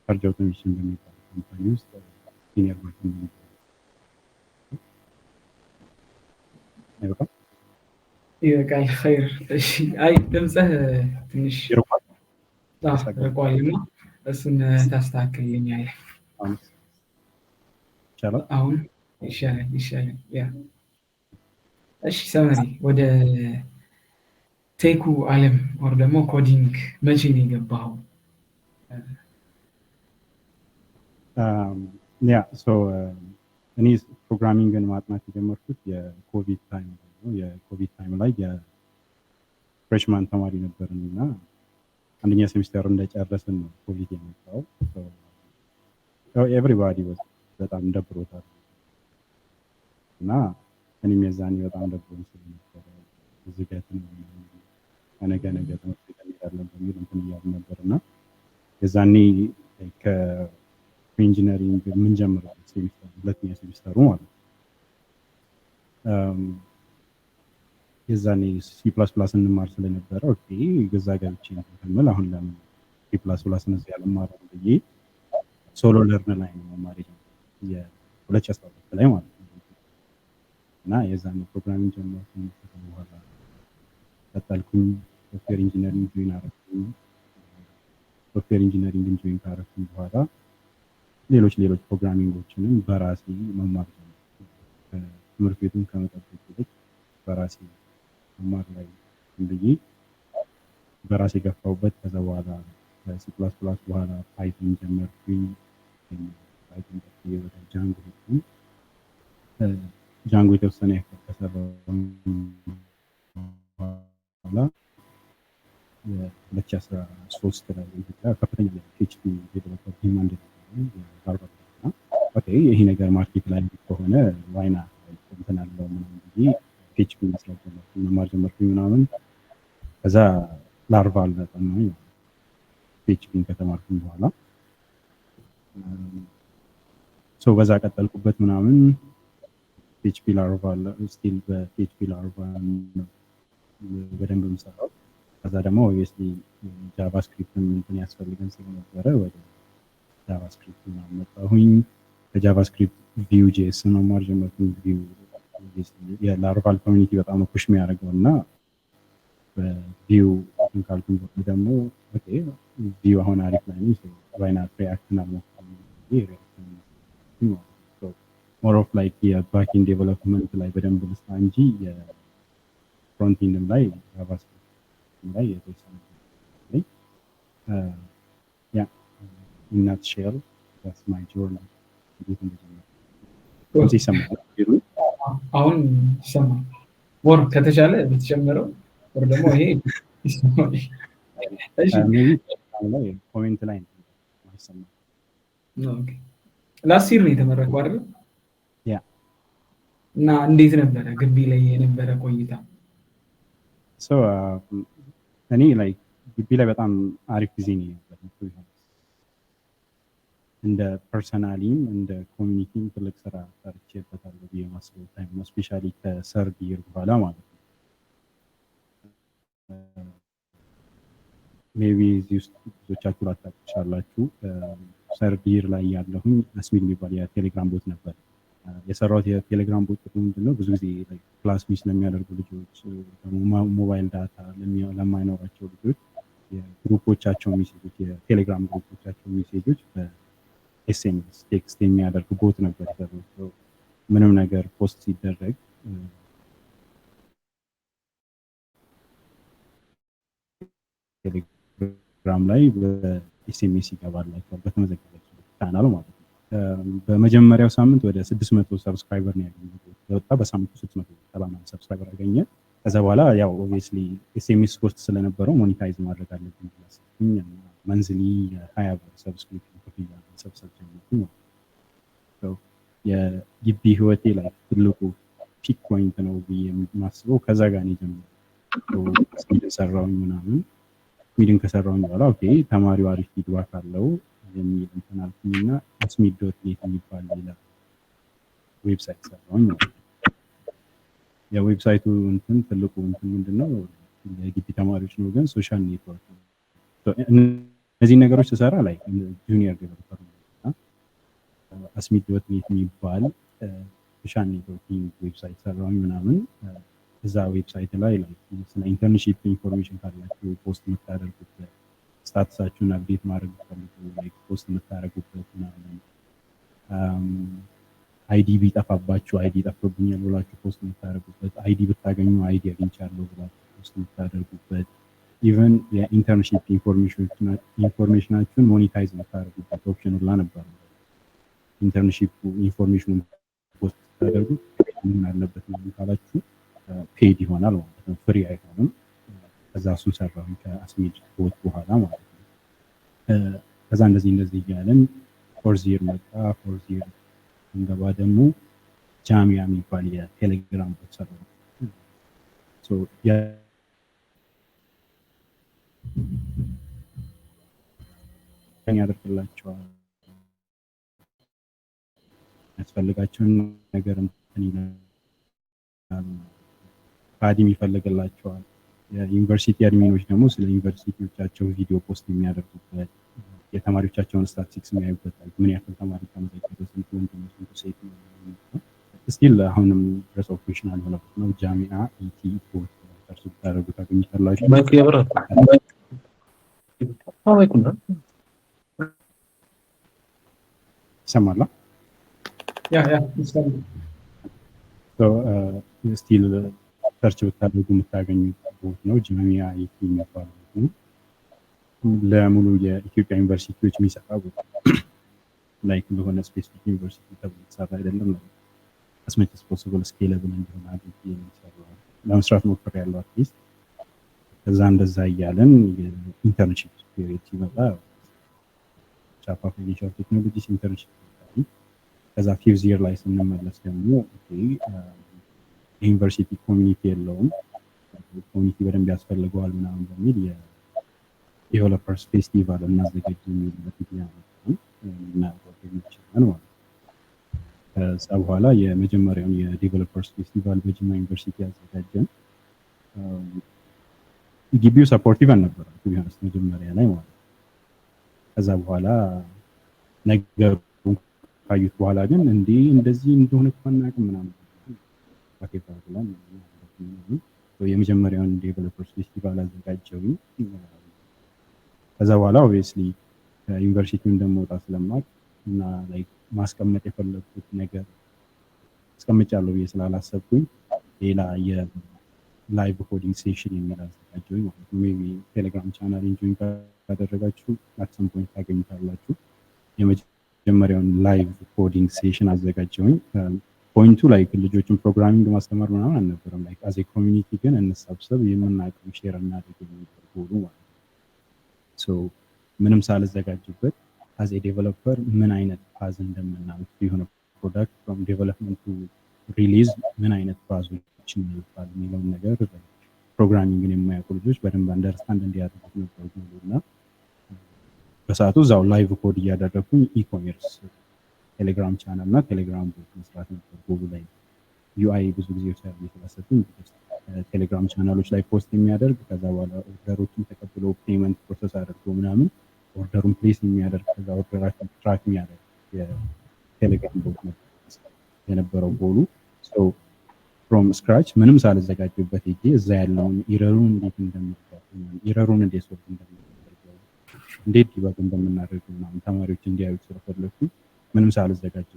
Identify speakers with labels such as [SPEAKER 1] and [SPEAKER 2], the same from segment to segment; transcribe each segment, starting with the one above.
[SPEAKER 1] Verge Automation በሚባል company ውስጥ senior backend። አይበቃም?
[SPEAKER 2] ይበቃል። ኸይር። እሺ። አይ፣ ድምፅህ ትንሽ
[SPEAKER 1] ይርቋል።
[SPEAKER 2] ርቋል እና እሱን ታስተካክልልኛለህ።
[SPEAKER 1] ይቻላል።
[SPEAKER 2] አሁን ይሻላል፣ ይሻላል። Yeah፣ እሺ ሰመሪ፣ ወደ tech ኡ ዓለም or ደግሞ coding መቼ ነው የገባኸው?
[SPEAKER 1] Yeah, so እኔ programming ን ማጥናት የጀመርኩት የኮቪድ time ነው። የኮቪድ time ላይ የ freshman ተማሪ ነበርን እና አንደኛ ሴሚስተር እንደጨረስን ነው ኮቪድ የመጣው። Everybody በጣም ደብሮታል እና እኔም የዛኔ በጣም ደብሮኝ ስለነበረ ዝገትን ከነገ ነገ ትምህርት ቤት እንሄዳለን በሚል እንትን እያሉ ነበር እና የዛኔ ከ engineering የምንጀምርበት ሴሚስተር፣ ሁለተኛ ሴሚስተሩ ማለት ነው። የዛኔ C++ እንማር ስለነበረ okay ገዛ ገብቼ እንትን ከምል አሁን ለምን C++ ን እዚህ አልማርም ብዬ SoloLearn ላይ ነው መማር የጀመርኩት የ2012 ላይ ማለት ነው። እና የዛኔ programming ጀመርኩኝ። ከዛ በኋላ ቀጠልኩኝ። Software engineering join አረኩኝ። Software engineering ን join ካረኩኝ በኋላ ሌሎች ሌሎች programming ኦችንም በራሴ መማር ጀመርኩ። ትምህርት ቤቱን ከመጠበቅ ይልቅ በራሴ መማር ላይ ብዬ በራሴ ገፋሁበት። ከዛ በኋላ ከ C++ በኋላ Python ጀመርኩኝ። Python ቀጥዬ ወደ Django ሄድኩኝ። Django የተወሰነ ያክል ከሰራሁ በኋላ የ2013 ላይ ኢትዮጵያ ከፍተኛ የ PHP developer demand ነበረ። Okay ይሄ ነገር market ላይ ከሆነ why not እንትን አለው ምናምን ብዬ PHP መስራት ጀመርኩኝ፣ መማር ጀመርኩኝ ምናምን። ከዛ Laravel አጠናሁኝ PHP ን ከተማርኩኝ በኋላ። So በዛ ቀጠልኩበት ምናምን። PHP Laravel፣ still በ PHP Laravel ነው በደንብ የምሰራው። ከዛ ደግሞ obviously JavaScript ም እንትን ያስፈልገን ስለነበረ ወደ JavaScript ምናምን መጣሁኝ። ከ JavaScript Vue JS መማር ጀመርኩኝ። Vue የ Laravel community በጣም ነው push የሚያደርገው እና በ Vue እንትን ካልኩኝ በኋላ ደግሞ okay Vue አሁን አሪፍ ላይ ነው፣ why not React ን አልሞክርም ብዬ React ን። More of like የ backend development ላይ በደንብ ልስራ እንጂ የ frontend ም ላይ JavaScript ላይ የተወሰነ፣ yeah, in nutshell that's my journey እንዴት እንደጀመርኩ። ድምጽ ይሰማል?
[SPEAKER 2] አሁን ይሰማል። More ከተቻለ ብትጨምረው or ደግሞ ይሄ ይሰማል። እሺ።
[SPEAKER 1] ላይ comment ላይ ይሰማል።
[SPEAKER 2] Last year ነው የተመረቀው አይደል?
[SPEAKER 1] Yeah.
[SPEAKER 2] እና እንዴት ነበረ ግቢ ላይ የነበረ ቆይታ?
[SPEAKER 1] So እኔ like ግቢ ላይ በጣም አሪፍ ጊዜ ነው የነበረኝ። እንደ personally ም እንደ community ም ትልቅ ስራ ሰርቼበታለሁ ብዬ የማስበው time ነው። Especially ከ third year በኋላ ማለት ነው። Maybe እዚህ ውስጥ ብዙዎቻችሁ ላታውቁ ትችላላችሁ። Third year ላይ ያለሁኝ አስሚል የሚባል የቴሌግራም bot ነበር የሰራሁት። የቴሌግራም bot ጥቅሙ ምንድን ነው? ብዙ ጊዜ class miss ለሚያደርጉ ልጆች፣ ደግሞ mobile data ለማይኖራቸው ልጆች የግሩፖቻቸው ሜሴጆች፣ የቴሌግራም ግሩፖቻቸው ሜሴጆች በ SMS text የሚያደርግ bot ነበር የሰራሁት። ምንም ነገር post ሲደረግ ቴሌግራም ላይ በ SMS ይገባላቸዋል በተመዘገበች ቻናል ማለት ነው። በመጀመሪያው ሳምንት ወደ 600 subscriber ነው ያገኘሁት። በወጣ በሳምንቱ 670 ምናምን subscriber አገኘ። ከዛ በኋላ ያው obviously SMS cost ስለነበረው monetize ማድረግ አለብኝ ብዬ አሰብኩኝ እና monthly የ20 ብር subscription ክፍያ መሰብሰብ ጀመርኩኝ ማለት ነው። የግቢ ህይወቴ ላይ ትልቁ peak point ነው ብዬ የማስበው ከዛ ጋር ነው የጀመረው። ስሚድን ሰራሁኝ ምናምን። ስሚድን ከሰራሁኝ በኋላ okay ተማሪው አሪፍ feedback አለው የሚል እንትን አልኩኝ እና ስሚድ.net የሚባል ሌላ website ሰራሁኝ ማለት ነው። የ website ኡ እንትን ትልቁ እንትን ምንድነው? የግቢ ተማሪዎች ነው ግን social network ነው። እነዚህ ነገሮች ስሰራ like junior developer አስሚድ.net የሚባል social networking website ሰራሁኝ ምናምን። እዛ website ላይ ስለ internship information ካላችሁ post የምታደርጉበት፣ status ኣችሁን update ማድረግ ፈልጉ post የምታደርጉበት ምናምን፣ ID ቢጠፋባችሁ ID ጠፍቶብኛል ብላችሁ post የምታደርጉበት፣ ID ብታገኙ ID አግኝቻለሁ ብላችሁ post የምታደርጉበት፣ even የ internship information ኣችሁን monetize የምታደርጉበት option ሁላ ነበር። Internship information ኑን post ስታደርጉ ምን አለበት ምናምን ካላችሁ paid ይሆናል ማለት ነው፣ free አይሆንም። ከዛ እሱን ሰራሁኝ ከአስሚድ bot በኋላ ማለት ነው። ከዛ እንደዚህ እንደዚህ እያለን fourth year መጣ። Fourth year ስንገባ ደግሞ ጃሚያ የሚባል የቴሌግራም bot ሰራሁ። So ያደርግላቸዋል፣ የሚያስፈልጋቸውን ነገር እንትን ይላል፣ admin ይፈልግላቸዋል። የዩኒቨርሲቲ admin ኖች ደግሞ ስለ ዩኒቨርሲቲዎቻቸው ቪዲዮ post የሚያደርጉበት፣ የተማሪዎቻቸውን ስታቲስቲክስ የሚያዩበት፣ ምን ያክል ተማሪ ተመዘገበ፣ ስንቱ ወንድ ነው፣ ስንቱ ሴት ነው። Still አሁንም ድረስ operational የሆነበት ነው። ጃሚአ ET bot search ብታደርጉ ታገኙታላችሁ።
[SPEAKER 3] Mic ያበራ mic ኡ ነው።
[SPEAKER 1] ይሰማላ?
[SPEAKER 2] Yeah, ይሰማል።
[SPEAKER 1] Still search ብታደርጉ የምታገኙት bot ነው። ጃሚያ ET የሚባል bot ነው። ለሙሉ የኢትዮጵያ ዩኒቨርሲቲዎች የሚሰራ bot፣ like ለሆነ specific ዩኒቨርሲቲ ተብሎ የተሰራ አይደለም። As much as possible scalable እንዲሆን አድርጌ የሚሰራ ለመስራት ሞክሬያለሁ at least። ከዛ እንደዛ እያለን የ internship period ሲመጣ ቻፓ Financial Technologies internship፣ ከዛ fifth year ላይ ስንመለስ ደግሞ የዩኒቨርሲቲ community የለውም፣ community በደንብ ያስፈልገዋል ምናምን በሚል የ developers festival እናዘጋጅ የሚል idea እና ጓደኞች ማለት ነው። ከዛ በኋላ የመጀመሪያውን የ developers festival በጅማ ዩኒቨርሲቲ ያዘጋጀን። ግቢው supportive አልነበረም ቢሆንስ መጀመሪያ ላይ ማለት ነው። ከዛ በኋላ ነገሩን ካዩት በኋላ ግን እንዴ እንደዚህ እንደሆነ እኮ አናውቅም ምናምን ብለን የመጀመሪያውን developers festival አዘጋጀውኝ። ከዛ በኋላ obviously ከዩኒቨርሲቲው እንደምወጣ ስለማቅ እና like ማስቀመጥ የፈለግኩት ነገር አስቀምጫለሁ ብዬ ስላላሰብኩኝ ሌላ የ live coding session የሚል አዘጋጀሁኝ ማለት ነው። Maybe ቴሌግራም channel join ካደረጋችሁ at some point ታገኙታላችሁ። የመጀመሪያውን live coding session አዘጋጀሁኝ። Point ኡ like ልጆችን programming ማስተማር ምናምን አልነበረም። Like as a community ግን እንሰብሰብ፣ የምናውቀው share እናድርግ የሚል ጎሉ ማለት ነው። So ምንም ሳልዘጋጅበት as a developer ምን አይነት path እንደምናልፍ፣ የሆነ product from development to release ምን አይነት path ኦችን እናልፋል የሚለውን ነገር programming ን የማያውቁ ልጆች በደንብ understand እንዲያደርጉት ነበር ጎሉ። እና በሰዓቱ እዛው live code እያደረግኩኝ e-commerce ቴሌግራም ቻናል እና ቴሌግራም bot መስራት ነበር ጎሉ ላይ። UI ብዙ ጊዜ ስላሰብኩኝ ቴሌግራም ቻናሎች ላይ post የሚያደርግ፣ ከዛ በኋላ order ኦችን ተቀብሎ payment process አድርጎ ምናምን order ኡን place የሚያደርግ፣ ከዛ order ኣችን track የሚያደርግ የቴሌግራም bot ነበር የነበረው goal ኡ። From scratch ምንም ሳልዘጋጅበት ሄጄ እዛ ያለውን error ኡን እንዴት እንደሚያጋጥመን፣ error ኡን እንዴት solve እንደምናደርገው፣ እንዴት debug እንደምናደርግ ምናምን ተማሪዎች እንዲያዩት ስለፈለግኩኝ ምንም ሳልዘጋጅ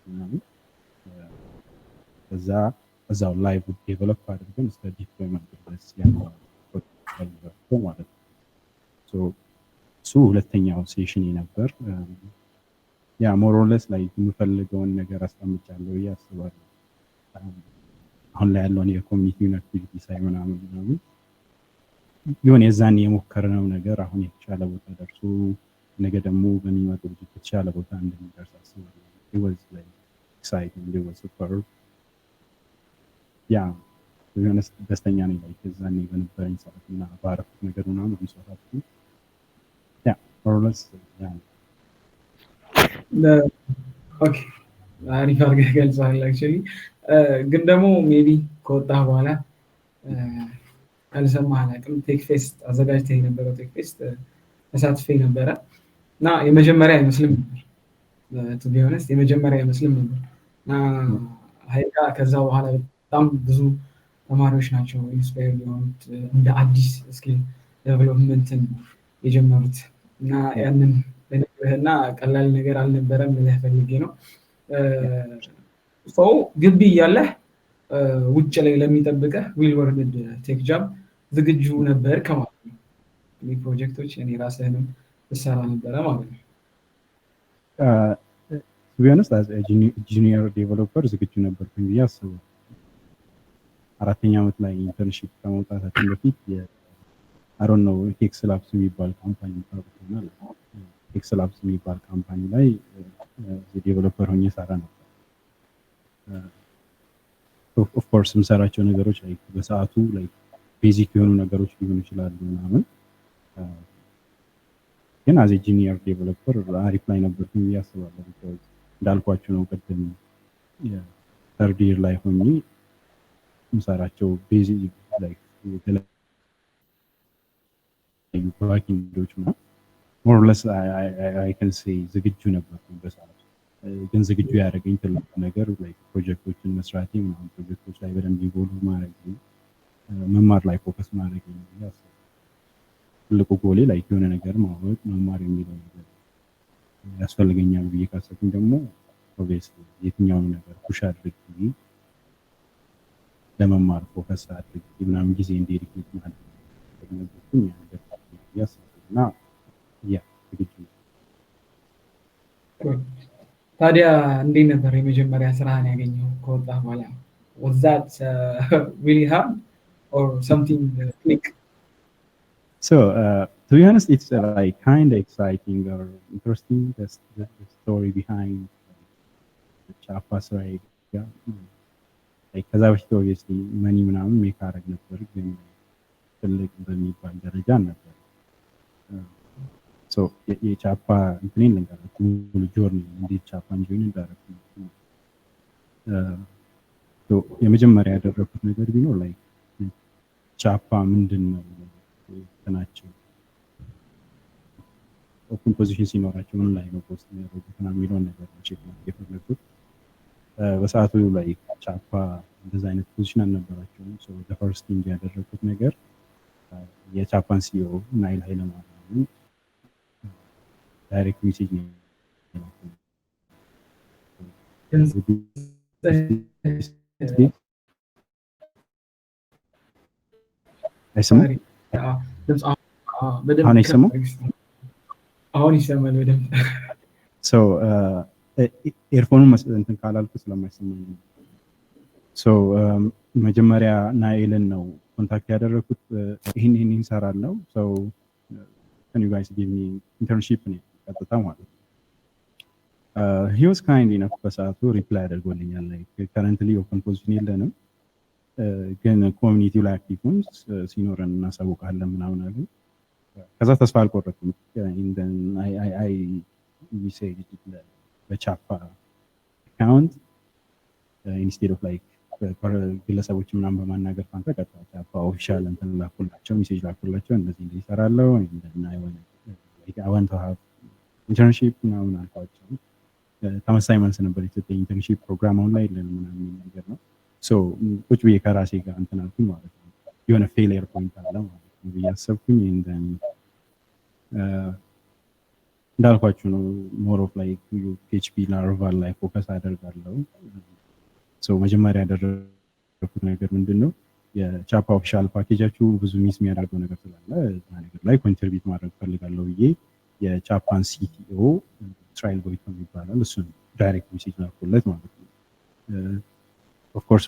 [SPEAKER 1] ምናምን እዛ እዛው live develop አድርገን እስከ deployment ድረስ ያለው ማለት ነው። እሱ ሁለተኛው session ነበር። Yeah, more or less like የምፈልገውን ነገር አስቀምጫለሁ ብዬ አስባለሁ። አሁን ላይ ያለውን የ community ውን activity ሳይ ምናምን ምናምን የሆነ የዛን የሞከርነው ነገር አሁን የተሻለ ቦታ ደርሶ ነገ ደግሞ በሚመጡ ልጆች የተሻለ ቦታ እንደሚደርስ አስባለሁ። It was like exciting. It was superb. Yeah, የሆነ ደስተኛ ነኝ like የዛኔ በነበረኝ ሰዓት እና ባረኩት ነገር ምናምን I'm so happy. Yeah, more or less, yeah.
[SPEAKER 2] Okay, አሪፍ አድርገህ ገልጸሃል። Actually ግን ደግሞ maybe ከወጣህ በኋላ ካልሰማህ አላውቅም፣ tech fest አዘጋጅተህ የነበረው tech fest ተሳትፌ ነበረ እና የመጀመሪያ አይመስልም ነበር፣ to be honest የመጀመሪያ አይመስልም ነበር። እና ሀይቃ ከዛ በኋላ በጣም ብዙ ተማሪዎች ናቸው inspire የሆኑት፣ እንደ አዲስ skill development ን የጀመሩት። እና ያንን ልነግርህና ቀላል ነገር አልነበረም ልልህ ፈልጌ ነው። So ግቢ እያለህ ውጭ ላይ ለሚጠብቅህ real world tech job ዝግጁ ነበር ከማለት ነው። ፕሮጀክቶች እኔ ራስህንም ትሰራ ነበረ ማለት ነው።
[SPEAKER 1] To be honest, junior developer ዝግጁ ነበርኩኝ ብዬ አስባለሁ። አራተኛ ዓመት ላይ internship ከመውጣታችን በፊት አሮን ነው ቴክስ ላብስ የሚባል company ታውቁታል። ቴክስ ላብስ የሚባል company ላይ developer ሆኜ ሰራ ነበር። Of course የምሰራቸው ነገሮች like በሰዓቱ like basic የሆኑ ነገሮች ሊሆኑ ይችላሉ ምናምን፣ ግን as a junior developer አሪፍ ላይ ነበርኩኝ ብዬ አስባለሁ። Because እንዳልኳችሁ ነው ቅድም third year ላይ ሆኜ የምሰራቸው basic like የተለያዩ backend ኦች ምናምን more or less I can say ዝግጁ ነበርኩኝ በሰዓቱ። ግን ዝግጁ ያደረገኝ ትልቁ ነገር like ፕሮጀክቶችን መስራቴ ምናምን፣ ፕሮጀክቶች ላይ በደንብ involve ማድረግ፣ መማር ላይ focus ማድረግ ነው ብዬ አስባለሁ። ትልቁ goal ኤ like የሆነ ነገር ማወቅ፣ መማር የሚለው ነገር ያስፈልገኛል ብዬ ካሰብኩኝ ደግሞ obviously የትኛውን ነገር push አድርጌ ለመማር focus አድርጌ ምናምን ጊዜ dedicate ማድረግ ነበርኩኝ ያ ነገር ብዬ አስባለሁ እና yeah፣ ዝግጁ ነው።
[SPEAKER 2] ታዲያ እንዴት ነበር የመጀመሪያ ስራህን ያገኘው ከወጣህ በኋላ? Was that really hard or something click?
[SPEAKER 1] So, to be honest, it's like kind of exciting or interesting, the story behind the ቻፓ ስራዬ ጋር። Like ከዛ በፊት obviously money ምናምን make አደረግ ነበር፣ ግን ትልቅ በሚባል ደረጃ አልነበር። So የቻፓ እንትኔን ልንገራችሁ፣ ሙሉ journey እንዴት ቻፓን join እንዳደረኩ። የመጀመሪያ ያደረኩት ነገር ቢኖር like ቻፓ ምንድን ነው፣ እንትናቸው open position ሲኖራቸው ምን ላይ ነው post የሚያደርጉት ምናምን የሚለውን ነገር ነው check ማድረግ የፈለግኩት። በሰዓቱ like ቻፓ እንደዛ አይነት position አልነበራቸውም። So first thing ያደረኩት ነገር የቻፓን CEO ናይል ኃይለማርያምን direct message ነው የላኩት።
[SPEAKER 2] ድምፅ
[SPEAKER 1] አይሰማም?
[SPEAKER 2] ድምፅ በደንብ።
[SPEAKER 1] አሁን አይሰማም?
[SPEAKER 2] አሁን ይሰማል በደንብ።
[SPEAKER 1] So earphone ኑ እንትን ካላልኩ ስለማይሰማኝ ነው። So መጀመሪያ ናኤልን ነው contact ያደረኩት። ይህን ይህን ይሰራለው፣ so can you guys give me internship ነው ቀጥታ ማለት ነው። He was kind enough፣ በሰዓቱ reply አድርጎልኛል። Like currently open position የለንም፣ ግን community ው ላይ active ሁን፣ ሲኖረን እናሳውቃለን ምናምን አለኝ። ከዛ ተስፋ አልቆረጥኩም። I message በቻፓ account instead of like ግለሰቦች ምናምን በማናገር ፋንታ ቀጥታ ቻፓ official እንትን ላኩላቸው፣ message ላኩላቸው። እንደዚህ እንደዚህ እሰራለሁ፣ I want to have internship ምናምን አልኳቸው። ተመሳሳይ መልስ ነበር የሰጠኝ። Internship program አሁን ላይ የለንም ምናምን የሚል ነገር ነው። So ቁጭ ብዬ ከራሴ ጋር እንትን አልኩኝ ማለት ነው። የሆነ failure point አለ ማለት ነው ብዬ አሰብኩኝ። And then እንዳልኳችሁ ነው more of like PHP፣ Laravel ላይ focus አደርጋለሁ። So መጀመሪያ ያደረኩት ነገር ምንድን ነው፣ የቻፓ official package ኣችሁ ብዙ miss የሚያደርገው ነገር ስላለ እዛ ነገር ላይ contribute ማድረግ ፈልጋለሁ ብዬ የቻፓን CTO እስራኤል ጎይቶም ይባላል፣ እሱን direct message ላኩለት ማለት ነው። Of course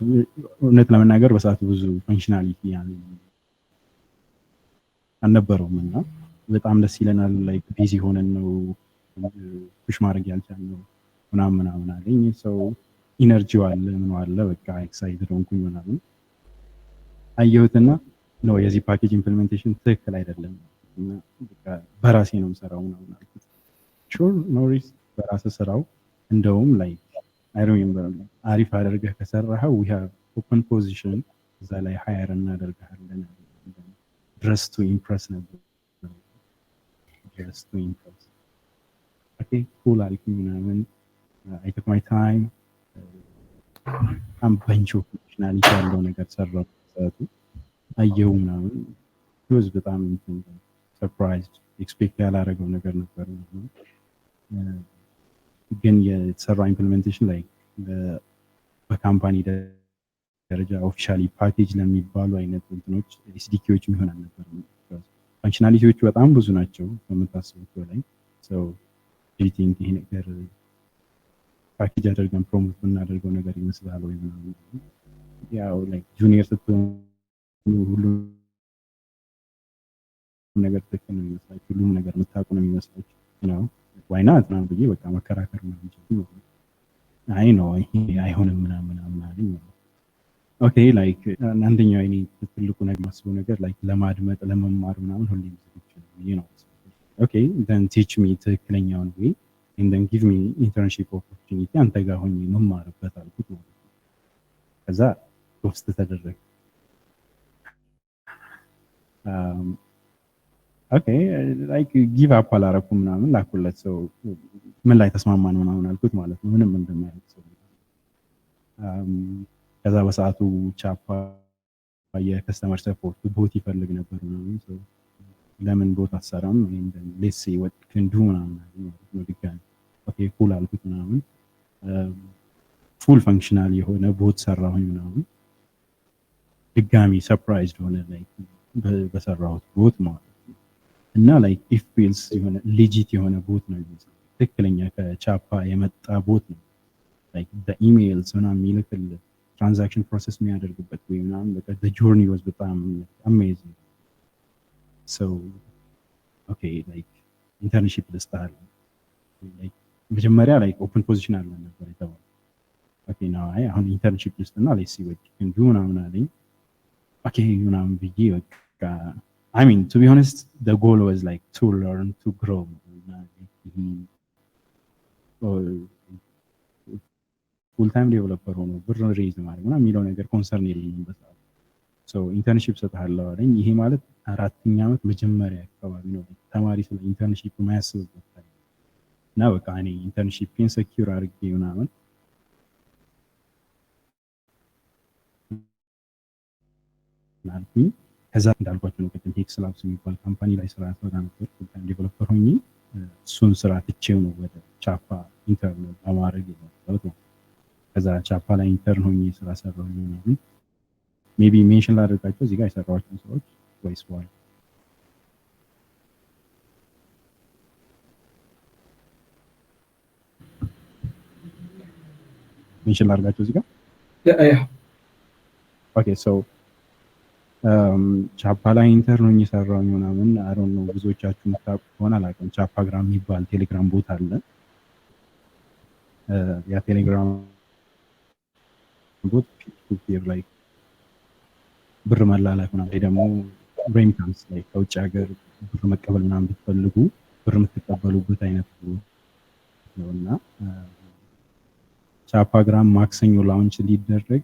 [SPEAKER 1] እውነት ለመናገር በሰዓቱ ብዙ functionality አልነበረውም እና በጣም ደስ ይለናል፣ like busy ሆነን ነው push ማድረግ ያልቻልነው ምናምን ምናምን አለኝ። So energy ው አለ፣ ምኑ አለ፣ በቃ excited ሆንኩኝ ምናምን። አየሁትና ነው የዚህ package implementation ትክክል አይደለም እና በቃ በራሴ ነው የምሰራው ምናምን አልኩት። Sure, no worries፣ በራስህ ስራው፣ እንደውም like I remember አሪፍ አድርገህ ከሰራኸው we have open position፣ እዛ ላይ hire እናደርግሃለን። Dress to impress ነበር። Just to impress. Okay, cool አልኩኝ ምናምን። I took my time፣ በጣም bunch of functionality ያለው ነገር ሰራው። ሰዓቱ አየው ምናምን፣ was በጣም surprised፣ expect ያላረገው ነገር ነበር። ግን የተሰራው implementation ላይ በ company ደረጃ officially package ለሚባሉ አይነት እንትኖች SDK ዎች የሚሆን አልነበረም። Functionality ዎቹ በጣም ብዙ ናቸው ከምታስቡት በላይ። So think ይሄ ነገር ፓኬጅ አድርገን promote ብናደርገው ነገር ይመስላል ወይ ምናምን። ያው like junior ስትሆኑ ሁሉም ነገር ትክክል ነው የሚመስላችሁ፣ ሁሉም ነገር የምታውቁ ነው የሚመስላችሁ ነው። Why not ምናምን ብዬ በቃ መከራከር ምናምን። አይ ነው ይሄ አይሆንም ምናምን ምናምን አለኝ። Okay, like አንደኛው የኔ ትልቁ ነገር የማስበው ነገር like ለማድመጥ፣ ለመማር ምናምን ሁሌም ዝግጁ ነው ብዬ ነው። Okay, then teach me ትክክለኛውን way and then give me internship opportunity፣ አንተ ጋር ሆኜ መማርበት አልኩት ማለት ነው። ከዛ ghost ተደረገ። Okay, like give up አላረኩም ምናምን፣ ላኩለት። ሰው ምን ላይ ተስማማን ምናምን አልኩት ማለት ነው። ምንም እንደማያውቅ ሰው። ከዛ በሰዓቱ ቻፓ የ customer support bot ይፈልግ ነበር ምናምን። ለምን bot አትሰራም? Let's see what can do ምናምን አለኝ ማለት ነው። ድጋሚ okay, cool አልኩት ምናምን፣ full functional የሆነ bot ሰራሁኝ ምናምን። ድጋሚ surprised ሆነ like በሰራሁት bot ማለት ነው። እና like it feels የሆነ legit የሆነ bot ነው የሚመስለው፣ ትክክለኛ ከቻፓ የመጣ bot ነው። Like emails ምናምን የሚልክልህ፣ transaction process የሚያደርግበት ወይ ምናምን፣ በቃ journey was በጣም amazing። So okay, like internship ልስጥህ። መጀመሪያ like open position አለ ነበር የተባለው። Okay, now አይ አሁን internship ልስጥና let's see what you can do ምናምን አለኝ። Okay ምናምን ብዬ በቃ I mean, to be honest, the goal was like to learn, to grow። ይሄ full time developer ሆኖ ብር raise ማድረግ ምናምን የሚለው ነገር concern የለኝም በሰዓቱ። So internship ሰጥሃለሁ አለኝ። ይሄ ማለት አራተኛ ዓመት መጀመሪያ አካባቢ ነው። ተማሪ ስለ internship የማያስብበት time እና በቃ እኔ internship ን secure አድርጌ ምናምን አልኩኝ። ከዛ እንዳልኳቸው ነው ቅድም ሄክስ ላብስ የሚባል company ላይ ስራ ሰራ ነበር full time developer ሆኜ። እሱን ስራ ትቼው ነው ወደ ቻፓ intern ለማድረግ የመጣሁት ነው። ከዛ ቻፓ ላይ intern ሆኜ ስራ ሰራሁ ምናምን። Maybe mention ላደርጋቸው እዚህ ጋር የሰራኋቸውን ስራዎች ወይስ በኋላ? Mention ላደርጋቸው እዚህ ጋር?
[SPEAKER 2] Yeah.
[SPEAKER 1] Okay, so ቻፓ ላይ intern ሆኜ የሰራሁኝ ምናምን። I don't know ብዙዎቻችሁ የምታውቁ ከሆነ አላውቅም። ቻፓግራም የሚባል ቴሌግራም bot አለ። ያ ቴሌግራም bot peer to peer ላይ ብር መላላክ ምናምን ወይ ደግሞ remittance ላይ ከውጭ ሀገር ብር መቀበል ምናምን ብትፈልጉ ብር የምትቀበሉበት አይነት ነው። እና ቻፓግራም ማክሰኞ launch ሊደረግ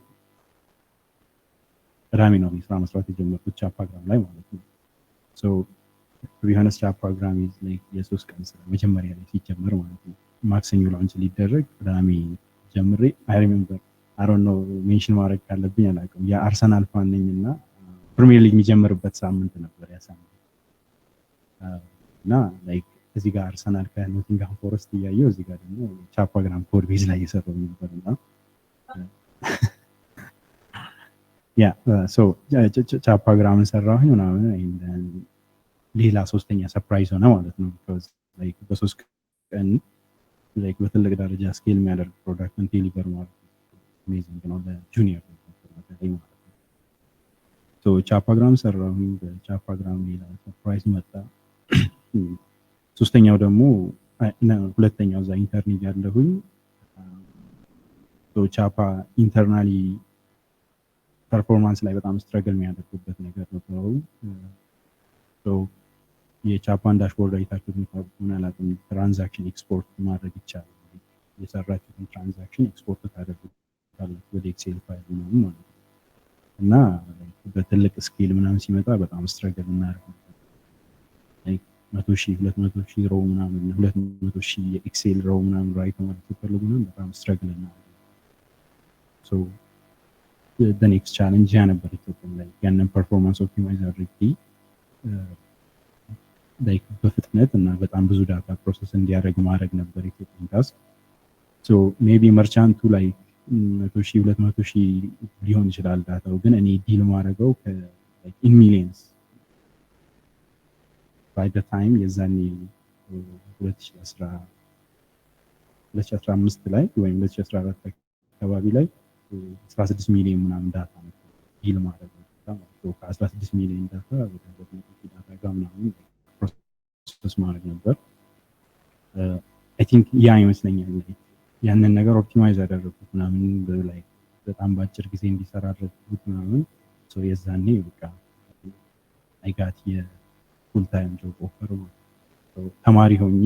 [SPEAKER 1] ቅዳሜ ነው ስራ መስራት የጀመርኩት ቻፓግራም ላይ ማለት ነው። So ቢሆነስ ቻፓግራም የ3 ቀን ስራ መጀመሪያ ላይ ሲጀመር ማለት ነው። ማክሰኞ launch ሊደረግ ቅዳሜ ጀምሬ፣ I remember፣ I don't know mention ማድረግ ካለብኝ አላውቅም። የአርሰናል fan ነኝ እና ፕሪሚየር ሊግ የሚጀምርበት ሳምንት ነበር ያ ሳምንት። እና like እዚህ ጋር አርሰናል ከኖቲንግሃም ፎረስት እያየው እዚህ ጋር ደግሞ ቻፓግራም code base ላይ እየሰራሁ ነበር። እና yeah, so ቻፓግራምን ሰራሁኝ ምናምን። ሌላ ሶስተኛ surprise ሆነ ማለት ነው። Because like በ3 ቀን like በትልቅ ደረጃ scale የሚያደርግ product ን deliver ማለት amazing ነው ለ junior በተለይ ማለት ነው። So ቻፓግራም ሰራሁኝ። በቻፓግራም ሌላ surprise መጣ። ሶስተኛው ደግሞ፣ ሁለተኛው እዛ intern እያለሁኝ ቻፓ internally performance ላይ በጣም struggle የሚያደርጉበት ነገር ነበረው። የቻፓን dashboard አይታችሁት የምታውቁ ከሆነ አላውቅም። Transaction export ማድረግ ይቻላል። የሰራችሁትን transaction export ታደርጉታላችሁ ወደ Excel file ምናምን ማለት ነው። እና በትልቅ scale ምናምን ሲመጣ በጣም struggle እናደርግ ነበር። 100,000 200,000 row ምናምን 200,000 የ Excel row ምናምን write ማለት ሲፈልጉ ምናምን በጣም struggle እናደርግ። So next challenge ያ ነበር። ኢትዮጵያም ላይ ያንን performance optimize አድርጌ like በፍጥነት እና በጣም ብዙ data process እንዲያደርግ ማድረግ ነበር ኢትዮጵያን task። So maybe merchant ኡ ላይ 100,000 200,000 ሊሆን ይችላል data ው፣ ግን እኔ deal ማድረገው in millions by the time። የዛኔ 2015 ላይ ወይም 2014 አካባቢ ላይ 16 ሚሊዮን ምናምን data ነው deal ማድረግ ነው። ከ16 ሚሊዮን data ወደ 200,000 data ጋር ምናምን process ማድረግ ነበር። I think ያ ይመስለኛል ያንን ነገር optimize ያደረጉት ምናምን ላይ በጣም በአጭር ጊዜ እንዲሰራ አደረጉት ምናምን። የዛኔ በቃ I got የ full time job offer። ተማሪ ሆኜ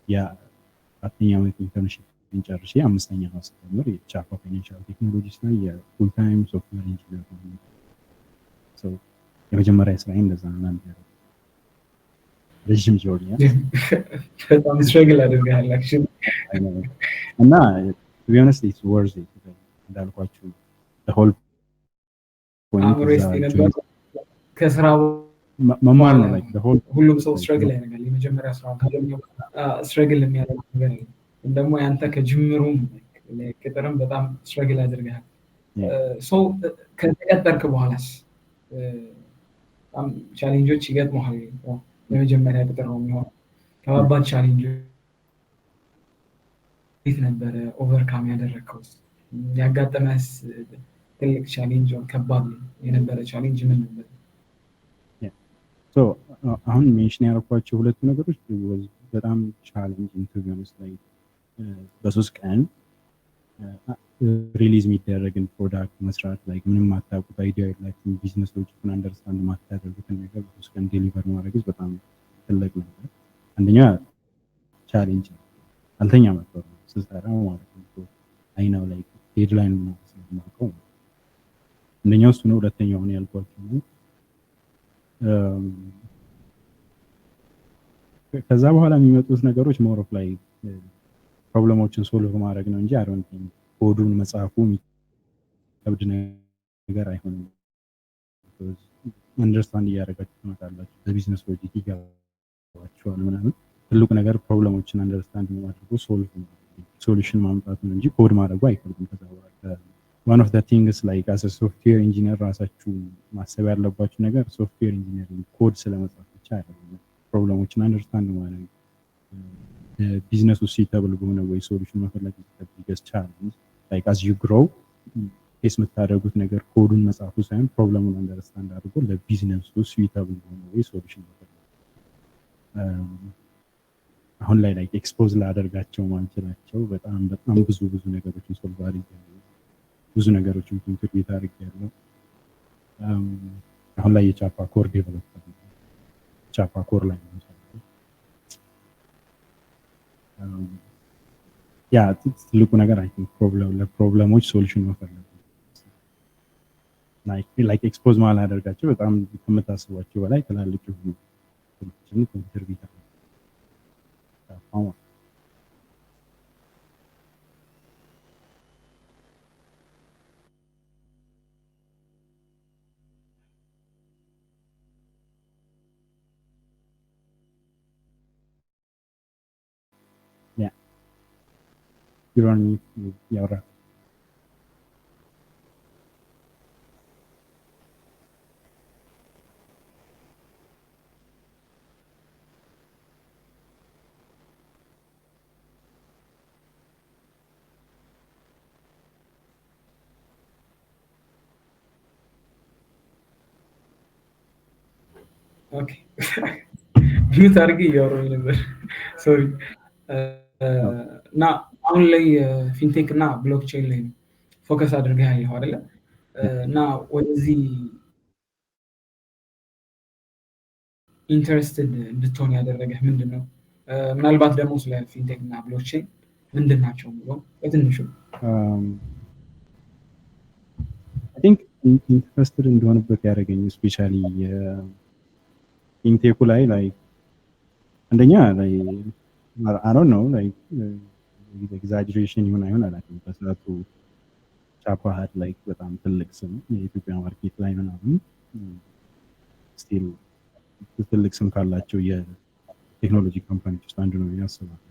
[SPEAKER 1] የአራተኛ ዓመት internship ጨርሼ አምስተኛ ዓመት ስጀምር የቻፓ Financial Technologies ላይ የ full time software engineer ሆኜ የመጀመሪያ ስራዬ እንደዛ ነው። ረዥም journey።
[SPEAKER 2] በጣም struggle አድርገሃል actually።
[SPEAKER 1] እና to be honest, it's worth it። እንዳልኳችሁ whole
[SPEAKER 2] አእምሮ ውስጥ የነበረው ከስራ
[SPEAKER 1] መማር ነው like whole
[SPEAKER 2] ሁሉም ሰው struggle ያደርጋል። የመጀመሪያ ስራውን ካገኘ struggle የሚያደርግ ነገር አለ። ግን ደግሞ ያንተ ከጅምሩም ቅጥርም በጣም struggle አድርገሃል። So ከተቀጠርክ በኋላስ በጣም challenge ኦች ይገጥመሃል። የመጀመሪያ ቅጥር ነው የሚሆነው። ከባባድ challenge እንዴት ነበረ overcome ያደረግከው? ያጋጠመህስ ትልቅ challenge፣ ከባድ የነበረ challenge ምን ነበር?
[SPEAKER 1] አሁን mention ያደረኳቸው ሁለቱ ነገሮች በጣም challenge, to be honest። Like በ3 ቀን release የሚደረግን product መስራት፣ like ምንም ማታውቁት idea የላችሁም፣ business logic ኡን understand ማታደርጉትን ነገር በ3 ቀን deliver ማድረግ በጣም ትልቅ ነገር። አንደኛ challenge ነው። አልተኛም ነበር ስሰራ ማለት ነው። I know like deadline ስለማውቀው አንደኛው እሱ ነው። ሁለተኛውን ያልኳቸው ነው። ከዛ በኋላ የሚመጡት ነገሮች more of like problem ኦችን solve ማድረግ ነው እንጂ I don't think ኮዱን መጻፉ የሚከብድ ነገር አይሆንም። Understand እያደረጋችሁ ትመጣላችሁ። በ business logic ይገባችኋል ምናምን። ትልቁ ነገር problem ኦችን understand አድርጎ solve solution ማምጣት ነው እንጂ ኮድ ማድረጉ አይከብድም። ከዛ በኋላ one of the things like as software engineer ራሳችሁ ማሰብ ያለባችሁ ነገር software engineering code ስለመጻፍ ብቻ አይደለም። Problem ኦችን understand ማድረግ፣ business ኡ suitable በሆነ ወይ solution መፈለግ biggest challenge። Like as you grow face የምታደርጉት ነገር ኮዱን መጻፉ ሳይሆን problem ኡን understand አድርጎ ለ business ኡ suitable በሆነ ወይ solution መፈለግ። አሁን ላይ like expose ላደርጋቸው ማንችላቸው በጣም በጣም ብዙ ብዙ ነገሮችን solve አድርጌያለሁ። ብዙ ነገሮችን contribute አድርጌያለሁ። አሁን ላይ የቻፓ core developer፣ ቻፓ core ላይ ነው የምሰራው። ያ ትልቁ ነገር I think problem ለ problem ኦች solution መፈለግ፣ like expose ማላደርጋቸው በጣም ከምታስቧቸው በላይ ትላልቅ የሆኑ ችን contribute አድርጌያለሁ። Yeah, you're on mute ያወራ።
[SPEAKER 2] Okay, mute አድርጌ እያወራሁኝ ነበር። Sorry። እና አሁን ላይ fintech እና blockchain ላይ ነው focus አድርገህ ያለኸው አይደለ? እና ወደዚህ interested እንድትሆን ያደረገህ ምንድን ነው? ምናልባት ደግሞ ስለ fintech እና blockchain ምንድን ናቸው የሚለው በትንሹ።
[SPEAKER 1] I think interested እንደሆንበት ያደረገኝ especially fintech ኡ ላይ like አንደኛ I don't know, like exaggeration ይሁን አይሁን አላውቅም። በሰዓቱ ቻፓ had like በጣም ትልቅ ስም የኢትዮጵያ market ላይ ምናምን፣ still ትልቅ ስም ካላቸው የቴክኖሎጂ company ዎች ውስጥ አንዱ ነው ብዬ አስባለሁ።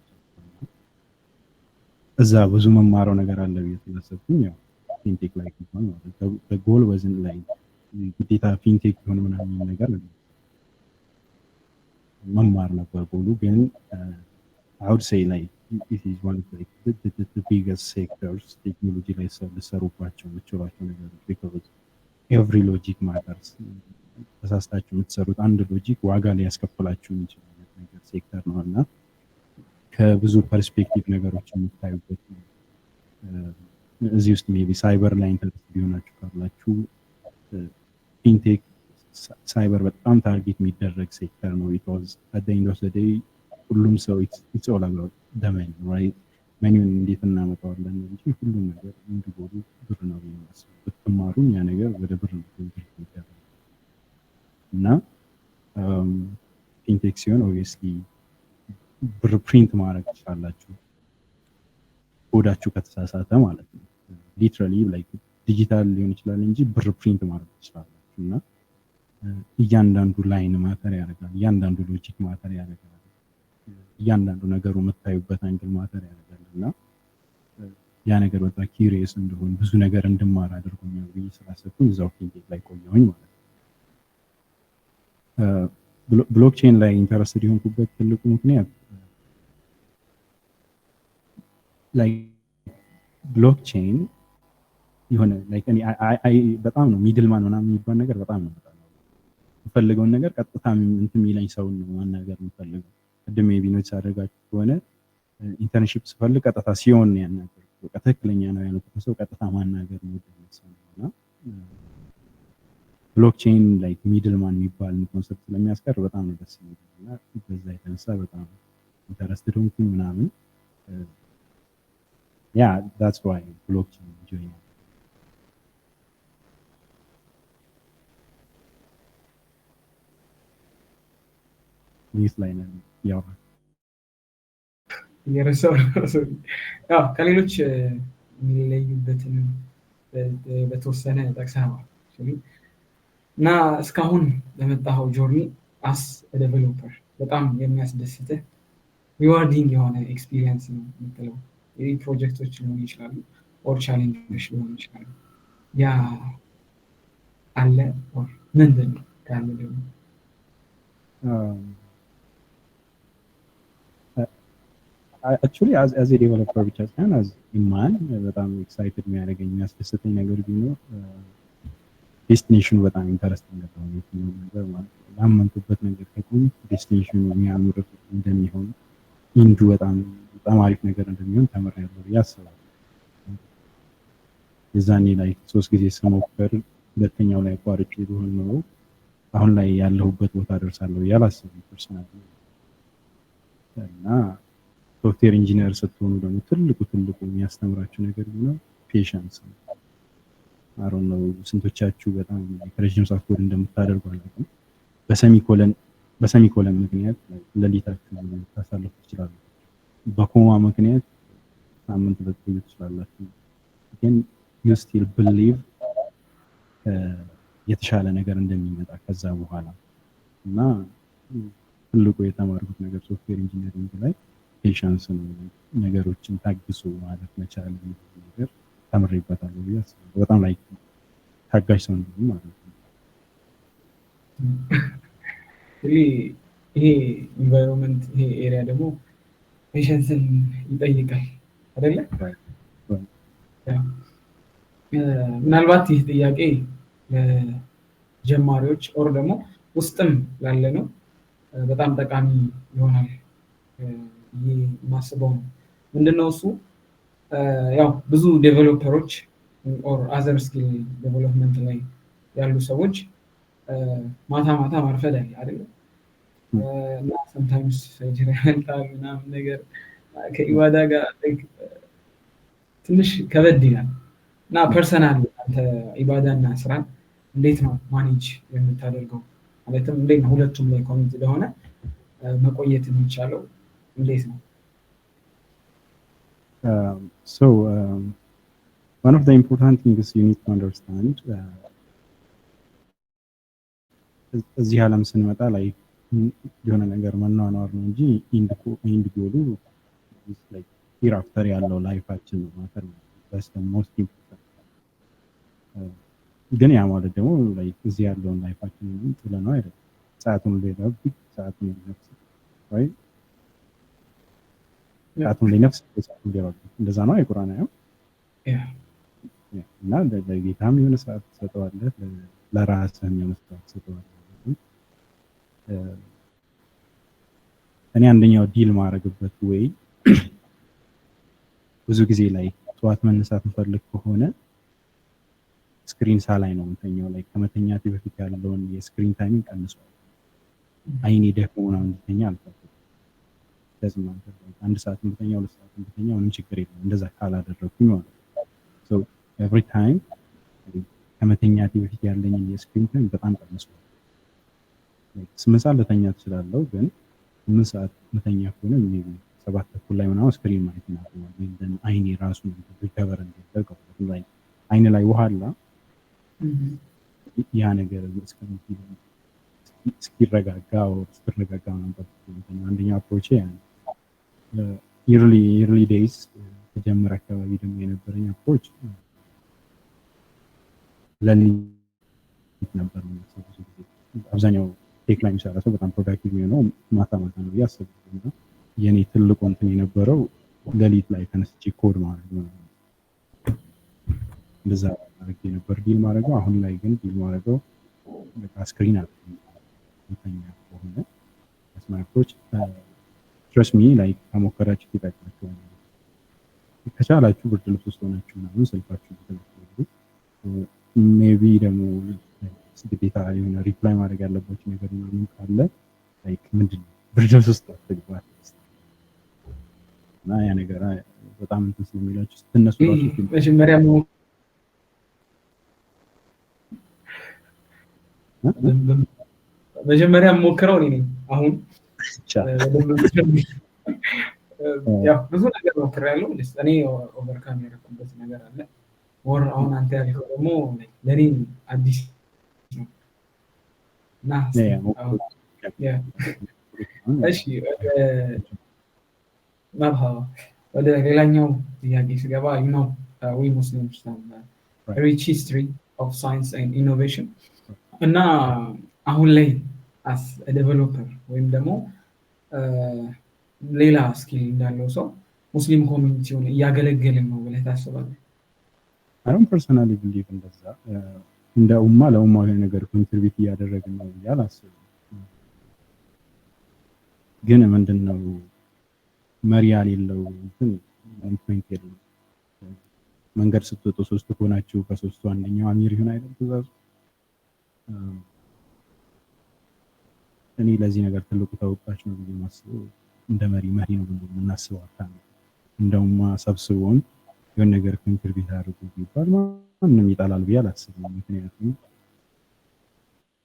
[SPEAKER 1] እዛ ብዙ መማረው ነገር አለ ብዬ ስላሰብኩኝ ያው fintech ላይ ገባን ማለት ነው። Goal wasn't like ግዴታ fintech የሆነ ምናምን ነገር መማር ነበር ጎሉ። ግን I would say like it is one of like the biggest sectors ቴክኖሎጂ ላይ ልሰሩባቸው የምትችሏቸው ነገሮች because every logic matters። ተሳስታችሁ የምትሰሩት አንድ logic ዋጋ ሊያስከፍላችሁ የሚችል አይነት ነገር ሴክተር ነው እና ከብዙ perspective ነገሮች የምታዩበት ነው። እዚህ ውስጥ maybe cyber ላይ interest ቢሆናችሁ ካላችሁ fintech cyber በጣም target የሚደረግ ሴክተር ነው። Because at the end of the day ሁሉም ሰው it's all about the money, right? Money ውን እንዴት እናመጣዋለን እንጂ ሁሉም ነገር እንዲጎዱ ብር ነው የሚመስለው። ብትማሩም ያ ነገር ወደ ብር ነው የሚደረገው እና fintech ሲሆን obviously ብር print ማድረግ ትችላላችሁ ኮዳችሁ ከተሳሳተ ማለት ነው። Literally like digital ሊሆን ይችላል እንጂ ብር print ማድረግ ትችላላችሁ እና እያንዳንዱ line matter ያደርጋል። እያንዳንዱ logic matter ያደርጋል። እያንዳንዱ ነገሩ የምታዩበት angle matter ያደርጋል እና ያ ነገር በጣም curious እንደሆን፣ ብዙ ነገር እንድማር አድርጎኛል ብዬ ስላሰብኩኝ እዛው fintech ላይ ቆየሁኝ ማለት ነው። Blockchain ላይ interested የሆንኩበት ትልቁ ምክንያት like blockchain የሆነ like እኔ I በጣም ነው middleman ምናምን የሚባል ነገር በጣም ነው በጣም የምፈልገውን ነገር ቀጥታ እንትን የሚለኝ ሰውን ነው ማናገር የምፈልገው። ቅድም maybe notice አድርጋችሁ ከሆነ internship ስፈልግ ቀጥታ ሲሆን ነው ያናገርኩት። በቃ ትክክለኛ ነው ያልኩት ሰው ቀጥታ ማናገር ነው ሰው ነው እና blockchain like middleman የሚባል concept ስለሚያስቀር በጣም ነው ደስ የሚለው እና በዛ የተነሳ በጣም interested ሆንኩኝ ምናምን። Yeah, that's why blockchain join። Mute ላይ ነን ያወራል።
[SPEAKER 2] እየረሳሁ ነው። ያው ከሌሎች የሚለዩበትን በተወሰነ ጠቅሰኸዋል እና እስካሁን በመጣኸው journey as developer በጣም የሚያስደስትህ rewarding የሆነ experience ነው የምትለው ፕሮጀክቶች ሊሆኑ ይችላሉ or challenge ኦች ሊሆኑ ይችላሉ። ያ አለ or ምንድን ነው ካለ ደግሞ?
[SPEAKER 1] Actually as developer ብቻ ሳይሆን as man በጣም excited የሚያደርገኝ፣ የሚያስደስተኝ ነገር ቢኖር destination ኑ በጣም interesting ነው። የትኛውም ነገር ማለት ነው። ላመንኩበት ነገር ከቆም destination ኑ የሚያምር እንደሚሆን፣ end ኡ በጣም በጣም አሪፍ ነገር እንደሚሆን ተምሬያለሁ ብዬ አስባለሁ። የዛኔ ላይ ሶስት ጊዜ ስሞክር ሁለተኛው ላይ አቋርጬ ቢሆን ኖሮ አሁን ላይ ያለሁበት ቦታ ደርሳለሁ ብዬ አላስብም personally። እና software engineer ስትሆኑ ደግሞ ትልቁ ትልቁ የሚያስተምራችሁ ነገር ቢኖር patience ነው። I don't know ስንቶቻችሁ በጣም ረዥም ሰዓት ኮድ እንደምታደርጉ አላውቅም። በ semicolon ምክንያት ሌሊታችሁ ልታሳልፉ ትችላላችሁ። በ comma ምክንያት ሳምንት ልትቆዩ ትችላላችሁ። ግን you still believe የተሻለ ነገር እንደሚመጣ ከዛ በኋላ። እና ትልቁ የተማርኩት ነገር software engineering ላይ patience ነው። ነገሮችን ታግሶ ማለፍ መቻል የሚለው ነገር ተምሬበታለሁ ብዬ አስባለሁ። በጣም like ታጋሽ ሰው እንደሆነ ማለት ነው።
[SPEAKER 2] ይሄ environment ይሄ area ደግሞ patience ን ይጠይቃል አይደለ? ምናልባት ይህ ጥያቄ ለጀማሪዎች or ደግሞ ውስጥም ላለ ነው በጣም ጠቃሚ ይሆናል ብዬ የማስበው ነው። ምንድነው እሱ? ያው ብዙ developer ኦች or other skill development ላይ ያሉ ሰዎች ማታ ማታ ማርፈድ አለ አይደለ? እና sometimes ፈጅር ያመልጣል ምናምን ነገር፣ ከኢባዳ ጋር ትንሽ ከበድ ይላል። እና personal አንተ ኢባዳና ስራን እንዴት ነው manage የምታደርገው? ማለትም እንዴት ነው ሁለቱም ላይ commit ለሆነ መቆየት የሚቻለው እንዴት ነው?
[SPEAKER 1] So one of the important things you need to understand, እዚህ ዓለም ስንመጣ like የሆነ ነገር መኗኗር ነው እንጂ end goal ኡ hereafter ያለው life ኣችን ነው matter most important። ግን ያ ማለት ደግሞ እዚህ ያለውን life ኣችንን ጥለነው አይደለም። ساعة لربك ساعة لنفسك ወይ ساعة لنفسك ساعة لربك እንደዛ ነው የቁርአን አያው። እና ለጌታም የሆነ ሰዓት ትሰጠዋለህ፣ ለራስህም የሆነ ሰዓት ትሰጠዋለህ። እኔ አንደኛው deal ማድረግበት ወይ ብዙ ጊዜ like ጠዋት መነሳት ምፈልግ ከሆነ screen ሳላይ ነው የምተኛው። Like ከመተኛቴ በፊት ያለውን የ screen timing ቀንሷል። አይኔ ደክሞ ምናምን እንዲተኛ አልፈልግም። አንድ ሰዓት ብተኛ፣ 2 ሰዓት ብተኛ ምንም ችግር የለም እንደዛ ካላደረግኩኝ ማለት ነው። Every time ከመተኛቴ በፊት ያለኝን የ screen time በጣም ቀንሷል። 8 ሰዓት ልተኛ ትችላለሁ፣ ግን 8 ሰዓት መተኛ ከሆነ maybe 7:30 ላይ ምናምን screen ማየት እናቆማለን። አይኔ ራሱ recover እንዲያደርግ አይን ላይ ውሃ አለ፣ ያ ነገር እስኪረጋጋ እስክረጋጋ ምናምን ጠብቄ የምተኛው። አንደኛው approach ያ ነው። Early days ተጀመረ አካባቢ ደግሞ የነበረኝ approach ለሊት ነበር የምነሳው። ብዙ ጊዜ አብዛኛው tech ላይ የሚሰራ ሰው በጣም productive የሚሆነው ማታ ማታ ነው ብዬ አስባለሁ። እና የኔ ትልቁ እንትን የነበረው ሌሊት ላይ ተነስቼ ኮድ ማድረግ ነው። እንደዛ አድርጌ ነበር deal ማድረገው። አሁን ላይ ግን deal ማድረገው በቃ screen አለ ተኛ ከሆነ my approach። Trust me, like ከሞከራችሁ ይጠቅማችኋል። ከቻላችሁ ብርድ ልብስ ውስጥ ሆናችሁ ምናምን ስልካችሁ ብትልኩ፣ maybe ደግሞ ግዴታ የሆነ reply ማድረግ ያለባችሁ ነገር ምናምን ካለ like ምንድን ነው ብርድ ልብስ ውስጥ አትግባ እና ያ ነገር በጣም እንትን ስለሚላችሁ ስትነሱ ራሱ
[SPEAKER 2] መጀመሪያ ሞክረው እኔ ነኝ። አሁን ያው ብዙ ነገር ሞክሬያለሁ። እኔ overcome ያደረኩበት ነገር አለ። ወር አሁን አንተ ያልከው ደግሞ ለእኔ አዲስ ነው። እና እሺ፣ መርሃባ፣ ወደ ሌላኛው ጥያቄ ስገባ we Muslims rich history of science and innovation እና አሁን ላይ as developer ወይም ደግሞ ሌላ skill እንዳለው ሰው ሙስሊም community ውን እያገለገልን ነው ብለህ ታስባለህ?
[SPEAKER 1] I don't personally believe እንደዛ እንደ ኡማ ለኡማ የሆነ ነገር contribute እያደረግን ነው ብዬ አላስብም። ግን ምንድን ነው መሪ የሌለው እንትን point የለም። መንገድ ስትወጡ ሶስት ከሆናችሁ ከሶስቱ አንደኛው አሚር ይሁን አይደል ትእዛዙ? እኔ ለዚህ ነገር ትልቁ ተወቃሽ ነው ብዬ የማስበው እንደ መሪ መሪ ነው ብሎ የምናስበው አካል ነው። እንደ ኡማ ሰብስቦን የሆነ ነገር contribute አድርጉ ቢባል ማንም ይጠላል ብዬ አላስብም። ምክንያቱም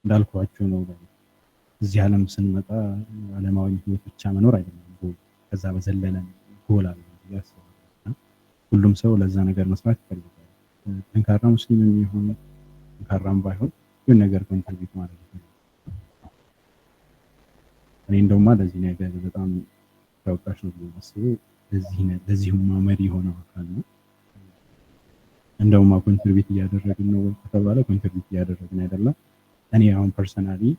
[SPEAKER 1] እንዳልኳችሁ ነው፣ እዚህ ዓለም ስንመጣ ዓለማዊ ህይወት ብቻ መኖር አይደለም ጎል፣ ከዛ በዘለለ ጎል አለ ብዬ አስባለሁ። ሁሉም ሰው ለዛ ነገር መስራት ይፈልጋል። ጠንካራ ሙስሊም የሚሆን ጠንካራም ባይሆን የሆነ ነገር contribute ማድረግ ይፈልጋል። እኔ እንደውማ ለዚህ ነገር በጣም ተወቃሽ ነው ብዬ የማስበው ለዚህ ኡማ መሪ የሆነው አካል ነው። እንደውማ contribute እያደረግን ነው ከተባለ contribute እያደረግን አይደለም። እኔ አሁን personally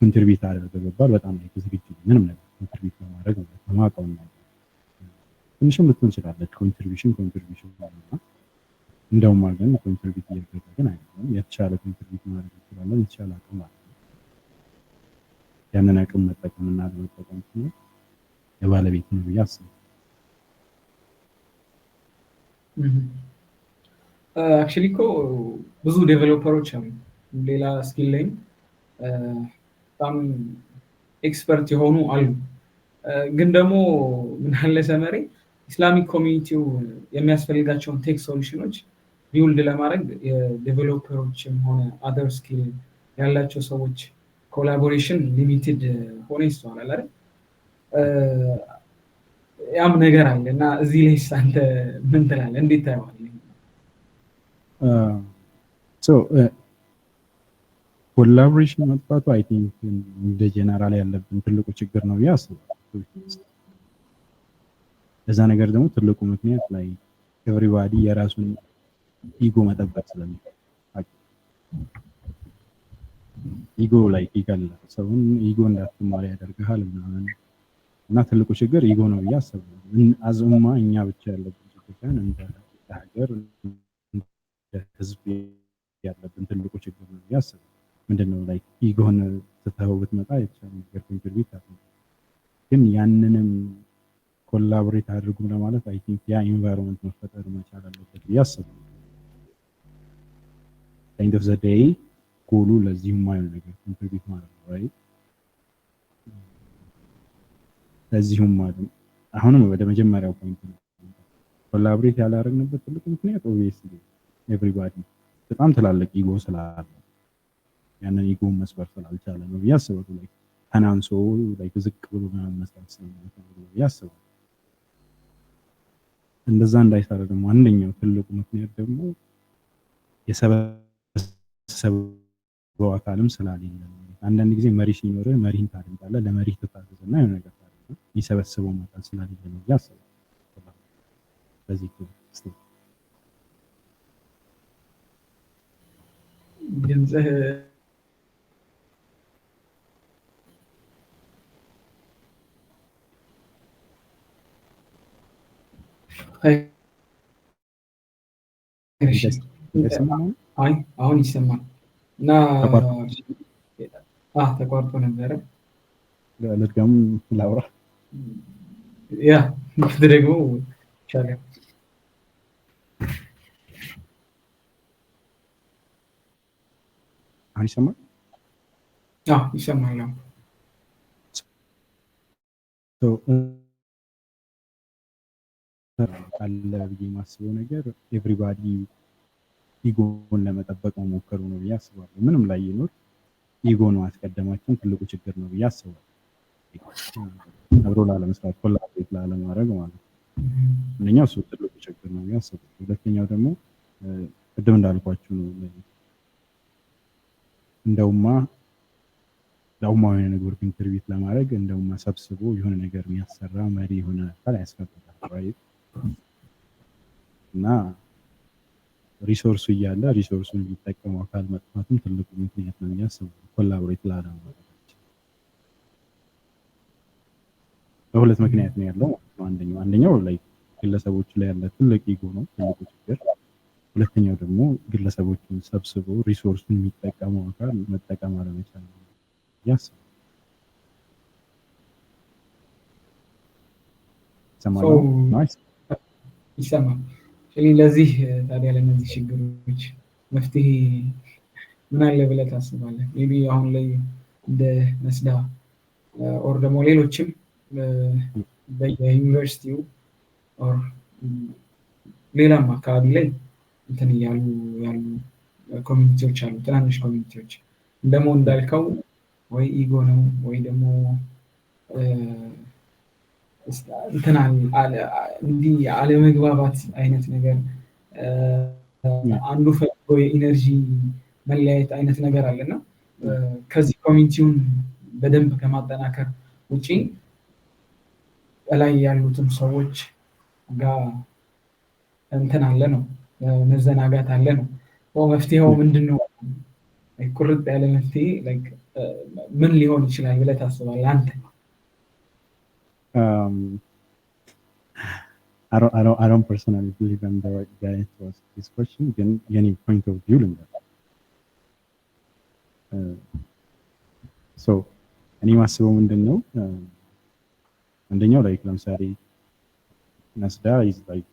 [SPEAKER 1] contribute አድርግ ብባል በጣም ላይ ዝግጁ ነኝ፣ ምንም ነገር contribute ለማድረግ ማለት ነው። ማውቀውን ነገር ትንሽም ልትሆን ትችላለች። Contribution contribution ነው። እንደውማ ግን contribute እያደረግን አይደለም። የተሻለ contribute ማድረግ እንችላለን። የተሻለ አቅም አለ። ያንን አቅም መጠቀም እና አለመጠቀም የባለቤት ነው ብዬ አስባለሁ።
[SPEAKER 2] Actually እኮ ብዙ developer ኦች አሉ፣ ሌላ skill ላይም በጣም expert የሆኑ አሉ። ግን ደግሞ ምን አለ ሰመሬ Islamic community ው የሚያስፈልጋቸውን tech solution ኦች build ለማድረግ የ developer ኦችም ሆነ other skill ያላቸው ሰዎች Collaboration limited ሆኖ ይስተዋላል አይደል? ያም ነገር አለ። እና እዚህ ላይ አንተ ምን ትላለህ? እንዴት ታየዋለህ?
[SPEAKER 1] So collaboration መጥፋቱ I think እንደ ጀነራል ያለብን ትልቁ ችግር ነው ብዬ አስባለሁ። ለዛ ነገር ደግሞ ትልቁ ምክንያት like everybody የራሱን ego መጠበቅ ስለሚፈልግ፣ ego like ይገላል ሰውን፣ ego እንዳትማር ያደርግሃል ምናምን። እና ትልቁ ችግር ego ነው ብዬ አስባለሁ። As ኡማ እኛ ብቻ ያለብን ችግር ሳይሆን እንደ ሀገር፣ እንደ ህዝብ ያለብን ትልቁ ችግር ነው ብዬ አስባለሁ። ምንድነው፣ like ego ን ትተኸው ብትመጣ የተሻለ ነገር contribute ታደርጋለህ። ግን ያንንም collaborate አድርጉ ለማለት I think ያ environment መፈጠር መቻል አለበት ብዬ አስባለሁ። End of the day goal ኡ ለዚህ የማይሆን ነገር contribute ማለት ነው፣ right? ለዚሁም ማለት ነው። አሁንም ወደ መጀመሪያው point ነው። Collaborate ያላደረግንበት ትልቁ ምክንያት obviously everybody በጣም ትላልቅ ego ስላለ፣ ያንን ego መስበር ስላልቻለ ነው ብዬ አስባለሁ። Like ተናንሶ like ዝቅ ብሎ ምናምን መስራት ስለማይፈልግ ነው ብዬ አስባለሁ። እንደዛ እንዳይሰራ ደግሞ አንደኛው ትልቁ ምክንያት ደግሞ የሰበሰበው አካልም ስላሌለ ነው። አንዳንድ ጊዜ መሪ ሲኖርህ መሪህን ታደምጣለህ፣ ለመሪህ ትታዘዝና የሆነ ነገር ታደርጋለህ። የሚሰበስበው አካል ስላሌለ ነው ብዬ አስባለሁ። በዚህ እስቲ
[SPEAKER 2] ድምፅህ እሺ፣
[SPEAKER 1] ይሰማል?
[SPEAKER 2] አይ፣ አሁን ይሰማል። እና
[SPEAKER 1] ተቋርጦ
[SPEAKER 2] ተቋርጦ ነበረ።
[SPEAKER 1] ልድገም፣ ላውራ?
[SPEAKER 2] Yeah፣ ደግሞ ይቻላል።
[SPEAKER 1] አሁን ይሰማል?
[SPEAKER 2] አዎ፣ ይሰማል። አሁን።
[SPEAKER 1] So, አለ ብዬ የማስበው ነገር everybody ego ን ለመጠበቅ መሞከሩ ነው ብዬ አስባለሁ። ምንም ላይ ይኖር ego ን ማስቀደማችን ትልቁ ችግር ነው ብዬ አስባለሁ። አብሮ ላለመስራት፣ collaborate ላለማድረግ ማለት ነው። አንደኛው እሱ ትልቁ ችግር ነው ብዬ አስባለሁ። ሁለተኛው ደግሞ ቅድም እንዳልኳችሁ ነው። እንደውማ ለኡማ የሆነ ነገር contribute ለማድረግ እንደውማ ሰብስቦ የሆነ ነገር የሚያሰራ መሪ የሆነ አካል ያስፈልጋል፣ right? እና resource ኡ እያለ resource ኡን የሚጠቀመው አካል መጥፋትም ትልቁ ምክንያት ነው ብዬ አስባለሁ። Collaborate ላለማድረጋችን በሁለት ምክንያት ነው ያለው ማለት ነው። አንደኛው like ግለሰቦች ላይ ያለ ትልቅ ego ነው ትልቁ ችግር። ሁለተኛው ደግሞ ግለሰቦችን ሰብስቦ resource ኡን የሚጠቀመው አካል መጠቀም አለመቻል ነው ብዬ አስባለሁ። ይሰማል?
[SPEAKER 2] So
[SPEAKER 1] nice።
[SPEAKER 2] ይሰማል። ስለዚህ ለዚህ ታዲያ ለእነዚህ ችግሮች መፍትሄ ምን አለ ብለህ ታስባለህ? Maybe አሁን ላይ እንደ ነስዳ or ደግሞ ሌሎችም በየዩኒቨርሲቲው or ሌላም አካባቢ ላይ እንትን እያሉ ያሉ community ዎች አሉ፣ ትናንሽ community ዎች። ደግሞ እንዳልከው ወይ ego ነው ወይ ደግሞ እንትን እንዲህ አለመግባባት አይነት ነገር፣ አንዱ ፈልጎ የ energy መለያየት አይነት ነገር አለ። እና ከዚህ community ውን በደንብ ከማጠናከር ውጪ እላይ ያሉትም ሰዎች ጋር እንትን አለ ነው፣ መዘናጋት አለ ነው። መፍትሄው ምንድን ነው? ቁርጥ ያለ መፍትሄ ምን ሊሆን ይችላል ብለህ ታስባለህ አንተ?
[SPEAKER 1] I don't personally believe I'm the right guy to ask this question፣ ግን የኔ point of view ልንገር። So እኔ ማስበው ምንድን ነው፣ አንደኛው like ለምሳሌ ነስዳ is like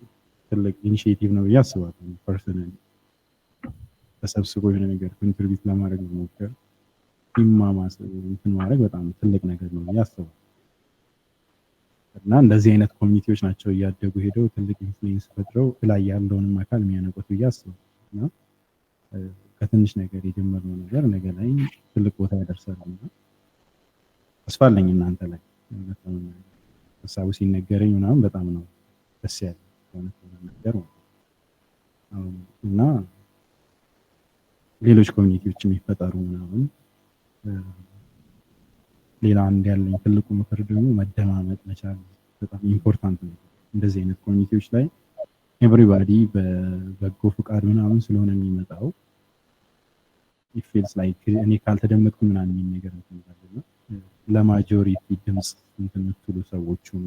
[SPEAKER 1] ትልቅ initiative ነው ብዬ አስባለሁ። Personally ተሰብስቦ የሆነ ነገር contribute ለማድረግ መሞከር፣ ኢማማስ እንትን ማድረግ በጣም ትልቅ ነገር ነው ብዬ አስባለሁ። እና እንደዚህ አይነት community ዎች ናቸው እያደጉ ሄደው ትልቅ influence ፈጥረው ላይ ያለውንም አካል የሚያነቁት ብዬ አስባለሁ። እና ከትንሽ ነገር የጀመርነው ነገር ነገ ላይ ትልቅ ቦታ ያደርሳል እና ተስፋ አለኝ እናንተ ላይ። እውነት ለመናገር ሀሳቡ ሲነገረኝ ምናምን በጣም ነው ደስ ያለ፣ እውነት ለመናገር ማለት ነው። እና ሌሎች community ዎች የሚፈጠሩ ምናምን። ሌላ አንድ ያለኝ ትልቁ ምክር ደግሞ መደማመጥ መቻል በጣም important ነው። እንደዚህ አይነት community ዎች ላይ everybody በበጎ ፍቃድ ምናምን ስለሆነ የሚመጣው feels like እኔ ካልተደመጥኩ ምናምን የሚል ነገር እንትን ይላል። እና ለ majority ድምፅ እንትን የምትሉ ሰዎች ሁኑ።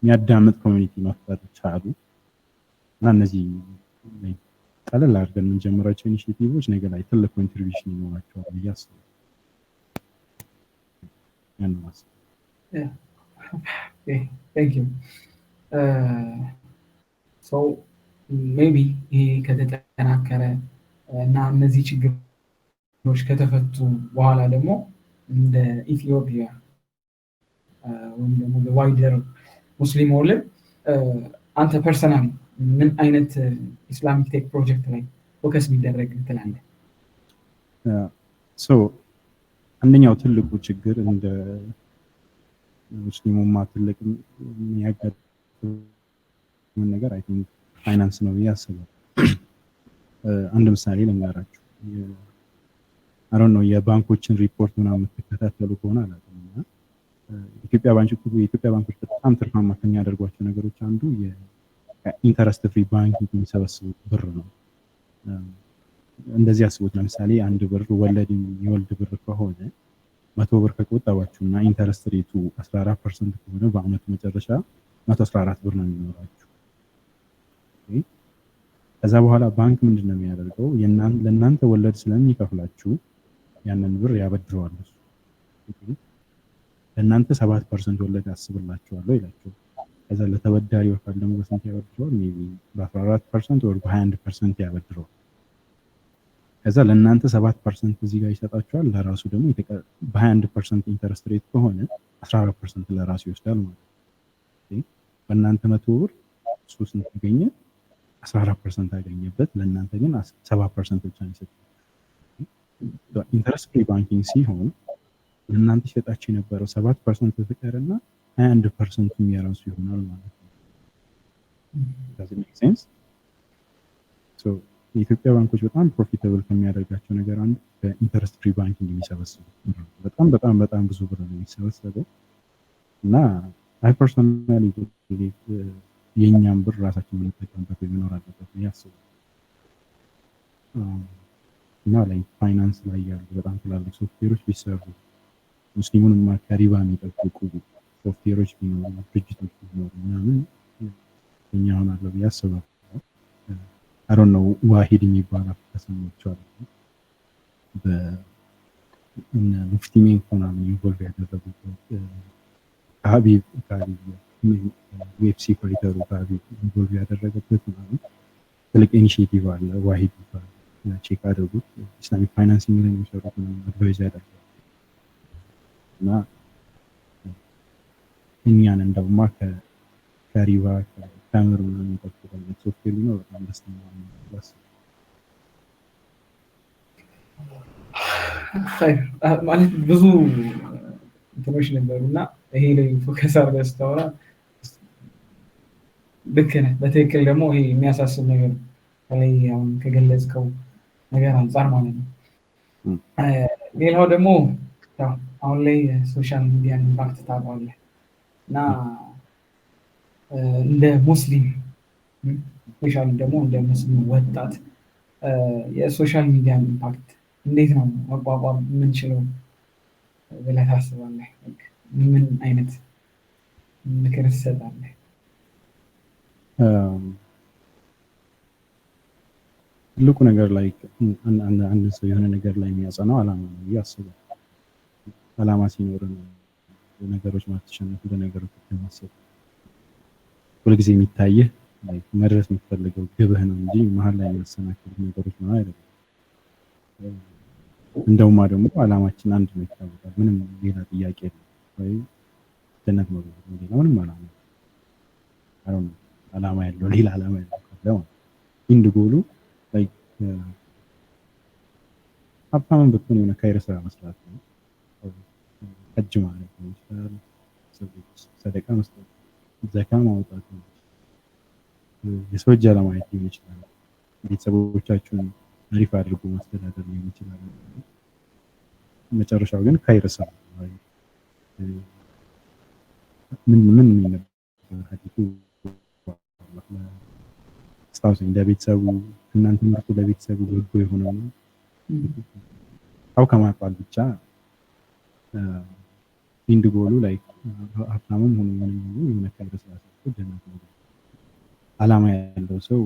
[SPEAKER 1] የሚያዳምጥ community መፍጠር ቻሉ እና እነዚህ ቀለል አድርገን የምንጀምራቸው initiative ኦች ነገ ላይ ትልቅ contribution ይኖራቸዋል ብዬ አስባለሁ። ያን ነው የማስበው።
[SPEAKER 2] Thank you. So maybe ይሄ ከተጠናከረ እና እነዚህ ችግሮች ከተፈቱ በኋላ ደግሞ እንደ ኢትዮጵያ ወይም ደግሞ wider Muslim world አንተ personally ምን አይነት Islamic tech project ላይ focus ቢደረግ ትላለህ?
[SPEAKER 1] So አንደኛው ትልቁ ችግር እንደ ሙስሊሙማ ትልቅ የሚያጋጥመን ነገር I think finance ነው ብዬ አስባለሁ። አንድ ምሳሌ ልንገራችሁ። I don't know የባንኮችን ሪፖርት ምናምን የምትከታተሉ ከሆነ አላውቅም። እና ኢትዮጵያ ባንኮች የኢትዮጵያ ባንኮች በጣም ትርፋማ ከሚያደርጓቸው ነገሮች አንዱ የ interest free banking የሚሰበስቡት ብር ነው። እንደዚህ አስቡት። ለምሳሌ 1 ብር ወለድ የሚወልድ ብር ከሆነ፣ 100 ብር ከቆጠባችሁ እና interest rate ኡ 14% ከሆነ በአመቱ መጨረሻ 114 ብር ነው የሚኖራችሁ። ከዛ በኋላ ባንክ ምንድን ነው የሚያደርገው? ለእናንተ ወለድ ስለሚከፍላችሁ ያንን ብር ያበድረዋል። እሱ ለእናንተ 7% ወለድ አስብላችኋለሁ ይላቸዋል። ከዛ ለተበዳሪው አካል ደግሞ በስንት ያበድረዋል? Maybe በ14% ወይ በ21% ያበድረዋል። ከዛ ለእናንተ 7% እዚህ ጋር ይሰጣችኋል። ለራሱ ደግሞ በ21% interest rate ከሆነ 14% ለራሱ ይወስዳል ማለት ነው። በእናንተ 100 ብር እሱ ስንት አገኘ? 14% አገኘበት። ለእናንተ ግን 7% ብቻ ነው የሰጠው። Interest free banking ሲሆን ለእናንተ ይሰጣችሁ የነበረው 7% ተቀርና 21 percent ኡም የራሱ ይሆናል ማለት ነው። Does it make sense? So የኢትዮጵያ ባንኮች በጣም profitable ከሚያደርጋቸው ነገር አንዱ በ interest free banking የሚሰበስቡት በጣም በጣም በጣም ብዙ ብር ነው የሚሰበሰበው። እና I personally የእኛም ብር ራሳችን የምንጠቀምበት ወይ መኖር አለበት ብዬ አስባለሁ። እና ላይ ፋይናንስ ላይ ያሉ በጣም ትላልቅ ሶፍትዌሮች ቢሰሩ፣ ሙስሊሙን ከሪባ የሚጠብቁ ሶፍትዌሮች ቢኖሩ፣ ድርጅቶች ቢኖሩ ምናምን እኛ ሆናለሁ ብዬ አስባለሁ። I don't know ዋሂድ የሚባል app ከሰማችሁ፣ በእነ ሙፍቲ ሜንክ ምናምን involve ያደረጉበት፣ ከሀቢብ UFC fighter ኡ ከሀቢብ involve ያደረገበት ምናምን ትልቅ initiative አለ። ዋሂድ ይባላል። Check አድርጉት። Islamic financing ላይ የሚሰሩት ምናምን advise ያደርጋል። እና እኛን እንደውማ ከሪባ ከምር ምናምን የሚጠብቅ አይነት ሶፍትዌር ቢኖር በጣም ደስተኛ ነው።
[SPEAKER 2] ማለት ብዙ እንትኖች ነበሩ እና ይሄ ላይ focus አድርገህ ስታወራ ልክ ነህ። በትክክል ደግሞ ይሄ የሚያሳስብ ነገር በተለይ አሁን ከገለጽከው ነገር አንጻር ማለት ነው። ሌላው ደግሞ ያው አሁን ላይ social media ን impact ታውቀዋለህ እና እንደ ሙስሊም፣ specially ደግሞ እንደ ሙስሊም ወጣት የ social media ን impact እንዴት ነው መቋቋም የምንችለው ብለህ ታስባለህ? ምን አይነት ምክር ትሰጣለህ?
[SPEAKER 1] ትልቁ ነገር ላይ አንድ ሰው የሆነ ነገር ላይ የሚያጸናው አላማ ነው ብዬ አስባለሁ። አላማ ሲኖር ነው ነገሮች ማትሸነፍ፣ ለነገሮች ማሰብ ሁልጊዜ የሚታይህ መድረስ የምትፈልገው ግብህ ነው እንጂ መሀል ላይ የሚያሰናክሉ ነገሮች ነው አይደለም። እንደውማ ደግሞ አላማችን አንድ ነው፣ ይታወቃል። ምንም ሌላ ጥያቄ የለም። ወይ ጀነት መግባት ነው። ሌላ ምንም አላማ አላማ ያለው ሌላ አላማ ያለው ካለ ማለት end goal ኡ ሀብታምን ብትሆን የሆነ ኸይር ስራ መስራት ነው። ሐጅ ማለት ሊሆን ይችላል፣ ሰዎች ሰደቃ መስጠት፣ ዘካ ማውጣት፣ የሰው እጅ አለማየት ሊሆን ይችላል። ቤተሰቦቻችሁን አሪፍ አድርጎ ማስተዳደር ሊሆን ይችላል። መጨረሻው ግን ኸይር ስራ ነው። ምን ምን የሚል ነበር ሐዲሱ? አስታውሰኝ። ለቤተሰቡ እናንተ ምርጡ ለቤተሰቡ በጎ የሆነው ነው አው ከማቋል ብቻ end goal ኡ ላይ ሀብታምም ሆኖ ምንም ሆኖ የሆነ ኸይር ስራ ሰርቶ ጀነት ነው። አላማ ያለው ሰው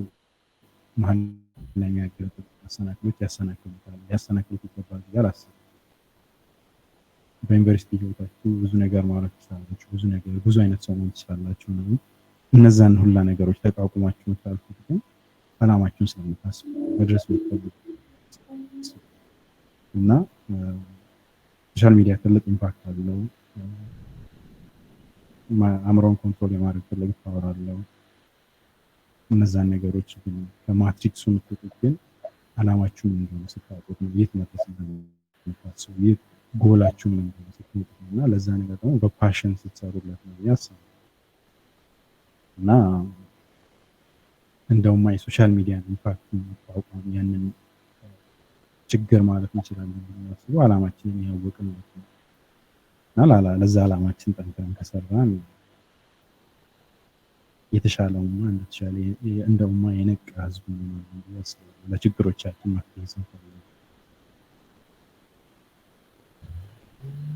[SPEAKER 1] መሀል ላይ የሚያጋጥሙ መሰናክሎች ያሰናክሉታል፣ ሊያሰናክሉት ይገባል ብዬ አላስብም። በዩኒቨርሲቲ ህይወታችሁ ብዙ ነገር ማድረግ ትችላላችሁ። ብዙ ነገር፣ ብዙ አይነት ሰው መሆን ትችላላችሁ ነው። እነዛን ሁላ ነገሮች ተቋቁማችሁ የምታልፉት ግን አላማችሁን ስለምታስቡ፣ መድረስ የምትፈልጉ እና social media ትልቅ impact አለው። አእምሮን control የማድረግ ትልቅ power አለው። እነዛን ነገሮች ግን ከ matrix ኡ የምትወጡት ግን አላማችሁ ምን እንደሆነ ስታውቁት ነው። የት መድረስ እንደምታስቡ፣ የት ጎላችሁ ምን እንደሆነ ስትወጡት ነው እና ለዛ ነገር ደግሞ በ passion ስትሰሩለት ነው ብዬ አስባለሁ። እና እንደውማ የ social media impact የሚቋቋም ያንን ችግር ማለት እንችላለን ብዬ አላማችንን ያወቅን ማለት ነው እና ለዛ አላማችን ጠንክረን ከሰራን የተሻለ ኡማ፣ እንደተሻለ እንደ ኡማ የነቃ ህዝብ እንሆናለን ብዬ አስባለሁ። ለችግሮቻችን መፍትሄ ስንፈልግ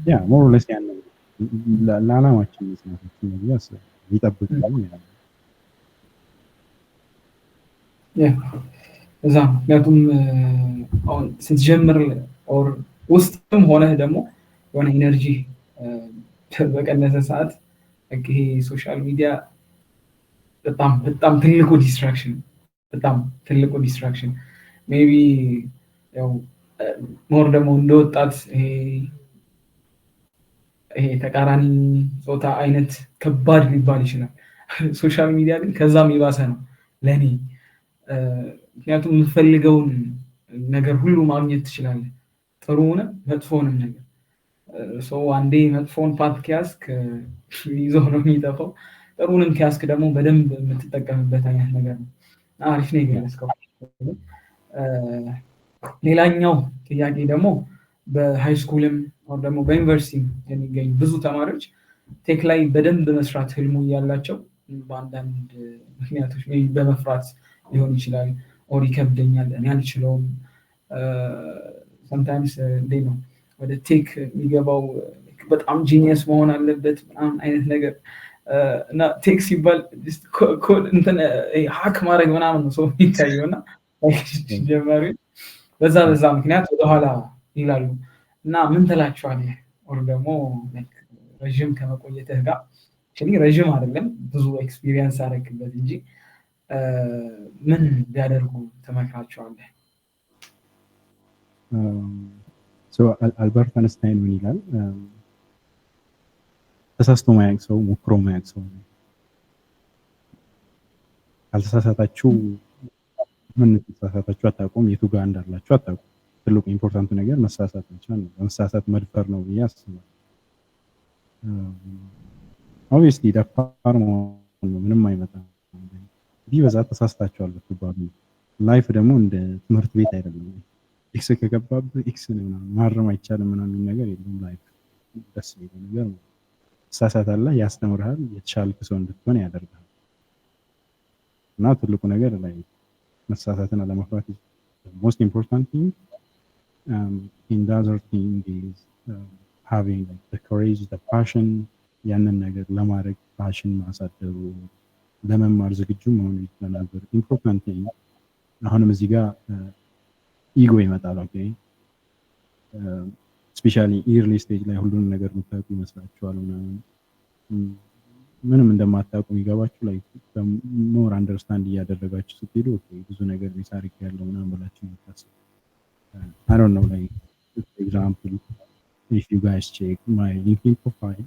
[SPEAKER 1] yeah, more or less ያንን ለዓላማችን መጽናታችን ነው ብዬ አስባለሁ። ይጠብቃል ያ።
[SPEAKER 2] Yeah፣ እዛ ምክንያቱም አሁን ስትጀምር or ውስጥም ሆነህ ደግሞ የሆነ energy በቀነሰ ሰዓት ይሄ social media በጣም በጣም ትልቁ distraction፣ በጣም ትልቁ distraction። Maybe ያው more ደግሞ እንደ ወጣት ይሄ ተቃራኒ ጾታ አይነት ከባድ ሊባል ይችላል። Social media ግን ከዛም የባሰ ነው ለእኔ። ምክንያቱም የምትፈልገውን ነገር ሁሉ ማግኘት ትችላለህ፣ ጥሩውንም መጥፎውንም ነገር። So አንዴ መጥፎውን path ከያዝክ ይዞ ነው የሚጠፋው። ጥሩንም ከያዝክ ደግሞ በደንብ የምትጠቀምበት አይነት ነገር ነው። አሪፍ ነው የገለጽከው። ሌላኛው ጥያቄ ደግሞ በ high school ም ደግሞ በዩኒቨርሲቲ የሚገኙ ብዙ ተማሪዎች tech ላይ በደንብ መስራት ህልሙ እያላቸው በአንዳንድ ምክንያቶች በመፍራት ሊሆን ይችላል or ይከብደኛል፣ እኔ አልችለውም፣ sometimes እንዴት ነው ወደ tech የሚገባው በጣም genius መሆን አለበት ምናምን አይነት ነገር እና tech ሲባል hack ማድረግ ምናምን ነው ሰው የሚታየው እና ጀማሪ በዛ በዛ ምክንያት ወደኋላ ይላሉ። እና ምን ትላቸዋለህ? Or ደግሞ ረዥም ከመቆየትህ ጋር፣ ረዥም አይደለም፣ ብዙ experience አደረግበት እንጂ፣ ምን ቢያደርጉ ትመክራቸዋለህ?
[SPEAKER 1] አልበርት አንስታይን ምን ይላል? ተሳስቶ ማያውቅ ሰው ሞክሮ ማያውቅ ሰው ነው። ካልተሳሳታችሁ ምን ተሳሳታችሁ አታውቁም፣ የቱ ጋር እንዳላችሁ አታውቁም። ትልቁ important ኡ ነገር መሳሳት መቻል ነው። ለመሳሳት መድፈር ነው ብዬ አስባለሁ። Obviously ደፋር መሆን ነው፣ ምንም አይመጣም። ቢበዛ ተሳስታችኋል ብትባሉ። Life ደግሞ እንደ ትምህርት ቤት አይደለም። X ከገባብህ X ነው፣ ማረም አይቻልም ምናምን ነገር የለም። Life ደስ የሚለው ነገር ነው። ትሳሳታለህ፣ ያስተምርሃል፣ የተሻልክ ሰው እንድትሆን ያደርግሃል። እና ትልቁ ነገር ላይ መሳሳትን አለመፍራት most important thing, and the other thing is having like the courage, the passion። ያንን ነገር ለማድረግ passion ማሳደሩ፣ ለመማር ዝግጁ መሆኑ ይችላል። Important thing አሁንም እዚህ ጋር ego ይመጣል። Okay, especially early stage ላይ ሁሉንም ነገር የምታውቁ ይመስላችኋል ምናምን። ምንም እንደማታውቁ የሚገባችሁ like more understand እያደረጋችሁ ስትሄዱ okay ብዙ ነገር miss አድርጌያለሁ ምናምን ብላችሁ ነው የምታስቡት። I don't know, like example, if you guys check my LinkedIn profile,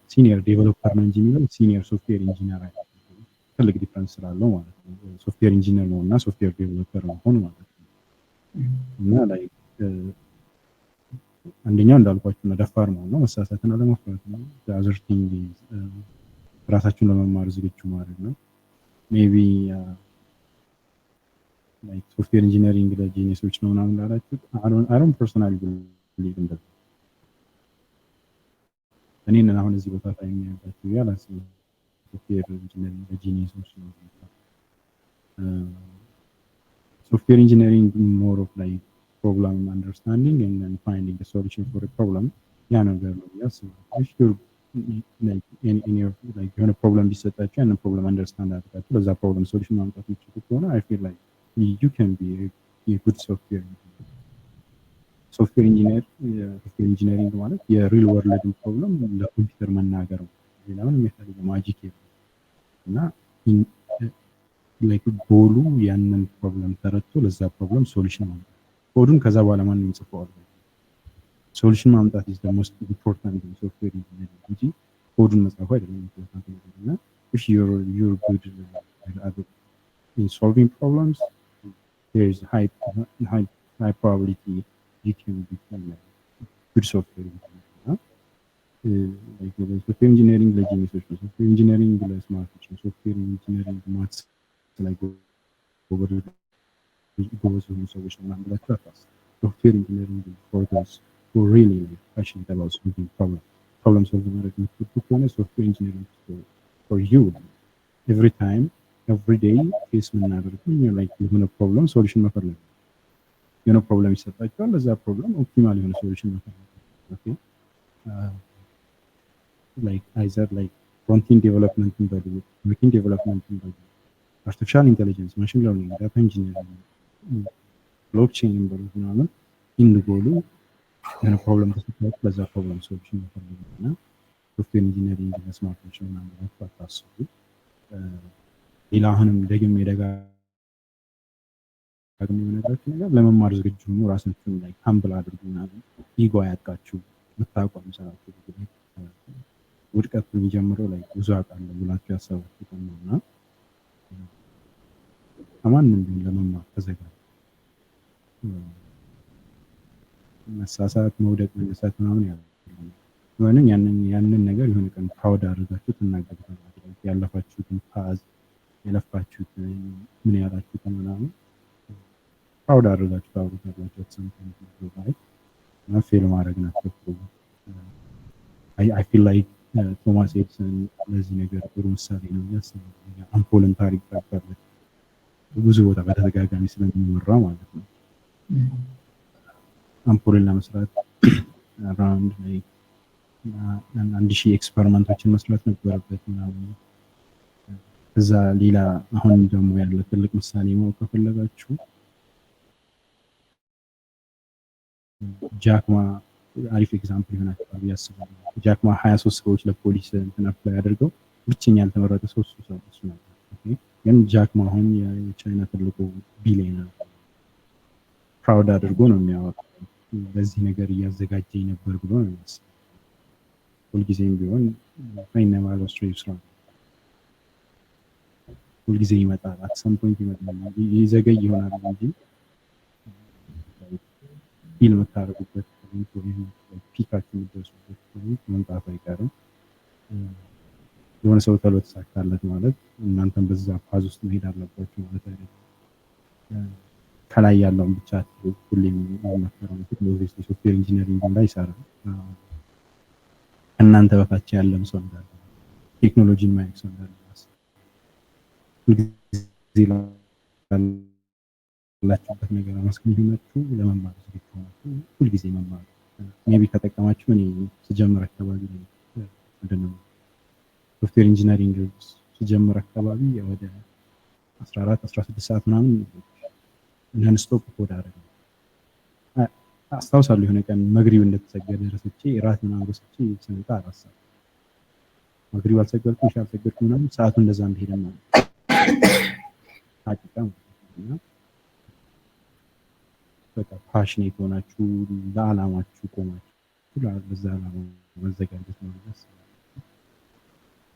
[SPEAKER 1] senior developer ነው እንጂ የሚለው senior software engineer አይደለም። ትልቅ difference ስላለው ማለት ነው። Software engineer ነው እና software developer መሆን ማለት ነው። እና like አንደኛው እንዳልኳችሁ ነው፣ ደፋር መሆን ነው፣ መሳሳትን አለመፍራት ነው። Other thing ራሳችሁን ለመማር ዝግጁ ማድረግ ነው። Maybe like software engineering ለ genius ኦች ነው ምናምን ላላችሁት I don't personally believe እንደዛ። እኔን አሁን እዚህ ቦታ ላይ የሚያውቃችሁ ብዬ አላስብም። Software engineering ለ genius ኦች ነው። Software engineering more of like problem understanding and then finding a solution for a problem፣ ያ ነገር ነው ብዬ አስባለሁ። If you're like any of like የሆነ problem ቢሰጣችሁ ያንን problem understand አድርጋችሁ ለዛ problem solution ማምጣት የምትችሉ ከሆነ I feel like you can be a good software engineer. Software engineer፣ software engineering ማለት የ real world ን problem ለኮምፒውተር መናገር ነው። ሌላ ምንም የተለየ magic የለም። እና like goal ኡ ያንን problem ተረድቶ ለዛ problem solution ማምጣት፣ ኮዱን ከዛ በኋላ ማንም ይጽፈዋል። Solution ማምጣት is the most important software engineering እንጂ ኮዱን መጻፉ አይደለም important ነገር። እና if you're good in solving problems, there is high probability you can become a good software engineer። እና software engineering ለ genius ኦች ነው። Software engineering ለ smart ኦች ነው። Software engineering maths ላይ ጎበዝ የሆኑ ሰዎች ነው ምናምን ብላችሁ አታስቡ። Software engineering for those who really like passionate about solving problem። Problem solve ማድረግ የምትወዱ ከሆነ software engineering for you። Every time, every day face የምናደርገው like የሆነ problem solution መፈለግ ነው። የሆነ problem ይሰጣቸዋል። ለዛ problem optimal የሆነ solution መፈለግ። Okay, like either like frontend development ን በሉ፣ backend development ን በሉ፣ artificial intelligence፣ machine learning፣ data engineering፣ blockchain ን በሉ ምናምን end goal ኡ የሆነ problem ተሰጥቷችሁ ለዛ problem solution መፈለግ ነው። እና software engineering ለ smart ኦች ምናምን ብላችሁ አታስቡ። ሌላ አሁንም ደግሜ ደጋግሜ የምነግራችሁ ነገር ለመማር ዝግጁ ሁኑ። ራሳችሁን like humble አድርጉ ምናምን፣ ego አያጥቃችሁ። የምታውቁ አይምሰላችሁ። ውድቀቱ የሚጀምረው like ብዙ አውቃለሁ ብላችሁ ያሰባችሁ ቀን ነው። እና ከማንም ቢሆን ለመማር ተዘጋጁ። መሳሳት፣ መውደቅ፣ መነሳት ምናምን ያለ ቢሆንም ያንን ነገር የሆነ ቀን proud አድርጋችሁ ትናገሩታላችሁ። ያለፋችሁትን path፣ የለፋችሁትን፣ ምን ያላችሁትን ምናምን proud አድርጋችሁ ታወሩታላችሁ። At some point ላይ እና fail ማድረግ ናቸው። I feel like ቶማስ ኤዲሰን ለዚህ ነገር ጥሩ ምሳሌ ነው ብዬ አስባለሁ። አምፖልን ታሪክ ታውቃለህ፣ ብዙ ቦታ በተደጋጋሚ ስለሚወራ ማለት ነው። አምፖልን ለመስራት around like 1000 experiment ኦችን መስራት ነበረበት ምናምን። ከዛ ሌላ አሁን ደግሞ ያለ ትልቅ ምሳሌ ማወቅ ከፈለጋችሁ ጃክ ማ አሪፍ example ይሆናቸዋል ብዬ አስባለሁ። ጃክ ማ 23 ሰዎች ለፖሊስ እንትን apply አድርገው ብቸኛ ያልተመረጠ ሰው እሱ ሰው እሱ ነበር። ግን ጃክ ማ አሁን የቻይና ትልቁ ቢሊዮነር፣ proud አድርጎ ነው የሚያወራው። በዚህ ነገር እያዘጋጀኝ ነበር ብሎ ነው የሚያስበው። ሁልጊዜም ቢሆን فإنما العسر يسرا፣ ሁልጊዜ ይመጣል። At some point ይመጣል። ይዘገይ ይሆናል እንጂ feel የምታደርጉበት point ወይም peak ኣችሁ የምትደርሱበት point መምጣቱ አይቀርም። የሆነ ሰው ተሎ ተሳካለት ማለት እናንተም በዛ path ውስጥ መሄድ አለባችሁ ማለት አይደለም። ከላይ ያለውን ብቻ ሁሌም የሚመከረው ምክር obviously software engineering ላይ ይሰራል። ከእናንተ በታች ያለም ሰው እንዳለ፣ ቴክኖሎጂ የማያውቅ ሰው እንዳለ፣ ሁልጊዜ ላላችሁበት ነገር አመስጋኝ ሆናችሁ ለመማር ዝግጁ ሆናችሁ ሁልጊዜ መማር maybe ከጠቀማችሁ፣ እኔ ስጀምር አካባቢ፣ ምንድን ነው፣ software engineering ስጀምር አካባቢ ወደ 14 16 ሰዓት ምናምን nonstop code አደረግ አስታውሳለሁ። የሆነ ቀን መግሪብ እንደተሰገደ ረስቼ እራት ምናምን ረስቼ ስመጣ 4 ሰዓት፣ መግሪብ አልሰገድኩም፣ ኢሻ አልሰገድኩም ምናምን፣ ሰዓቱ እንደዛ እንደሄደ ማለት ሀቂቃ ማለት ነው። እና በቃ passionate ሆናችሁ ለአላማችሁ ቆማችሁ በዛ አላማ መዘጋጀት ነው ብዬ አስባለሁ።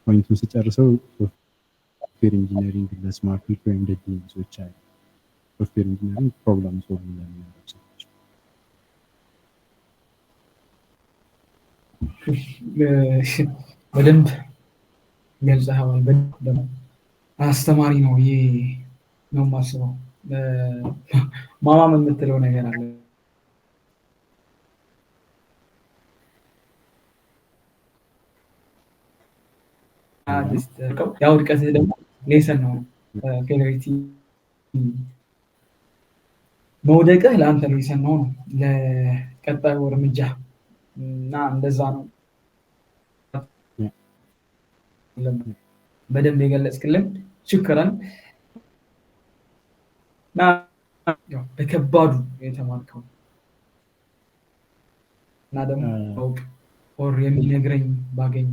[SPEAKER 1] Point ኡን ስጨርሰው software engineering ለ smart ኦች ወይም ለ genius ኦች አለ። Software engineering problem solve ለሚያደርጉ ሰዎች።
[SPEAKER 2] በደንብ ገልጸኸዋል። በደንብ አስተማሪ ነው ብዬ ነው የማስበው። ማማም የምትለው ነገር አለ? ያ ውድቀትህ ደግሞ lesson ነው። Failure መውደቅህ ለአንተ lesson ነው ለቀጣዩ እርምጃ እና እንደዛ ነው። በደንብ የገለጽክልን شكرا። እና በከባዱ የተማርከው እና ደግሞ አውቅ or የሚነግረኝ ባገኝ፣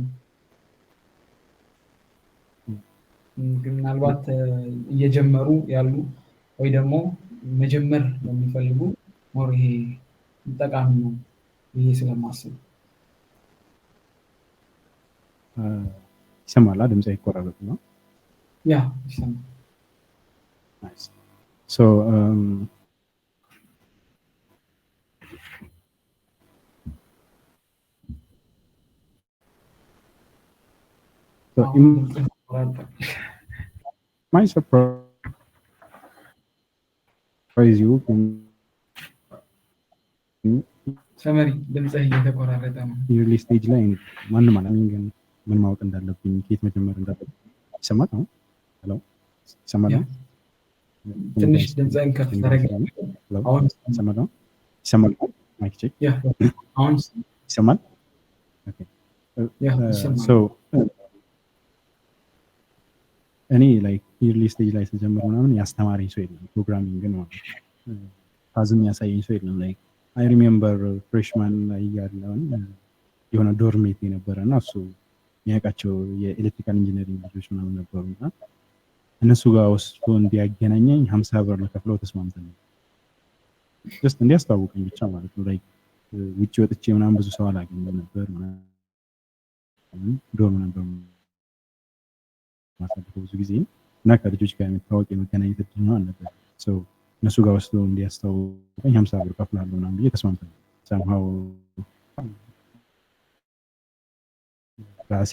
[SPEAKER 2] ምናልባት እየጀመሩ ያሉ ወይ ደግሞ መጀመር ለሚፈልጉ more ይሄ ጠቃሚ ነው ብዬ ስለማስብ።
[SPEAKER 1] ይሰማላ? ድምፅ አይቆራረጥ ነው?
[SPEAKER 2] Yeah፣ ይሰማል።
[SPEAKER 1] Nice. So it might surprise you.
[SPEAKER 2] ሰመሪ፣ ድምፅህ እየተቆራረጠ ነው።
[SPEAKER 1] Early stage ላይ ማንም አላገኝ፣ ግን ምን ማወቅ እንዳለብኝ፣ ከየት መጀመር እንዳለብኝ። ይሰማል አሁን? Hello፣ ይሰማል?
[SPEAKER 2] ትንሽ ድምፅህን ከፍ ታደርግ። አሁን
[SPEAKER 1] ይሰማል? ይሰማል? Mic check.
[SPEAKER 2] አሁን
[SPEAKER 1] ይሰማል?
[SPEAKER 2] Yeah፣ ይሰማል።
[SPEAKER 1] So እኔ like early stage ላይ ስጀምር ምናምን ያስተማረኝ ሰው የለም፣ programming ን ማለት ነው። Path ም ያሳየኝ ሰው የለም። Like I remember freshman ላይ እያለውን የሆነ dormmate የነበረ እና እሱ የሚያውቃቸው የ electrical engineering ልጆች ምናምን ነበሩ እና እነሱ ጋር ወስዶ እንዲያገናኘኝ 50 ብር ለከፍለው ተስማምተን just እንዲያስተዋውቀኝ ብቻ ማለት ነው። Like ውጭ ወጥቼ ምናምን ብዙ ሰው አላገኘም ነበር። Dorm ነበር ማሳልፈው ብዙ ጊዜ እና ከልጆች ጋር የመታወቅ የመገናኘት እድል ነው አልነበር። እነሱ ጋር ወስዶ እንዲያስተዋውቀኝ 50 ብር ከፍላለሁ ምናምን ብዬ ተስማምተን somehow ራሴ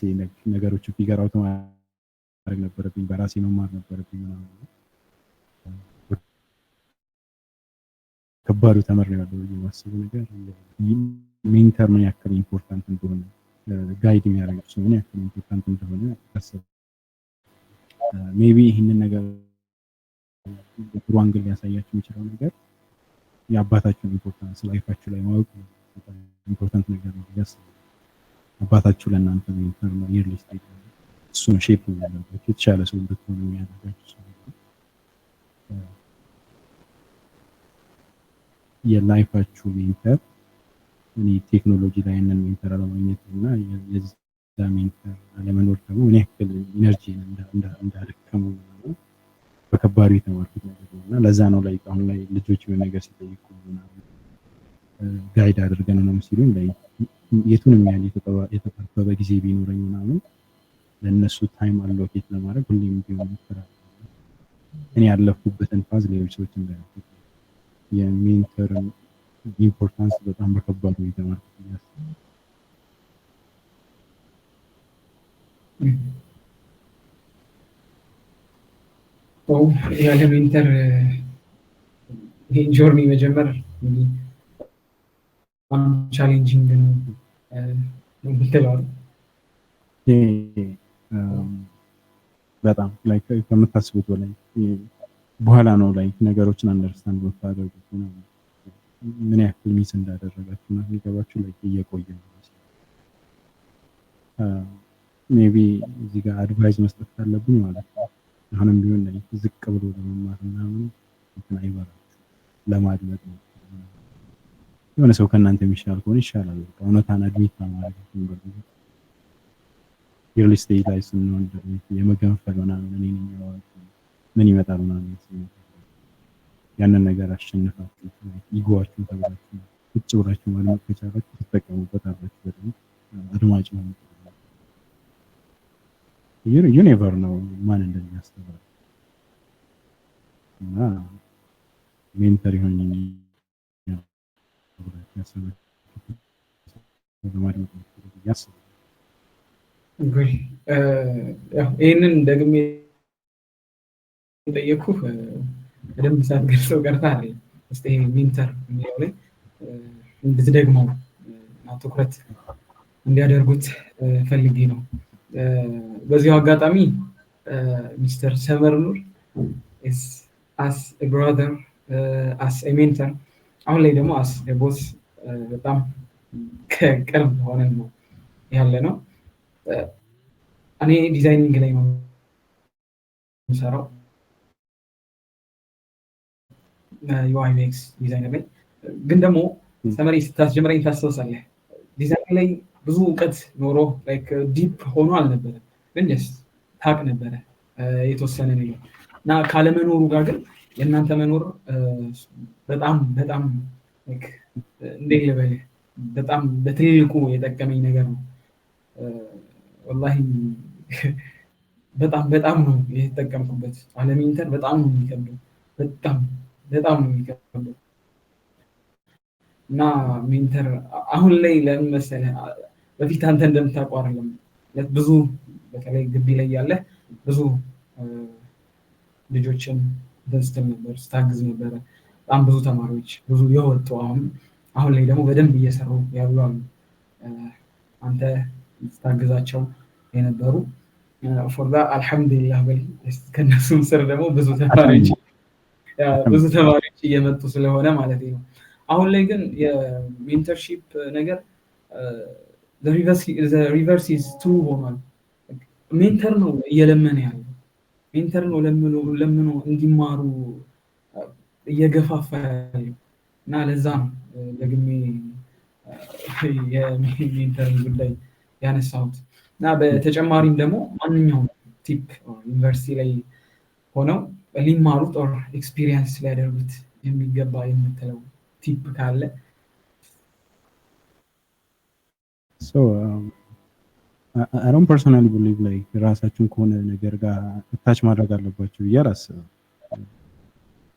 [SPEAKER 1] ነገሮችን figure out ማድረግ ነበረብኝ። በራሴ መማር ነበረብኝ ምናምን። ከባዱ ተምሬዋለሁ ብዬ የማስበው ነገር mentor ምን ያክል important እንደሆነ፣ guide የሚያደርግ ሰው ምን ያክል important እንደሆነ አስብ። Maybe ይህንን ነገር ጥሩ angle ሊያሳያችሁ የሚችለው ነገር የአባታችሁን importance life ኣችሁ ላይ ማወቅ በጣም important ነገር ነው ብዬ አስባለሁ። አባታችሁ ለእናንተ mentor ነው። Early stage እሱ ነው shape የሚያደርጋችሁ፣ የተሻለ ሰው እንድትሆኑ የሚያደርጋችሁ ሰው ነው። የ life ኣችሁ mentor፣ እኔ ቴክኖሎጂ ላይ ያንን mentor አለማግኘት እና የዛ mentor አለመኖር ደግሞ ምን ያክል energy እንዳደከሙ በከባዱ የተማርኩት ነገር ነው። እና ለዛ ነው like አሁን ላይ ልጆች የሆነ ነገር ሲጠይቁ guide አድርገን ነው ሲሉኝ like የቱንም ያህል የተጣበበ ጊዜ ቢኖረኝ ምናምን ለእነሱ time allocate ለማድረግ ሁሌም ቢሆን እሞክራለሁ። እኔ ያለፍኩበትን path ሌሎች ሰዎች እንዳያልፉት የ mentor ን importance በጣም በከባዱ ነው የተማርኩት ብዬ አስባለሁ።
[SPEAKER 2] ያለ mentor ይሄን journey መጀመር እንግዲህ በጣም challenging ነው የምትለው?
[SPEAKER 1] በጣም like ከምታስቡት በላይ። በኋላ ነው like ነገሮችን understand የምታደርጉት፣ ምን ያክል miss እንዳደረጋችሁ እና የሚገባችሁ like እየቆየ ነው። Maybe እዚህ ጋር advice መስጠት ካለብኝ ማለት ነው፣ አሁንም ቢሆን like ዝቅ ብሎ ለመማር ምናምን እንትን አይበራችሁ፣ ለማድመጥ ነው። የሆነ ሰው ከእናንተ የሚሻል ከሆነ ይሻላል። በቃ እውነታን admit ለማድረግ። Early stage ላይ ስንሆን ደግሞ የመገንፈል ምናምን፣ እኔ ነኝ አዋቂ፣ ምን ይመጣል ምናምን ስሜት፣ ያንን ነገር አሸንፋችሁ ego ኣችሁን ተብላችሁ ቁጭ ብላችሁ ማድመጥ ከቻላችሁ ትጠቀሙበት አላችሁ። በደንብ አድማጭ ነው። You never know ማን እንደሚያስተምር እና Mentor ይሆነኛል ብላችሁ ያሰባችሁትን ለማድመጥ ብዬ አስባለሁ።
[SPEAKER 2] ይህንን ደግሜ የጠየኩህ በደንብ ሳትገልጸው ቀርተህ አይደለም። እስኪ ይሄ mentor የሚለው ላይ እንድትደግመው እና ትኩረት እንዲያደርጉት ፈልጌ ነው። በዚሁ አጋጣሚ ሚስተር ሰመር ኑር as brother, as mentor፣ አሁን ላይ ደግሞ as boss በጣም ከቅርብ ሆነን ነው ያለ ነው። እኔ designing ላይ ነው የምሰራው፣ UI UX designer ላይ። ግን ደግሞ ሰመሪ ስታስጀምረኝ ታስታውሳለህ፣ ዲዛይን ላይ ብዙ እውቀት ኖሮ deep ሆኖ አልነበረም፣ ግን just ታውቅ ነበረ የተወሰነ ነገር። እና ካለመኖሩ ጋር ግን የእናንተ መኖር በጣም በጣም፣ እንዴት ልበልህ፣ በጣም በትልቁ የጠቀመኝ ነገር ነው። ወላሂ በጣም በጣም ነው የተጠቀምኩበት። አለ mentor በጣም ነው የሚከብደው፣ በጣም በጣም ነው የሚከብደው። እና mentor አሁን ላይ ለምን መሰለህ፣ በፊት አንተ እንደምታውቀው አይደለም። ብዙ በተለይ ግቢ ላይ ያለ ብዙ ልጆችን እንትን ስትል ነበር፣ ስታግዝ ነበረ። በጣም ብዙ ተማሪዎች ብዙ የወጡ አሁን አሁን ላይ ደግሞ በደንብ እየሰሩ ያሉ አሉ። አንተ ስታግዛቸው የነበሩ፣ for that አልሐምዱሊላህ በል። ከእነሱም ስር ደግሞ ብዙ ተማሪዎች እየመጡ ስለሆነ ማለት ነው። አሁን ላይ ግን የ mentorship ነገር reverse is true ሆኗል። Mentor ነው እየለመነ ያለው፣ mentor ነው ለምኖ ለምኖ እንዲማሩ እየገፋፋ ያለው። እና ለዛ ነው ደግሜ የ mentor ን ጉዳይ ያነሳሁት። እና በተጨማሪም ደግሞ ማንኛውም tip ዩኒቨርሲቲ ላይ ሆነው ሊማሩት or experience ሊያደርጉት የሚገባ የምትለው tip ካለ?
[SPEAKER 1] So I don't personally believe like ራሳችሁን ከሆነ ነገር ጋር attach ማድረግ አለባችሁ ብዬ አላስብም።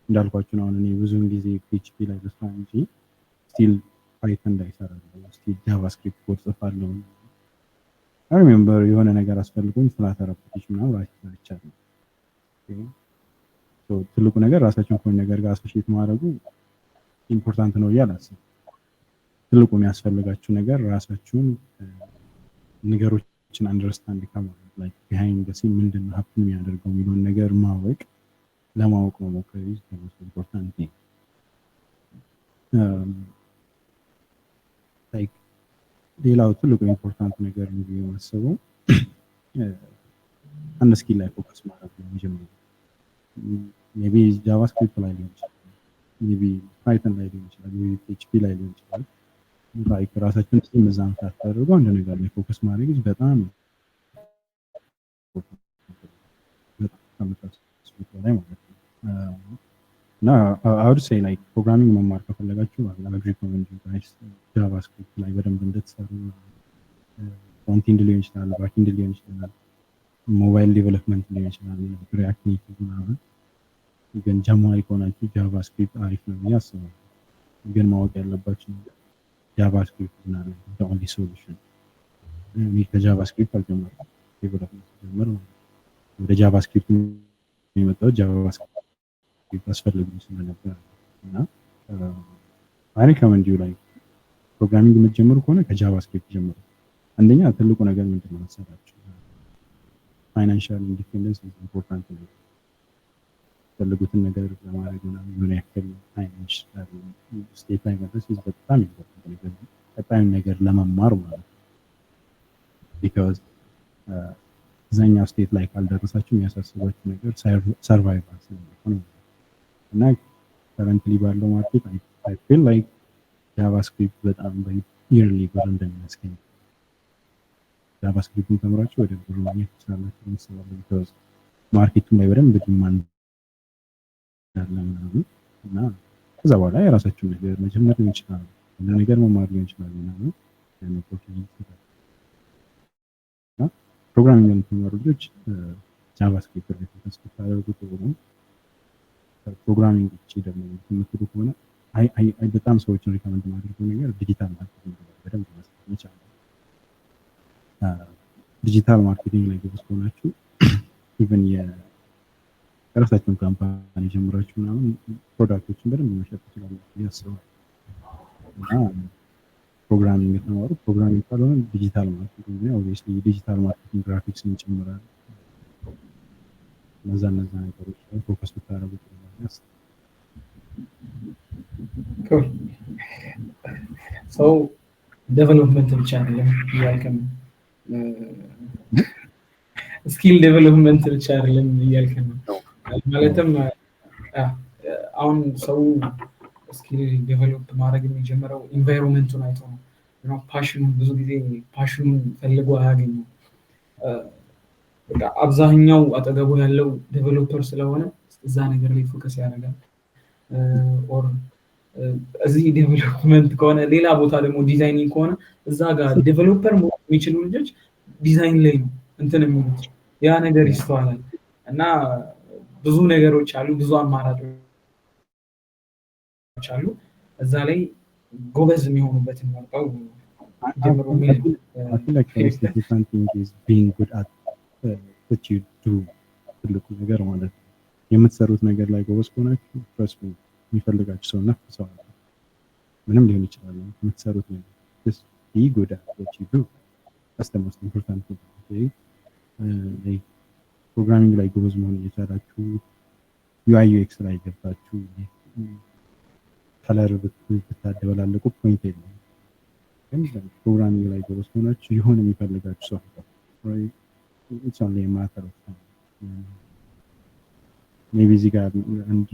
[SPEAKER 1] እንዳልኳችሁ ነው፣ አሁን እኔ ብዙውን ጊዜ PHP ላይ ልስራ እንጂ still Python ላይ እሰራለሁ፣ still JavaScript code ጽፋለሁ። I remember የሆነ ነገር አስፈልጎኝ Flutter application ምናምን ራሴ ሰርቻለሁ። ትልቁ ነገር ራሳችሁን ከሆነ ነገር ጋር associate ማድረጉ important ነው ብዬ አላስብም። ትልቁ የሚያስፈልጋችሁ ነገር ራሳችሁን ነገሮችን understand ከማድረግ፣ like behind the scene ምንድን ነው happen የሚያደርገው የሚለውን ነገር ማወቅ፣ ለማወቅ መሞከር is the most important thing። Like ሌላው ትልቁ important ነገር ነው ብዬ የማስበው አንድ skill ላይ focus ማድረግ ነው። መጀመሪያ maybe JavaScript ላይ ሊሆን ይችላል፣ maybe Python ላይ ሊሆን ይችላል፣ maybe PHP ላይ ሊሆን ይችላል። Like ራሳችሁን እስቲ እዛም ሳታደርጉ አንድ ነገር ላይ focus ማድረግ በጣም በጣም ከምታስቡት በላይ ማለት ነው። እና I would say like programming መማር ከፈለጋችሁ I would recommend you guys JavaScript ላይ በደንብ እንድትሰሩ። Frontend ሊሆን ይችላል፣ backend ሊሆን ይችላል፣ mobile development ሊሆን ይችላል፣ React Native ምናምን። ግን ጀማሪ ከሆናችሁ JavaScript አሪፍ ነው ብዬ አስባለሁ። ግን ማወቅ ያለባችሁ ነገር JavaScript is not the only solution። እኔ ከ JavaScript አልጀመርኩም፣ development ጀመር ማለት ነው። ወደ JavaScript የመጣው JavaScript አስፈልጉኝ ስለነበር። እና I recommend you like programming የምትጀምሩ ከሆነ ከ JavaScript ጀምሩ። አንደኛ ትልቁ ነገር ምንድን ነው መሰላችሁ? Financial independence important ነው። ፈልጉትን ነገር ለማድረግ ምናምን የሆነ ያክል financial state ላይ መድረስ በጣም important ነገር ነው። ቀጣዩን ነገር ለመማር ማለት ነው። Because እዛኛው state ላይ ካልደረሳችሁ የሚያሳስባችሁ ነገር survival ስለሚሆን ማለት ነው። እና currently ባለው market I feel like JavaScript በጣም yearly ብር እንደሚያስገኝ፣ JavaScript ን ተምራችሁ ወደ ብር ማግኘት ትችላላችሁ አስባለሁ። Because market ኡም ላይ በደንብ demand ያለ ምናምን። እና ከዛ በኋላ የራሳችሁን ነገር መጀመር ሊሆን ይችላል፣ ሌላ ነገር መማር ሊሆን ይችላል ምናምን፣ ያን opportunity ይሰጣል። እና programming የምትማሩ ልጆች JavaScript ላይ focus ብታደርጉ ጥሩ ነው። Programming ውጭ ደግሞ የምትሉ ከሆነ በጣም ሰዎችን recommend ማድረገው ነገር digital marketing ላይ በደንብ መስራት መቻል ነው። Digital marketing ላይ ጎበዝ ከሆናችሁ even የራሳችሁን company ጀምራችሁ ምናምን product ኦችን በደንብ መሸጥ ትችላላችሁ ብዬ አስባለሁ። እና programming ተማሩ። Programming ካልሆነ digital marketing ላይ obviously digital marketing graphics ን ይጨምራል። እነዛ ነገሮች ላይ focus ብታደርጉ ጥሩ ነው ብዬ አስባለሁ።
[SPEAKER 2] Cool. So development ብቻ አይደለም እያልከን ነው። Skill development ብቻ አይደለም እያልከን ነው። ማለትም አሁን ሰው skill develop ማድረግ የሚጀምረው environment ኡን አይቶ ነው። Passion ኑን ብዙ ጊዜ passion ኑን ፈልጎ አያገኘው። በቃ አብዛኛው አጠገቡ ያለው developer ስለሆነ እዛ ነገር ላይ focus ያደርጋል። Or እዚህ development ከሆነ፣ ሌላ ቦታ ደግሞ designing ከሆነ እዛ ጋር developer መሆን የሚችሉ ልጆች ዲዛይን ላይ ነው እንትን የሚሉት፣ ያ ነገር ይስተዋላል። እና ብዙ ነገሮች አሉ፣ ብዙ አማራጮች አሉ። እዛ ላይ ጎበዝ የሚሆኑበትን መርጠው ጀምሩ የሚል ነው።
[SPEAKER 1] I feel like the most important thing is being good at what you do። ትልቁ ነገር ማለት ነው። የምትሰሩት ነገር ላይ ጎበዝ ከሆናችሁ trust me፣ የሚፈልጋችሁ ሰው ነፍ ሰው አለ። ምንም ሊሆን ይችላል የምትሰሩት ነገር፣ just be good at what you do. That's the most important thing, okay? Like programming ላይ ጎበዝ መሆን እየቻላችሁ UI UX ላይ ገብታችሁ color ብታደበላለቁ point የለውም። ግን programming ላይ ጎበዝ ከሆናችሁ የሆነ የሚፈልጋችሁ ሰው አለ። It's only a matter of time. Maybe እዚህ ጋር አንዱ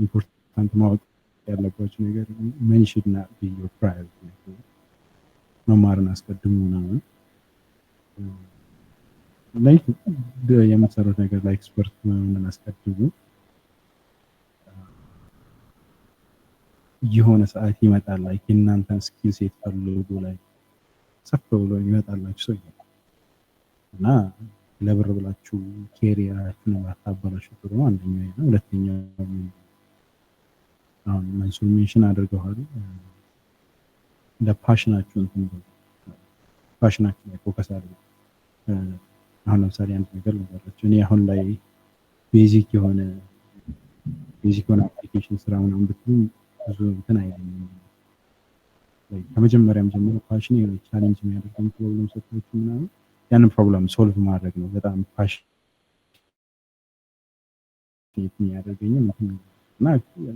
[SPEAKER 1] important ማወቅ ያለባችሁ ነገር money should not be your priority። መማርን አስቀድሙ ምናምን፣ like የምትሰሩት ነገር ላይ expert መሆንን አስቀድሙ። የሆነ ሰዓት ይመጣል፣ like የእናንተን skill set ፈልጎ like ሰፍ ብሎ ይመጣላችሁ ሰው ይመጣል። እና ለብር ብላችሁ career ኣችሁን ባታበላሹ ጥሩ ነው። አንደኛው ይሄ ነው። ሁለተኛው አሁን መንሱር mention አድርገዋል። እንደ passion ኣችሁ እንትን በሉ፣ passion ኣችሁ ላይ focus አድርጉ። አሁን ለምሳሌ አንድ ነገር ልንገራችሁ። እኔ አሁን ላይ basic የሆነ application ስራ ምናምን ብትሉኝ ብዙ እንትን አይለኝም። ከመጀመሪያም ጀምሮ passion የሆነ challenge የሚያደርገኝ problem ሰጥታችሁ ምናምን ያንን problem solve ማድረግ ነው። በጣም passion የሚያደርገኝም እንትን እና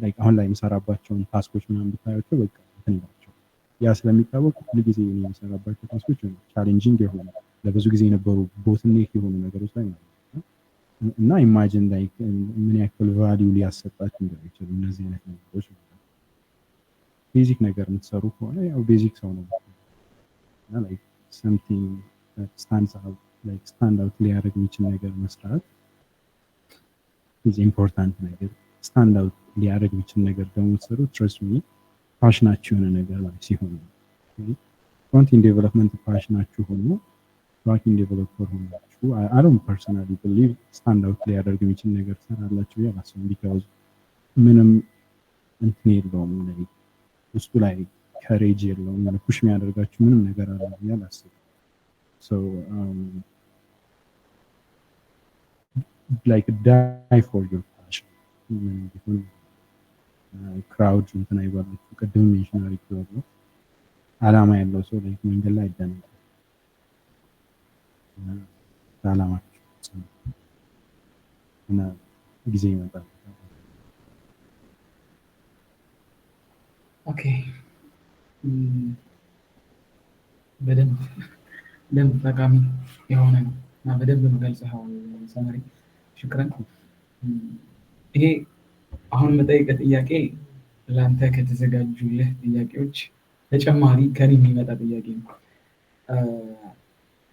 [SPEAKER 1] like አሁን ላይ የምሰራባቸውን task ኦች ምናምን ብታያቸው በቃ እንትን ናቸው። ያ ስለሚታወቅ ሁሉ ጊዜ እኔ የምሰራባቸው task ኦች challenging የሆኑ፣ ለብዙ ጊዜ የነበሩ bottleneck የሆኑ ነገሮች ላይ ማለት ነው። እና imagine like ምን ያክል value ሊያሰጣችሁ እንደሚችሉ እነዚህ አይነት ነገሮች ማለት ነው። Basic ነገር የምትሰሩ ከሆነ ያው basic ሰው ነው። እና like something stands out, like stand out ሊያደርግ የሚችል ነገር መስራት is important ነገር። Stand out ሊያደርግ የሚችል ነገር ደግሞ የምትሰሩ trust me passion ኣችሁ የሆነ ነገር ላይ ሲሆን ነው። Frontend development passion ኣችሁ ሆኖ backend developer ሆናችሁ I don't personally believe stand out ሊያደርግ የሚችል ነገር ትሰራላችሁ ብዬ አላስብም። Because ምንም እንትን የለውም፣ like ውስጡ ላይ courage የለውም። Push የሚያደርጋችሁ ምንም ነገር አለ ብዬ አላስብም። So like die for your passion። ምንም ቢሆን crowd እንትን አይባላችሁ። ቅድም mention አድርጌዋለሁ። አላማ ያለው ሰው like መንገድ ላይ አይደናቀፍም። ለአላማችሁ ጽኑ እና ጊዜ ይመጣል።
[SPEAKER 2] Okay፣ በደንብ በደንብ ጠቃሚ የሆነ ነው እና በደንብ ገልጸኸዋል ሰመሪ፣ شكرا። ይሄ አሁን የምጠይቅህ ጥያቄ ለአንተ ከተዘጋጁልህ ጥያቄዎች ተጨማሪ ከኔ የሚመጣ ጥያቄ ነው።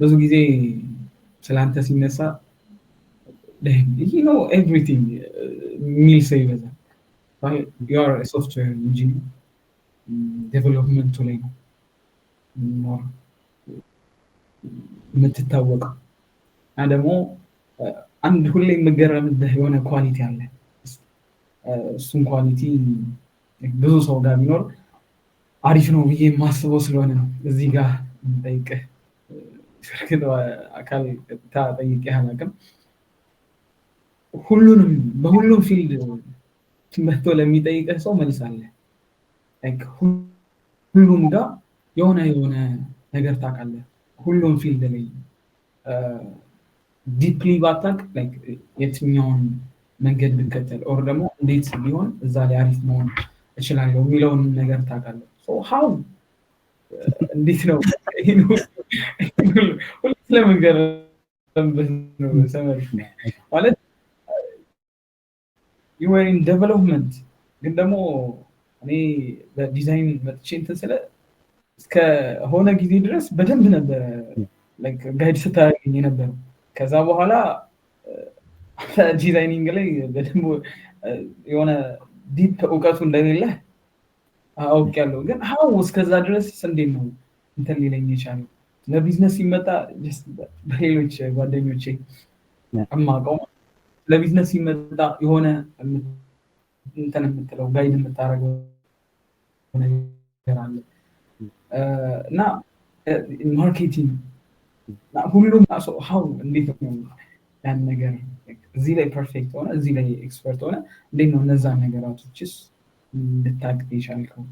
[SPEAKER 2] ብዙ ጊዜ ስለ አንተ ሲነሳ "he know everything" የሚል ሰው ይበዛል። You're software engineer፣ development ኡ ላይ ነው more የምትታወቀው እና ደግሞ አንድ ሁሌ የምገረምብህ የሆነ quality አለ። እሱን quality ብዙ ሰው ጋር ቢኖር አሪፍ ነው ብዬ የማስበው ስለሆነ ነው እዚህ ጋር የምጠይቅህ። እርግጥ አካል ቀጥታ ጠይቄህ አላውቅም። ሁሉንም በሁሉም field መጥቶ ለሚጠይቅህ ሰው መልስ አለ። ሁሉም ጋር የሆነ የሆነ ነገር ታውቃለህ። ሁሉም field ላይ deeply ባታውቅ የትኛውን መንገድ ብከተል or ደግሞ እንዴት ቢሆን እዛ ላይ አሪፍ መሆን እችላለሁ የሚለውን ነገር ታውቃለህ። How እንዴት ነው ሁሉ ስለምንገረምበት ነው ሰመሪ ማለት you were in development፣ ግን ደግሞ እኔ በዲዛይን መጥቼ እንትን ስለ እስከሆነ ጊዜ ድረስ በደንብ ነበረ guide ስታደርገኝ የነበረው። ከዛ በኋላ designing ላይ በደንብ የሆነ deep እውቀቱ እንደሌለ አውቄያለሁ። ግን how እስከዛ ድረስ እንዴት ነው እንትን ሊለኝ የቻለው? ለቢዝነስ ሲመጣ በሌሎች ጓደኞቼ እማውቀው ለቢዝነስ ሲመጣ የሆነ እንትን የምትለው guide የምታደርገው ነገር አለ እና marketing ሁሉም how እንዴት ነው ያን ነገር እዚህ ላይ perfect ሆነ፣ እዚህ ላይ expert ሆነ፣ እንዴት ነው እነዛን ነገራቶችስ እንድታቅ የቻልከው?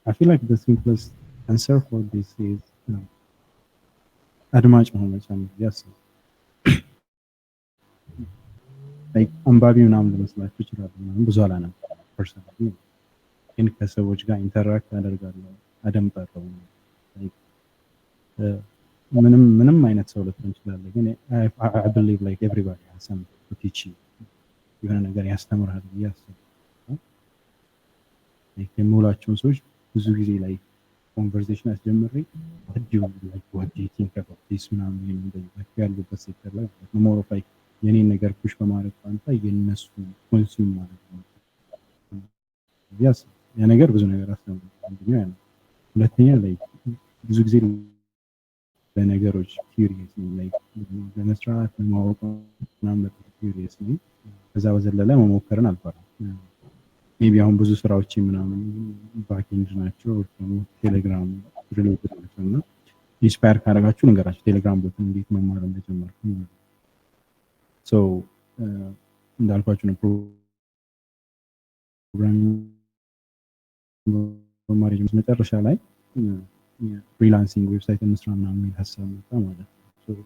[SPEAKER 1] I feel like the simplest answer for this is አድማጭ መሆን መቻል ነው ብዬ አስባለሁ። Like አንባቢ ምናምን ልመስላችሁ እችላለሁ፣ ምናምን ብዙ አላነብም personally፣ ግን ከሰዎች ጋር interact አደርጋለሁ፣ አደምጣለሁ። Like ምንም ምንም አይነት ሰው ልትሆን ትችላለህ፣ ግን I believe like everybody has something to teach you፣ የሆነ ነገር ያስተምርሃል ብዬ አስባለሁ። Like የምውላቸውን ሰዎች ብዙ ጊዜ like conversation አስጀምሬ "What do you think about this?" ምናምን የሚጠይቃቸው ያሉበት ሴክተር ላይ ማለት ነው። More of like የኔን ነገር push በማድረግ ፋንታ የእነሱ consume ማድረግ ነው። ያ ነገር ብዙ ነገር አስተምሮኛል። አንደኛው ያ ነው። ሁለተኛ like ብዙ ጊዜ ለነገሮች curious ነኝ። Like ለመስራት፣ ለማወቅ ምናምን በጣም curious ነኝ። ከዛ በዘለለ መሞከርን አልፈራም። Maybe አሁን ብዙ ስራዎች ምናምን backend ናቸው፣ ደግሞ ቴሌግራም related ናቸው እና inspire ካደረጋችሁ ልንገራችሁ ቴሌግራም bot ን እንዴት መማር እንደጀመርኩ። So እንዳልኳችሁ ነው፣ programming መማር መጨረሻ ላይ freelancing website እንስራ ምናምን የሚል ሀሳብ መጣ ማለት ነው።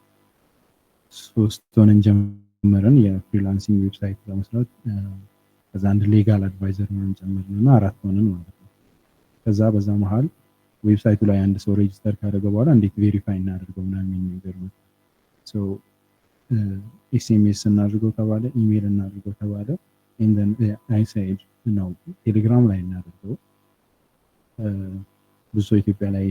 [SPEAKER 1] ሶስት ሆነን ጀመርን የ freelancing website ለመስራት። ከዛ አንድ legal advisor ምናምን ጨመርን እና አራት ሆነን ማለት ነው። ከዛ በዛ መሀል website ኡ ላይ አንድ ሰው register ካደረገ በኋላ እንዴት verify እናደርገው ምናምን የሚል ነገር ነው። SMS እናድርገው ተባለ፣ ኢሜይል እናድርገው ተባለ። I said ነው ቴሌግራም ላይ እናድርገው። ብዙ ሰው ኢትዮጵያ ላይ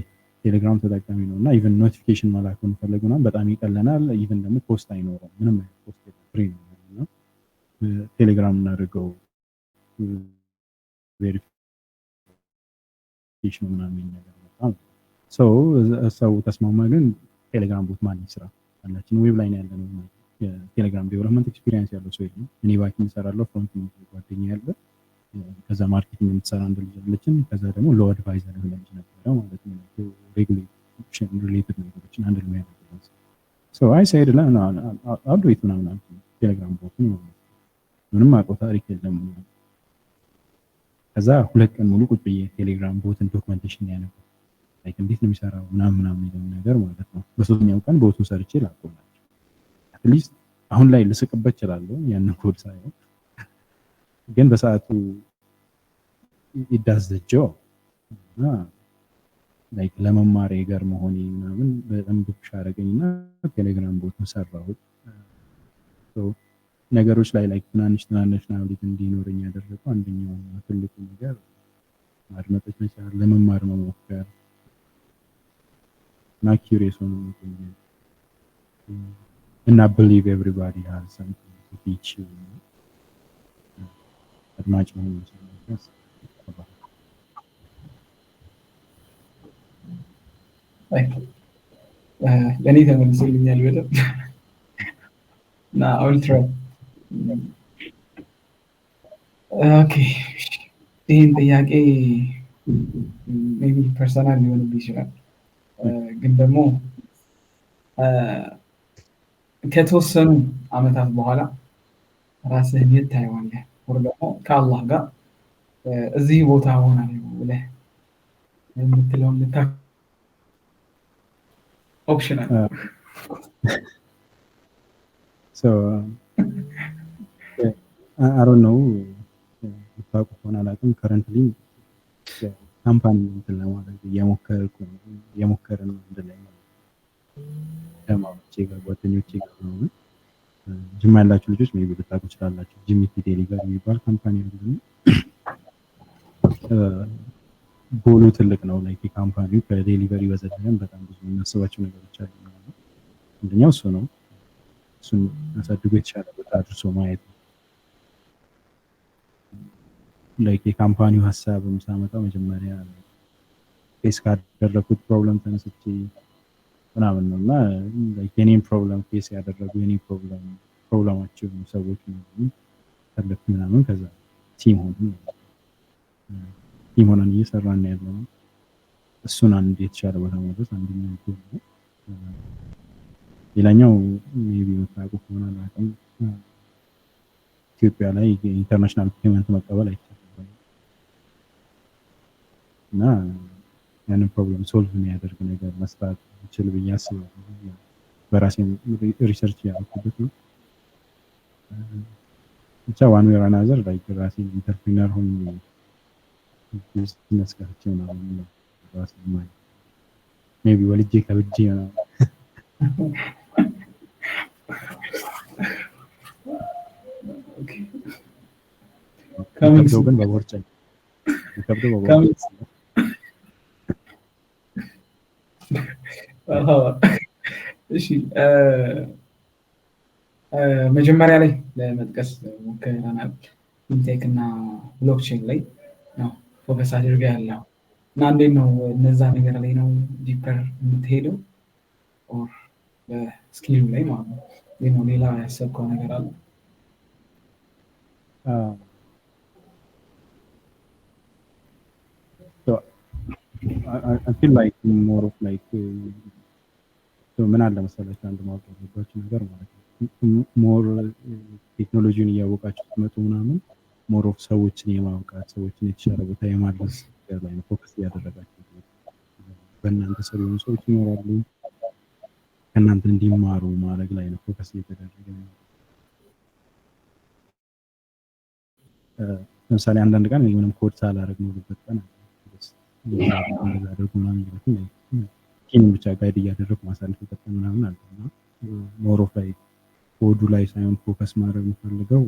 [SPEAKER 1] ቴሌግራም ተጠቃሚ ነው እና even notification መላክ ብንፈልግ ምናምን በጣም ይቀለናል። Even ደግሞ cost አይኖረውም፣ ምንም አይነት cost የለም፣ free ነው እና ቴሌግራም እናድርገው verification ምናምን የሚል ነገር መጣ። ሰው ተስማማ። ግን ቴሌግራም bot ማን ይስራ? አላችን web ላይ ነው ያለነው። የቴሌግራም development experience ያለው ሰው የለም። እኔ backend እሰራለሁ፣ front ጓደኛ ያለ፣ ከዛ marketing የምትሰራ አንድ ልጅ አለችን። ከዛ ደግሞ law advisor የሆነ ልጅ ነበረ ማለት ነው። Regulation related ነገሮችን handle የሚያደርግ ሰው። I said I'll do it ምናምን አልኩኝ። ቴሌግራም bot ን ምንም አውቀው ታሪክ የለም። ከዛ 2 ቀን ሙሉ ቁጭ ብዬ ቴሌግራም bot ን documentation ያነበብኩት፣ like እንዴት ነው የሚሰራው ምናምን ምናምን የሚለውን ነገር ማለት ነው። በሶስተኛው ቀን bot ኡን ሰርቼ ላኩላቸው። At least አሁን ላይ ልስቅበት እችላለሁ ያንን ኮድ ሳየው፣ ግን በሰዓቱ it does the job እና like ለመማር eager መሆኔ ምናምን በጣም push አደረገኝ እና ቴሌግራም bot ኡን ሰራሁት። ነገሮች ላይ like ትናንሽ ትናንሽ knowledge እንዲኖረኝ ያደረገው አንደኛው ትልቁ ነገር ማድመጥ መቻል፣ ለመማር መሞከር እና curious ሆኖ መቆየት እና believe everybody has something to teach you፣ አድማጭ መሆን መቻል።
[SPEAKER 2] ለእኔ ተመልሶልኛል በደንብ። እና I will try. Okay፣ ይህን ጥያቄ maybe personal ሊሆንብህ ይችላል፣ ግን ደግሞ ከተወሰኑ አመታት በኋላ ራስህን የት ታየዋለህ? ወር ደግሞ ከአላህ ጋር እዚህ ቦታ ሆናለሁ ብለህ የምትለውን ልታ optional።
[SPEAKER 1] So I don't know፣ የምታውቁ ከሆነ አላውቅም። Currently company እንትን ለማድረግ እየሞከርኩ ነው፣ እየሞከርን ነው አንድ ላይ ማለት ነው። ከማዎቼ ጋር፣ ጓደኞቼ ጋር ምናምን። ጅማ ያላችሁ ልጆች maybe ልታውቁ ትችላላችሁ። ጂሚቲ Delivery የሚባል company አለ። ጎሉ ትልቅ ነው። Like የ company ው ከ delivery በዘለለም በጣም ብዙ የምናስባቸው ነገሮች አሉ ማለት ነው። አንደኛው እሱ ነው። እሱን አሳድጎ የተሻለ ቦታ አድርሶ ማየት ነው። Like የ company ው ሀሳብም ሳመጣው መጀመሪያ face ካደረኩት problem ተነስቼ ምናምን ነው። እና like የኔን problem face ያደረጉ የኔ problem ኣቸው የሆኑ ሰዎች ምናምን ፈለግኩ ምናምን፣ ከዛ team ሆነን እየሰራን ያለ ነው። እሱን አንድ የተሻለ ቦታ ማድረስ አንደኛው ጎል ነው። ሌላኛው maybe የምታውቁ ከሆነ አላውቅም፣ ኢትዮጵያ ላይ international payment መቀበል አይቻልም እና ያንን problem solve የሚያደርግ ነገር መስራት ይችል ብዬ አስባለሁ። በራሴ research እያደረኩበት ነው። ብቻ one way or another like ራሴን entrepreneur ሆኜ ቢዝነስ ከፍቼ ምናምን ነው ራሴን ማየት። Maybe ወልጄ ከብጄ ምናምን። የሚከብደው ግን በቦርጭ ነው። የሚከብደው በቦርጭ ነው።
[SPEAKER 2] እሺ፣ መጀመሪያ ላይ ለመጥቀስ ሞክረናል። Fintech እና blockchain ላይ ነው focus አድርገህ ያለው። እና እንዴት ነው፣ እነዛ ነገር ላይ ነው deeper የምትሄደው or በ skill ኡ ላይ ማለት ነው? እንዴት ነው፣ ሌላ ያሰብከው ነገር አለ?
[SPEAKER 1] So I feel like more of like so ምን አለ መሰላችሁ፣ አንድ ማወቅ ያለባችሁ ነገር ማለት ነው፣ more ቴክኖሎጂውን እያወቃችሁ ስትመጡ ምናምን more of ሰዎችን የማብቃት፣ ሰዎችን የተሻለ ቦታ የማድረስ ነገር ላይ ነው focus እያደረጋችሁ። በእናንተ ስር የሆኑ ሰዎች ይኖራሉ። ከእናንተ እንዲማሩ ማድረግ ላይ ነው focus እየተደረገ ነው። ለምሳሌ አንዳንድ ቀን እኔ ምንም ኮድ ሳላደርግ የምውልበት ቀን አለ። እንደዛ አድርጉ ምናምን እያልኩኝ team ብቻ guide እያደረኩ ማሳልፍበት ቀን ምናምን አለ። እና more of ላይ ኮዱ ላይ ሳይሆን focus ማድረግ የምፈልገው፣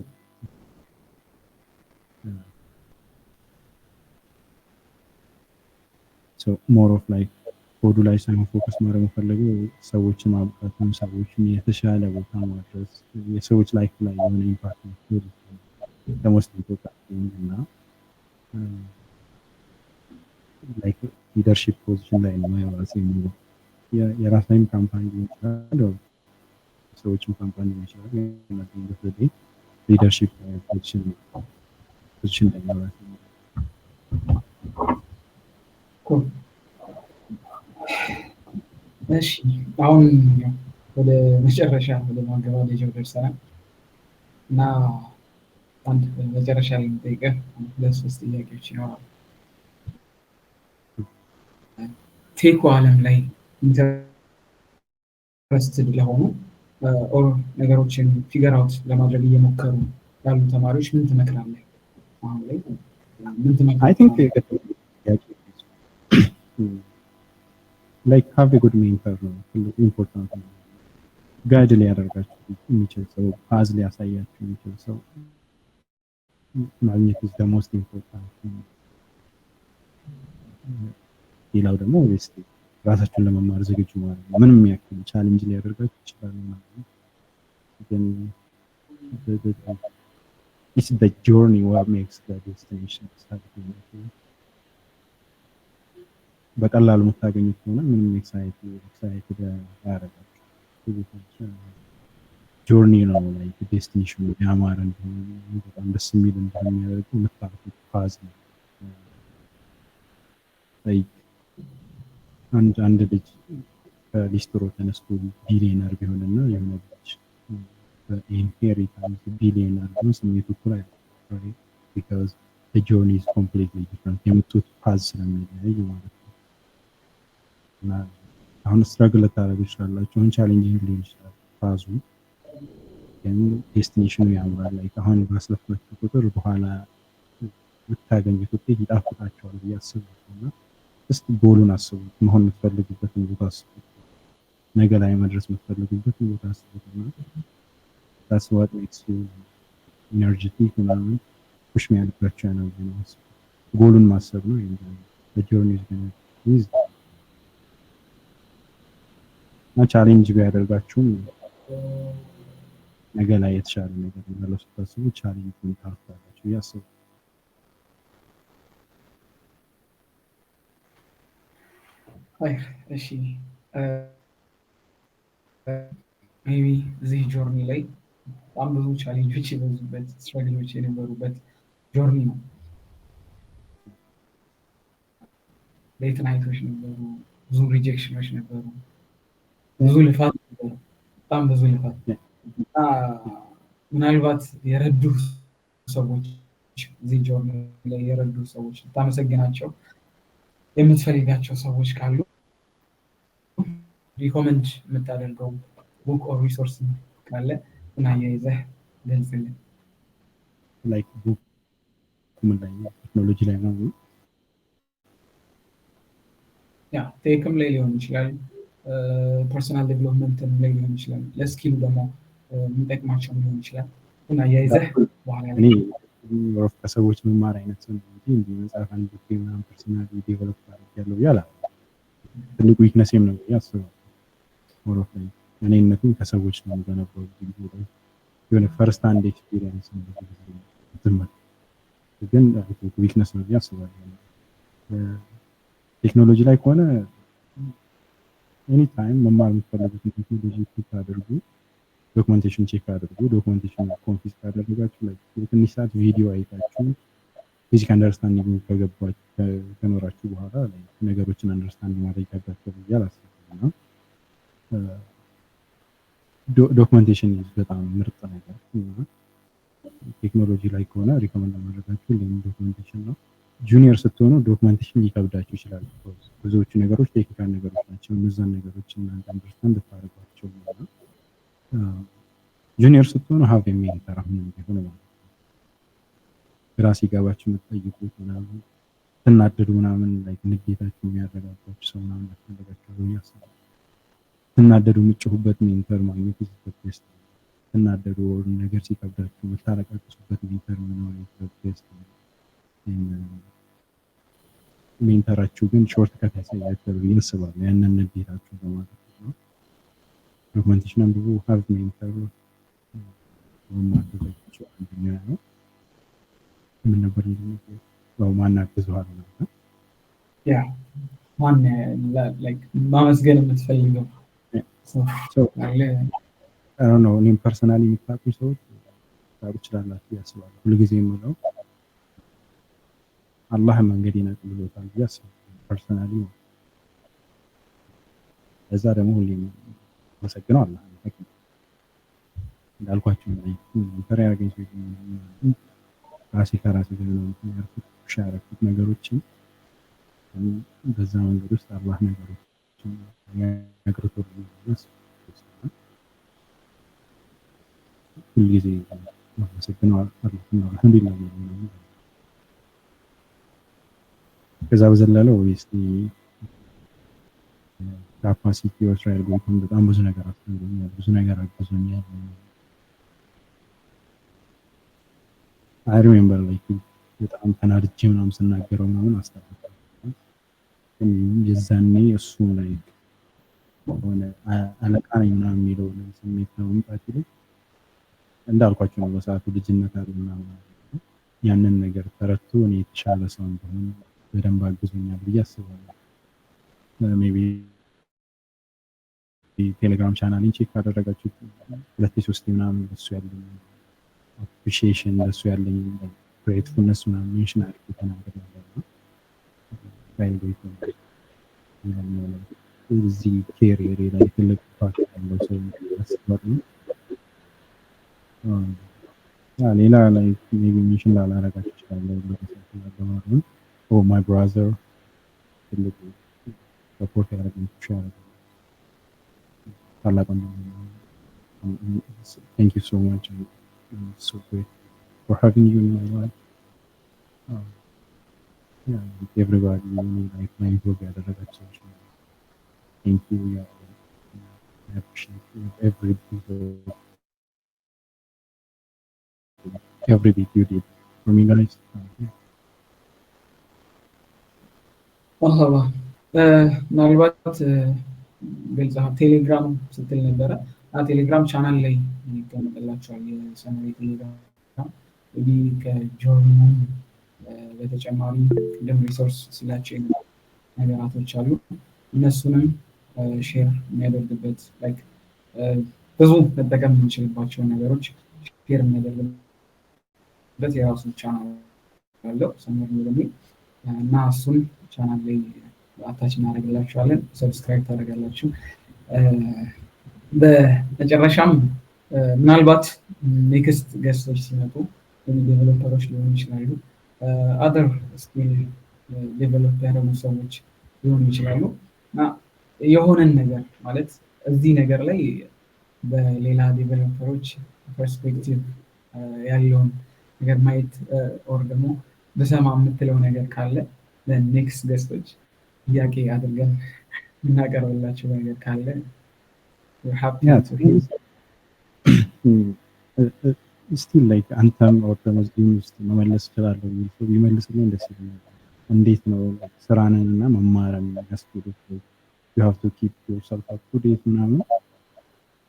[SPEAKER 1] more of ላይ ኮዱ ላይ ሳይሆን focus ማድረግ የምፈልገው ሰዎችን ማብቃት ነው፣ ሰዎችን የተሻለ ቦታ ማድረስ፣ የሰዎች life ላይ የሆነ impact መፍጠር the most important thing። እና like leadership position ላይ ነው የራሴ የምለው። የራሴም company ሊሆን ይችላል፣ ሰዎችም company ሊሆን ይችላል። ግን leadership position ላይ ነው ራሴ የምለው።
[SPEAKER 2] Cool። እሺ፣ አሁን ያው ወደ መጨረሻ ወደ ማገባደጃው ደርሰናል። እና አንድ መጨረሻ ላይ የምጠይቅህ ሁለት ሶስት ጥያቄዎች ይኖራሉ። Tech ኡ ዓለም ላይ interested ለሆኑ or ነገሮችን figure out ለማድረግ እየሞከሩ ያሉ ተማሪዎች ምን ትመክራለህ? አሁን ላይ ምን
[SPEAKER 1] I think
[SPEAKER 2] ትመክራለህ?
[SPEAKER 1] Like have good mentor ነው ትልቁ important ነው። Guide ሊያደርጋችሁ የሚችል ሰው፣ path ሊያሳያችሁ የሚችል ሰው ማግኘት is the most important። ሌላው ደግሞ obviously ራሳችሁን ለመማር ዝግጁ ማለት ነው። ምንም ያክል challenge ሊያደርጋችሁ ይችላል ማለት ነው። ግን it's the journey what makes the destination exciting። በቀላሉ የምታገኙት ከሆነ ምንም excited አያደርጋችሁ። Journey ነው like destination ኑ ያማረ እንዲሆን፣ በጣም ደስ የሚል እንዲሆን የሚያደርገው የምታልፉት path ነው። Like አንድ ልጅ ከሊስትሮ ተነስቶ ቢሊዮነር ቢሆንና የሆነ ልጅ በ inheritance ቢሊዮነር ቢሆን ስሜቱ እኩል አይደለም። Because journey is completely different፣ የመጡት path ስለሚለያይ ማለት ነው። እና አሁን struggle ልታደርጉ ይችላላችሁ። አሁን challenging ሊሆን ይችላል ፓዙ፣ ግን destination ኑ ያምራል። Like አሁን ባስለፋችሁ ቁጥር በኋላ የምታገኙት ውጤት ይጣፍጣቸዋል ብዬ አስባለሁ። እና እስቲ ጎሉን አስቡት፣ መሆን የምትፈልጉበትን ቦታ አስቡት፣ ነገ ላይ መድረስ የምትፈልጉበትን ቦታ አስቡት። እና that's what makes you energetic ምናምን push የሚያደርጋቸው ነው ብዬ ነው የማስበው። ጎሉን ማሰብ ነው። Journey is እና challenge ቢያደርጋችሁም ነገ ላይ የተሻለ ነገር እንዳለው ስታስቡ challenge ታልፋላችሁ ብዬ አስባለሁ።
[SPEAKER 2] እሺ፣ maybe እዚህ journey ላይ በጣም ብዙ challenge ኦች የበዙበት፣ struggle ኦች የነበሩበት journey ነው። Late night ኦች ነበሩ፣ ብዙ rejection ኦች ነበሩ፣ ብዙ ልፋት ነበሩ፣ በጣም ብዙ ልፋት። እና ምናልባት የረዱ ሰዎች፣ እዚህ journey ላይ የረዱ ሰዎች፣ ልታመሰግናቸው የምትፈልጋቸው ሰዎች ካሉ፣ recommend የምታደርገው book or resource ካለ እና አያይዘህ ገልጽልን።
[SPEAKER 1] Like book ምን ላይ? ቴክኖሎጂ ላይ ነው?
[SPEAKER 2] Yeah፣ tech ም ላይ ሊሆን ይችላል፣ personal development ም ላይ ሊሆን ይችላል፣ ለ skill ኡ ደግሞ የሚጠቅማቸውም ሊሆን ይችላል እና አያይዘህ በኋላ
[SPEAKER 1] እኔ ከሰዎች መማር አይነት ሰው እንጂ እንዲህ መጽሐፍ አንብቤ ምናምን personally develop አድርጌያለሁ ብዬ አላምንም። ትልቁ weakness ኤም ነው ብዬ አስባለሁ። More of like እኔነቱን ከሰዎች ነው የምገነባው። ብዙ ጊዜ ላይ የሆነ first hand experience ነው ብዙ ጊዜ እንትን ግን weakness ነው ብዬ አስባለሁ። ቴክኖሎጂ ላይ ከሆነ anytime መማር የምትፈልጉትን ቴክኖሎጂ pick አድርጉ፣ documentation check አድርጉ። Documentation confuse ካደረጋችሁ like የትንሽ ሰዓት ቪዲዮ አይታችሁ basic understanding ከገባችሁ፣ ከኖራችሁ በኋላ ነገሮችን understand ማድረግ ያጋቸው ብዬ አላስብም። እና documentation በጣም ምርጥ ነገር። እና ቴክኖሎጂ ላይ ከሆነ recommend ማድረጋችሁ ሌም documentation ነው። Junior ስትሆኑ documentation ሊከብዳችሁ ይችላል። ብዙዎቹ ነገሮች technical ነገሮች ናቸው። እነዛን ነገሮች እናንተ understand ልታደርጓቸው እና junior ስትሆኑ have mentor አሁንም ቢሆን ማለት ነው። ግራ ሲገባችሁ የምትጠይቁት ምናምን፣ ትናደዱ ምናምን like ንዴታችሁ የሚያረጋጋችሁ ሰው ምናምን ያስፈልጋችኋል ብዬ አስባለሁ። ትናደዱ የምትጮሁበት mentor ማግኘት is the best። ትናደዱ ነገር ሲከብዳችሁ የምታለቃቅሱበት mentor መኖር is the best። Mentor ኣችሁ ግን shortcut ያሳያችኋል ብዬ አስባለሁ። ያንን ንዴታችሁ በማለት ነው። Documentation አንብቡ፣ have mentor ማገዛቸው አንደኛ ነው። ምን ነበር? ያው ማን አግዞሃል ነው።
[SPEAKER 2] Yeah፣ ማን ማመስገን የምትፈልገው ሰው ካለ?
[SPEAKER 1] ነው። እኔም personally የምታውቁ ሰዎች ታውቁ ትችላላችሁ ያስባለሁ። ሁልጊዜ የምለው አላህ መንገዴን አቅልሎታል ብዬ አስባለሁ personally። ለዛ ደግሞ ሁሌም አመሰግነው አላህ ነው። እንዳልኳቸው mentor ያደረገኝ ሰው ራሴ ከራሴ ጋር ነው ያልኩት፣ push ያደረኩት ነገሮችን። በዛ መንገድ ውስጥ አላህ ነገሮችን ያግርቶልኛል። ሁልጊዜ አመሰግነው አላህ ነው። አልሐምዱሊላህ ነው። ከዛ በዘለለ obviously Capacity እስራኤል ጎይቶም በጣም ብዙ ነገር አስተምሮኛል፣ ብዙ ነገር አግዞኛል። I remember like በጣም ተናድጄ ምናምን ስናገረው ምናምን አስታውሳለሁ። ግን የዛኔ እሱ like የሆነ አለቃ ነኝ ምናምን የሚለው ስሜት ከመምጣት ይልቅ እንዳልኳቸው ነው፣ በሰዓቱ ልጅነት አለ ምናምን፣ ያንን ነገር ተረድቶ እኔ የተሻለ ሰው እንደሆን በደንብ አግዞኛል ብዬ አስባለሁ። Maybe ቴሌግራም channel ኤን check ካደረጋችሁ ሁለት ሶስት ምናምን ለሱ ያለኝ appreciation፣ ለሱ ያለኝ gratefulness ምናምን mention አድርጌ ተናግሬ ነበር። እና እዚህ career ላይ ትልቅ part ያለው ሰው አስባለሁ። ሌላ ላይ maybe mention ላላረጋቸው እችላለሁ። Oh, my brother ትልቁ support ያደረገኝ፣ push ያደረገኝ ታላቅ ወንድሜ ነው። Thank you so much. I'm so grateful for having you in my life. Yeah, everybody እኔ life ላይ improve ያደረጋቸው ሰዎች ነው። Thank you. Yeah, I appreciate every bit you did for me, guys. Yeah.
[SPEAKER 2] መርሀባ። ምናልባት ግልጽ ቴሌግራም ስትል ነበረ። ቴሌግራም ቻናል ላይ ይቀመጥላቸዋል። የሰመሪ ቴሌግራም እንግዲህ ከ journey ው በተጨማሪ ቅድም resource ስላቸው ነገራቶች አሉ። እነሱንም share የሚያደርግበት፣ ብዙ መጠቀም የምንችልባቸውን ነገሮች share የሚያደርግበት የራሱ ቻናል አለው ሰመር በሚል። እና እሱን ቻናል ላይ attach እናደርግላችኋለን። Subscribe ታደርጋላችሁ። በመጨረሻም ምናልባት next guest ኦች ሲመጡ developer ኦች ሊሆኑ ይችላሉ፣ other skill develop ያደረጉ ሰዎች ሊሆኑ ይችላሉ። እና የሆነን ነገር ማለት እዚህ ነገር ላይ በሌላ developer ኦች perspective ያለውን ነገር ማየት or ደግሞ ብሰማ የምትለው ነገር ካለ፣ ለ next guest ኦች ጥያቄ አድርገን የምናቀርብላቸው ነገር ካለ we're happy to hear.
[SPEAKER 1] Still like አንተም or ደግሞ እዚህም ውስጥ መመለስ እችላለሁ የሚል ሰው ቢመልስልኝ ደስ ይለኛል። እንዴት ነው ስራንን እና መማርን የሚያስኬዱት? You have to keep yourself up to date ምናምን፣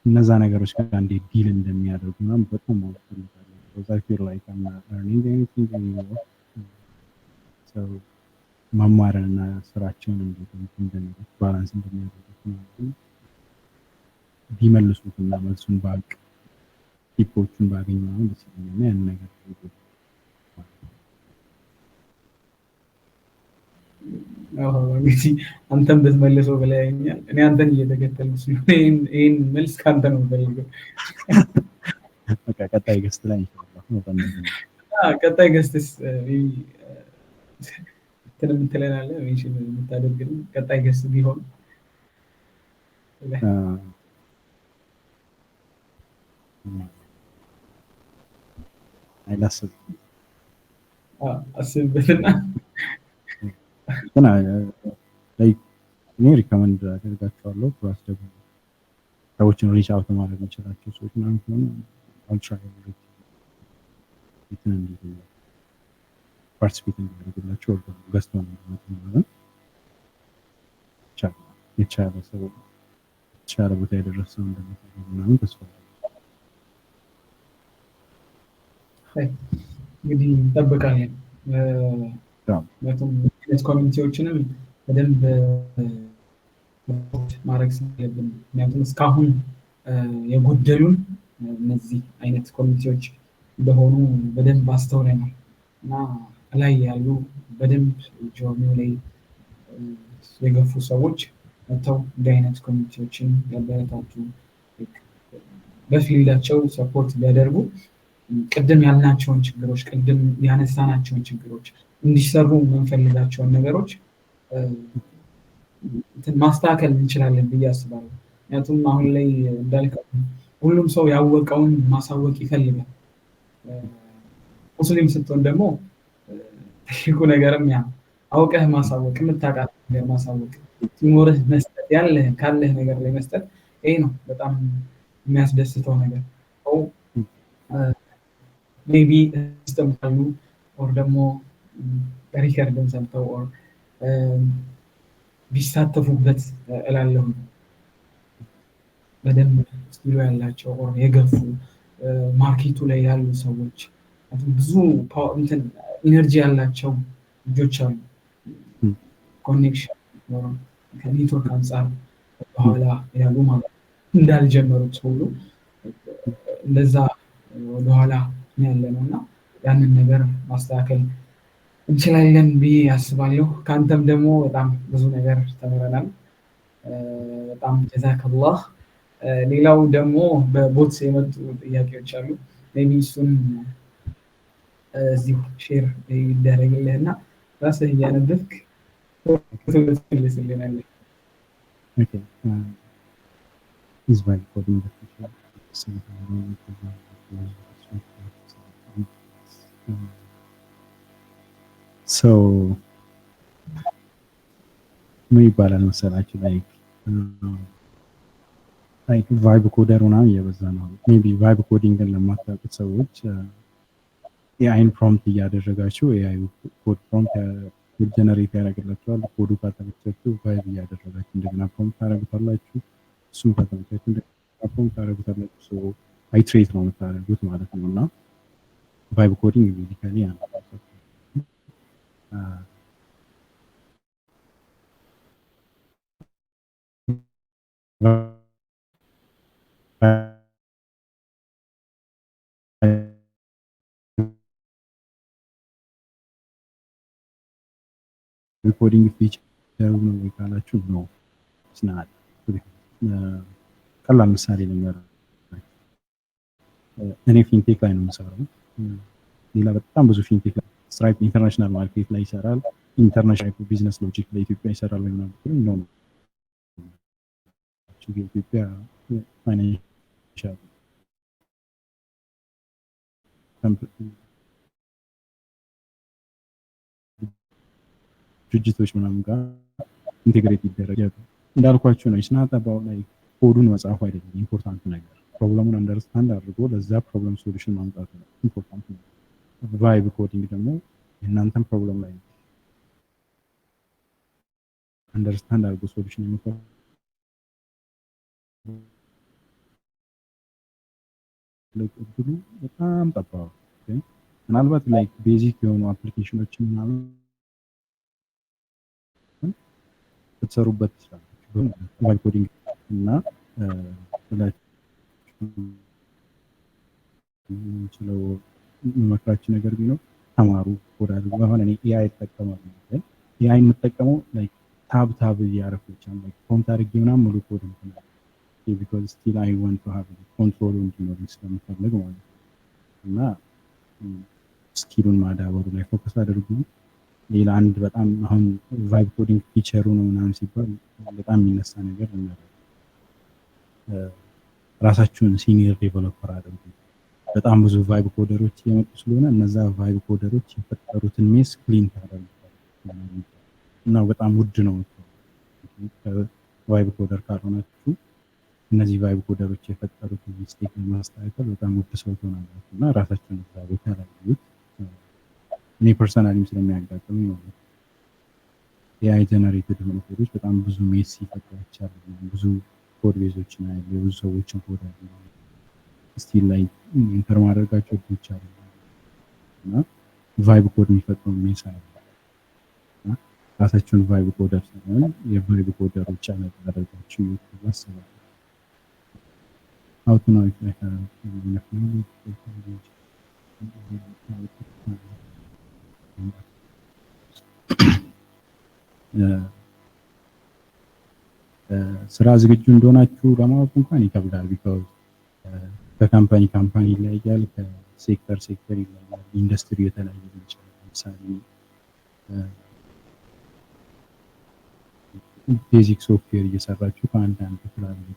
[SPEAKER 1] እነዛ ነገሮች ጋር እንዴት deal እንደሚያደርጉ ምናምን በጣም ማወቅ እፈልጋለሁ። Because I feel like I'm not earning anything anymore. So መማርን እና ስራቸውን እንዴት እንደሚያደርጉት፣ balance እንደሚያደርጉት ምናምን ቢመልሱት እና መልሱን ባቅ፣ tip ኦቹን ባገኝ ምናምን ደስ ይለኛል። እና ያንን ነገር ማለት ነው።
[SPEAKER 2] እንግዲህ አንተም ብትመልሰው ብለኸኛል። እኔ አንተን እየተከተልኩ ስለሆነ ይህን መልስ ከአንተ ነው የምፈልገው።
[SPEAKER 1] በቃ ቀጣይ guest ላይ ኢንሻአላህ።
[SPEAKER 2] ቀጣይ guests እንትን የምትለን አለ፣ mention የምታደርግልን ቀጣይ guest ቢሆን?
[SPEAKER 1] አይላስብ።
[SPEAKER 2] አስብበትና
[SPEAKER 1] ግን like እኔ recommend አደርጋቸዋለሁ። Plus ደግሞ ሰዎችን reach out ማድረግ የምችላቸው ሰዎች ምናምን ከሆነ I'll try እንትን እንዲሉ፣ participate እንዲያደርጉላቸው or ደግሞ guest ሆነው እንዲመጡ ምናምን ይቻላል። የተሻለ ሰው፣ የተሻለ ቦታ የደረሰ ሰው እንደምታገኙ ምናምን ተስፋ አለኝ።
[SPEAKER 2] እንግዲህ እንጠብቃለን። ምክንያቱም አይነት community ዎችንም በደንብ ማድረግ ስላለብን፣ ምክንያቱም እስካሁን የጎደሉን እነዚህ አይነት community ዎች እንደሆኑ በደንብ አስተውለናል። እና ላይ ያሉ በደንብ journey ው ላይ የገፉ ሰዎች መጥተው እንዲህ አይነት community ዎችን ቢያበረታቱ፣ በ field ኣቸው support ቢያደርጉ፣ ቅድም ያልናቸውን ችግሮች፣ ቅድም ያነሳናቸውን ችግሮች፣ እንዲሰሩ የምንፈልጋቸውን ነገሮች ማስተካከል እንችላለን ብዬ አስባለሁ። ምክንያቱም አሁን ላይ እንዳልከው ሁሉም ሰው ያወቀውን ማሳወቅ ይፈልጋል። ሙስሊም ስትሆን ደግሞ ትልቁ ነገርም ያ አውቀህ ማሳወቅ፣ የምታውቃት ነገር ማሳወቅ፣ ሲኖርህ መስጠት፣ ያለህ ካለህ ነገር ላይ መስጠት፣ ይሄ ነው በጣም የሚያስደስተው ነገር። Maybe system ካሉ or ደግሞ record ም ሰምተው or ቢሳተፉበት እላለሁ። በደንብ skill ኡ ያላቸው or የገፉ market ኡ ላይ ያሉ ሰዎች፣ ብዙ እንትን energy ያላቸው ልጆች አሉ። Connection ከ network አንጻር በኋላ ያሉ ማለት ነው። እንዳልጀመሩት ሁሉ እንደዛ ወደኋላ ያለ ነው። እና ያንን ነገር ማስተካከል እንችላለን ብዬ አስባለሁ። ከአንተም ደግሞ በጣም ብዙ ነገር ተምረናል። በጣም ጀዛከላህ። ሌላው ደግሞ በ bot የመጡ ጥያቄዎች አሉ። Maybe እሱን እዚሁ share ይደረግልህ እና ራስህ እያነበብክ ትመልስልናለህ።
[SPEAKER 1] Okay. Is vibe coding the future? Somehow, so ምን ይባላል መሰላችሁ፣ like vibe coder ምናምን እየበዛ ነው። Maybe vibe coding ን ለማታውቁት ሰዎች AI ን prompt እያደረጋችሁ AI code prompt code generate ያደርግላችኋል። ኮዱ ካልተመቻችሁ vibe እያደረጋችሁ እንደገና prompt ታደርጉታላችሁ። እሱም ካልተመቻችሁ እንደገና prompt ታደርጉታላችሁ። Iterate ነው የምታደርጉት ማለት ነው። እና vibe coding basically ያ ነው። Coding future ነው ወይ ካላችሁ ነው ስናት። ቀላል ምሳሌ ልንገራችሁ። እኔ fintech ላይ ነው የምሰራው። ሌላ በጣም ብዙ fintech ላይ Stripe international market ላይ ይሰራል። International business logic ለኢትዮጵያ ይሰራል ወይ ምናምን ብትሉኝ ነው ነው። የኢትዮጵያ financial ድርጅቶች ምናምን ጋር integrate ይደረግ እንዳልኳችሁ ነው። It's not about like ኮዱን መጻፉ አይደለም important ነገር፣ problem ኡን understand አድርጎ ለዛ problem solution ማምጣት ነው important ነው። Vibe coding ደግሞ የእናንተን problem ላይ understand አድርጎ solution የሚፈልግ እድሉ በጣም ጠባብ። ምናልባት like basic የሆኑ application ኖችን ምናምን ልትሰሩበት ትችላላችሁ vibe coding። እና ብላችሁ የምችለው የምመክራችሁ ነገር ቢኖር ተማሩ፣ ኮድ አድርጉ። አሁን እኔ AI እጠቀማለሁ፣ ግን AI የምጠቀመው like tab tab እያደረኩ ብቻ ነው። Prompt አድርጌ ምናምን ሙሉ ኮድ እንትን because still I want to have control ኡ እንዲኖረኝ ስለምፈልግ ማለት ነው። እና skill ኡን ማዳበሩ ላይ focus አድርጉ። ሌላ አንድ በጣም አሁን vibe coding future ኡ ነው ምናምን ሲባል በጣም የሚነሳ ነገር እናደርግ ራሳችሁን senior developer አድርጉ። በጣም ብዙ vibe coder ኦች እየመጡ ስለሆነ እነዛ vibe coder ኦች የፈጠሩትን mess clean ታደርጉ እና በጣም ውድ ነው። Vibe coder ካልሆናችሁ እነዚህ vibe coder ኦች የፈጠሩትን mistake ለማስተካከል በጣም ውድ ሰው ትሆናላችሁ። እና ራሳችሁን እዛ ቦታ ላይ እዩት። እኔ personally ም ስለሚያጋጥመኝ ማለት ነው። AI generated የሆኑ ኮዶች በጣም ብዙ mess ሲፈጥሩ አይቻለሁ። ብዙ code base ኦችን አያለሁ፣ የብዙ ሰዎችን ኮድ አለ still ላይ enter ማድረጋቸው ብቻ እና vibe code የሚፈጥረው mess አለ። እና ራሳቸውን vibe coder ሳይሆን የ vibe coder ኦች አለቃ አደርጋችሁ አስባለሁ። How to know if I have enough knowledge? ስራ ዝግጁ እንደሆናችሁ ለማወቅ እንኳን ይከብዳል። Because ከ company company ይለያያል፣ ከ sector sector ይለያያል፣ ኢንዱስትሪ የተለያየ ሊሆን ይችላል። ለምሳሌ basic software እየሰራችሁ ከአንዳንድ ትላልቅ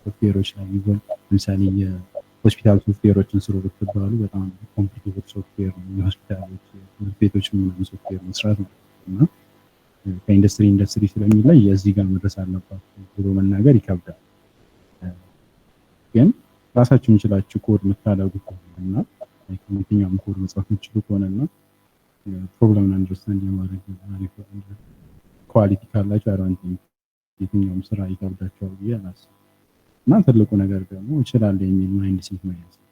[SPEAKER 1] ሶፍትዌሮች ላይ ይጎል ለምሳሌ የሆስፒታል ሶፍትዌሮችን ስሩ ብትባሉ በጣም complicated software ነው። የሆስፒታሎች፣ የትምህርት ቤቶች ምናምን ሶፍትዌር መስራት ነው። እና ከኢንዱስትሪ ኢንዱስትሪ ስለሚለይ የዚህ ጋር መድረስ አለባችሁ ብሎ መናገር ይከብዳል። ግን ራሳችሁን ችላችሁ ኮድ የምታደርጉ ከሆነ እና የትኛውም ኮድ መጻፍ የምትችሉ ከሆነ እና problem ን understand የማድረግ አሪፍ quality ካላችሁ I don't think የትኛውም ስራ ይከብዳቸዋል ብዬ አላስብም። እና ትልቁ ነገር ደግሞ እችላለሁ የሚል mindset መያዝ ነው።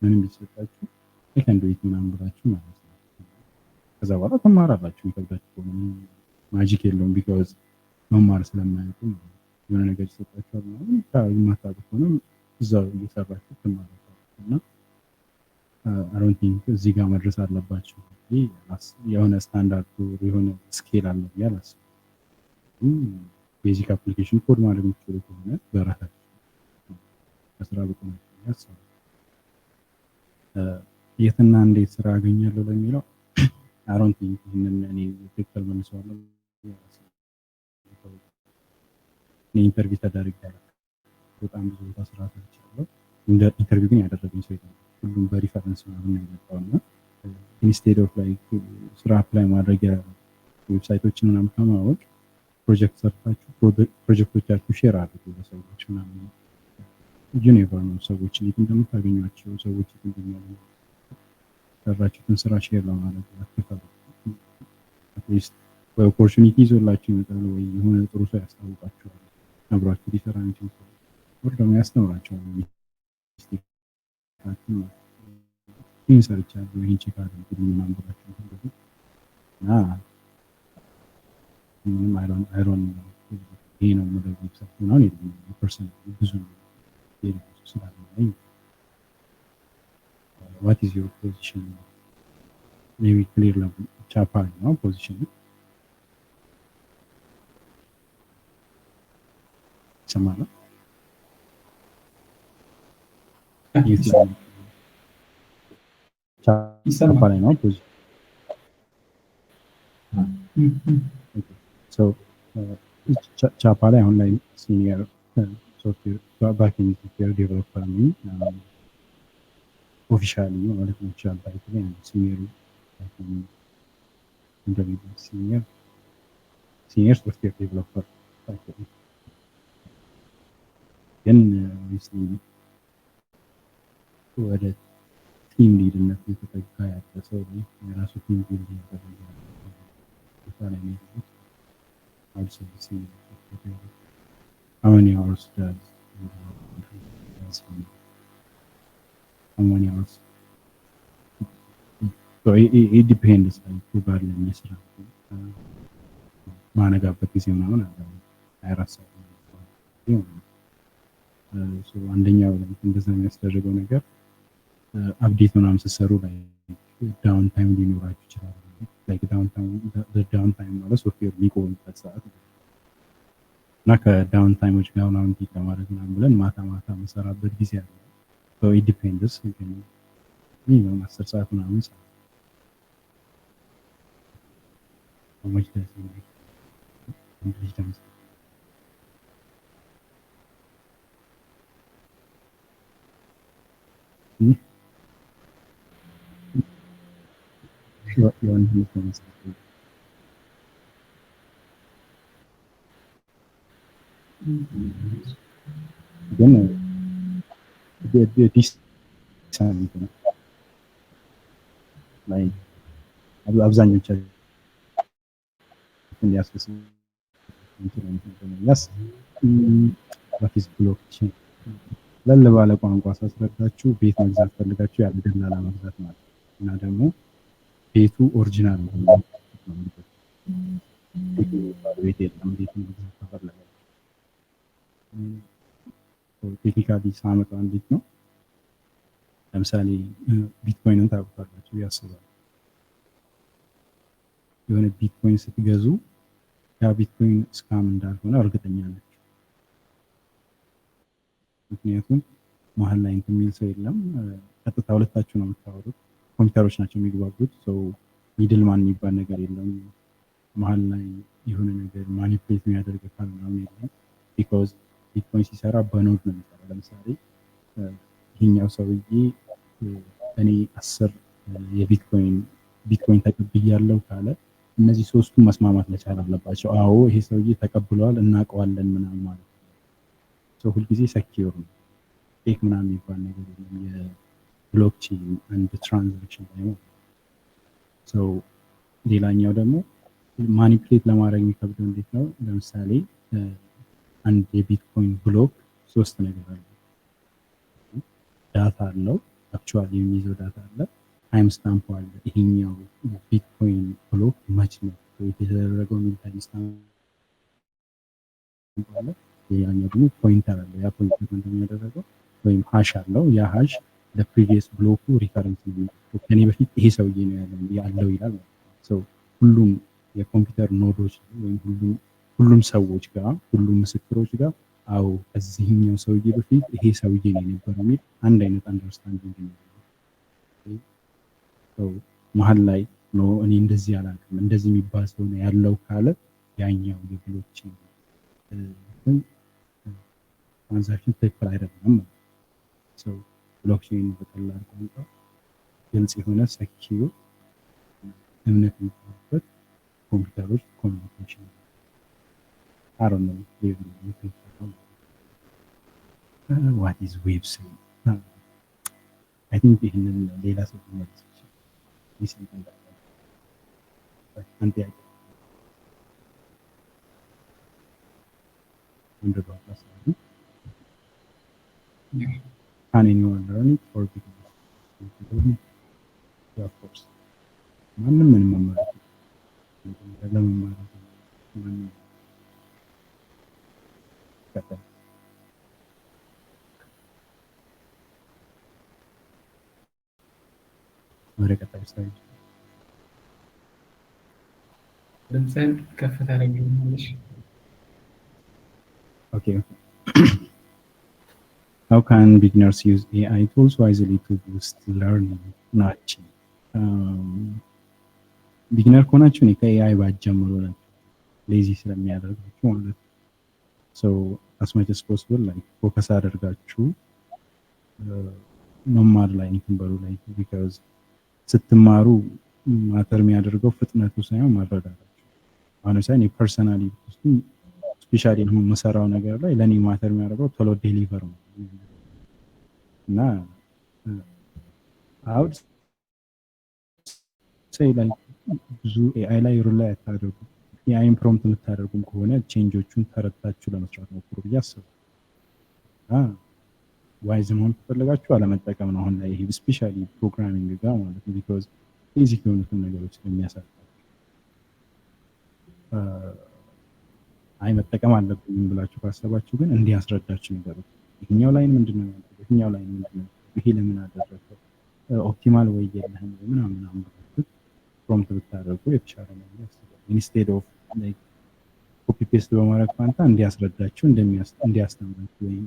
[SPEAKER 1] ምንም ቢሰጣችሁ I can do it ምናምን ብላችሁ ማለት ነው። ከዛ በኋላ ትማራላችሁ። የሚከብዳችሁ ከሆነ magic የለውም because መማር ስለማያውቁ ማለት ነው። የሆነ ነገር ይሰጣችኋል ምናምን፣ የማታውቁት ከሆነ እዛው እየሰራችሁ ትማራላችሁ። እና I don't think እዚህ ጋር መድረስ አለባቸው የሆነ ስታንዳርዱ የሆነ scale አለ ብዬ አላስብም። Basic application code ማድረግ የምትችሉ ከሆነ በራሳችሁ ከስራ ብቁ ናቸው ብዬ አስባለሁ። የትና እንዴት ስራ አገኛለሁ ለሚለው I don't think ይህንን እኔ ትክክል መልሰዋለሁ። እኔ interview ተደርጌ አላውቅም። በጣም ብዙ ቦታ ስራ ሰርቻለሁ። እንደ interview ግን ያደረገኝ ሰው የለም። ሁሉም በ reference ምናምን ነው የመጣው። እና instead of like ስራ apply ማድረጊያ website ኦችን ምናምን ከማወቅ ፕሮጀክት ሰርታችሁ ፕሮጀክቶቻችሁ share አድርጉ ለሰዎች ምናምን። You never know ሰዎችን የት እንደምታገኟቸው፣ ሰዎች የት እንደሚያገኙ። ሰራችሁትን ስራ share ለማድረግ አትፈሩ። At least ወይ opportunity ይዞላችሁ ይመጣል፣ ወይ የሆነ ጥሩ ሰው ያስታውቃችኋል፣ አብሯችሁ ሊሰራ የሚችል ሰው፣ ወይ ደግሞ ያስተምራቸዋል። Mistake ኣችሁን ማለት ይህን ሰርቻለሁ፣ ይህን check አድርጉልኝ ምናምን ብላችሁ እና ምንም I don't ይሄ ነው የምለው website ምናምን የለም። Person ብዙ ስላለኝ። What is your position? Maybe clear ቻፓ ነው position ይሰማል? የት ላይ ቻፓ ላይ ነው position? ቻፓ ላይ አሁን ላይ senior software backend software developer ነኝ። Officially ማለት ነው። Official title senior እንደሚባል senior software developer title፣ ግን obviously ወደ team lead ነት የተጠጋ ያለ ሰው፣ የራሱ team build እያደረገ ያለ ቦታ ላይ ነው ያለሁት። Also senior software developer. How many hours does how many hours? So it depends, like ባለኝ የስራ ማነጋበት ጊዜ ምናምን አለ፣ 24 ሰዓት። አንደኛው እንደዛ የሚያስደርገው ነገር update ምናምን ስትሰሩ ላይ down time ሊኖራችሁ ይችላል። Down time ማለት ሶፍትዌር የሚቆምበት ሰዓት እና ከ down time ኦች ጋር ምናምን deal ለማድረግ ምናምን ብለን ማታ ማታ የምንሰራበት ጊዜ አለ። It depends፣ ግን minimum 10 ሰዓት ምናምን ሰ much does he make? ወንድ ልጅ ደሞዝ የወንድ ልጅ ደሞዝ ግን decent ነው። ላይ አብዛኞቻችን ሊያስደስት ያስ what is blockchain? ለል ባለ ቋንቋ ሳስረዳችሁ ቤት መግዛት ፈልጋችሁ ያለ ደላላ መግዛት ማለት ነው። እና ደግሞ ቤቱ original ነው። ቤት የለም። ቤት መግዛት ከፈለጋችሁ technically ሳመጣው እንዴት ነው? ለምሳሌ ቢትኮይንን ታውቁታላችሁ ያስባል። የሆነ ቢትኮይን ስትገዙ ያ ቢትኮይን scam እንዳልሆነ እርግጠኛ ናቸው። ምክንያቱም መሀል ላይ እንትን የሚል ሰው የለም። ቀጥታ ሁለታችሁ ነው የምታወሩት። ኮምፒውተሮች ናቸው የሚግባቡት። So middle man የሚባል ነገር የለም። መሀል ላይ የሆነ ነገር manipulate የሚያደርግ አካል ምናምን የለም። Because ቢትኮይን ሲሰራ በ node ነው የሚሰራው። ለምሳሌ ይሄኛው ሰውዬ እኔ 10 የቢትኮይን ቢትኮይን ተቀብያለሁ ካለ እነዚህ ሶስቱ መስማማት መቻል አለባቸው። አዎ ይሄ ሰውዬ ተቀብለዋል እናውቀዋለን ምናምን ማለት ነው። So ሁልጊዜ secure ነው። Fake ምናምን የሚባል ነገር የለም። የ blockchain አንድ transaction ላይ ማለት ነው። ሌላኛው ደግሞ manipulate ለማድረግ የሚከብደው እንዴት ነው? ለምሳሌ አንድ የቢትኮይን block ሶስት ነገር አለው። Data አለው፣ actually የሚይዘው data አለ፣ time stamp አለ። ይሄኛው ቢትኮይን block መች ነው የተደረገው የሚል time stamp አለ። ሌላኛው ደግሞ pointer አለው። ያ pointer ምንድን ነው የሚያደርገው? ወይም hash አለው። ያ hash ለ previous block ኡ reference ነው። ከኔ በፊት ይሄ ሰውዬ ነው ያለው ይላል ማለት ነው። ሁሉም የኮምፒውተር node ኦች ወይም ሁሉም ሰዎች ጋር፣ ሁሉም ምስክሮች ጋር አዎ ከዚህኛው ሰውዬ በፊት ይሄ ሰውዬ ነው የነበረው የሚል አንድ አይነት understanding ነው። መሀል ላይ no፣ እኔ እንደዚህ አላውቅም፣ እንደዚህ የሚባል ሰው ነው ያለው ካለ ያኛው የ blockchain transaction ትክክል አይደለም ማለት ነው። Blockchain በቀላል ቋንቋ ግልጽ የሆነ secure እምነት የሚባልበት ኮምፒውተሮች communication አሮ ነው። What is Web3? I think ይህንን ሌላ ሰው ሊመልስ ይችላል። አንድ ጥያቄ አንድ. Can anyone learn it for beginners? Yeah, of course. ማንም ምንም መማር ለመማር ማንም ይቀጥል። ወደ ቀጣዩ slide።
[SPEAKER 2] ድምፅህን ከፍ ታደርግልኛለሽ?
[SPEAKER 1] Okay. How can beginners use AI tools wisely to boost learning? ናቸው። Beginner ከሆናችሁ እኔ ከ AI ባትጀምሩ lazy ስለሚያደርጋችሁ ማለት ነው። So as much as possible like focus አድርጋችሁ መማር ላይ እንትን በሉ ላይ because ስትማሩ matter የሚያደርገው ፍጥነቱ ሳይሆን መረዳታችሁ። አሁን ለምሳሌ እኔ personally especially አሁን የምሰራው ነገር ላይ ለእኔ matter የሚያደርገው ቶሎ deliver ነው። እና I would say like ብዙ AI ላይ rely አታደርጉ። AI ን prompt የምታደርጉም ከሆነ change ኦቹን ተረድታችሁ ለመስራት ሞክሩ ብዬ አስባለሁ። Wise መሆን ከፈለጋችሁ አለመጠቀም ነው አሁን ላይ ይሄ especially programming ጋር ማለት ነው። Because basic የሆኑትን ነገሮች ስለሚያሳጣችሁ። አይ መጠቀም አለብኝም ብላችሁ ካሰባችሁ ግን እንዲያስረዳችሁ ነገሮች፣ ይሄኛው line ምንድን ነው ያደረገው፣ ይሄኛው line ምንድን ነው፣ ይሄ ለምን አደረገው፣ optimal ወይ የለህም ወይ ምናምን ምናምን ብላችሁ prompt ብታደርጉ የተሻለ ነው ብዬ አስባለሁ። Instead of like copy paste በማድረግ ፋንታ እንዲያስረዳችሁ፣ እንዲያስተምራችሁ ወይም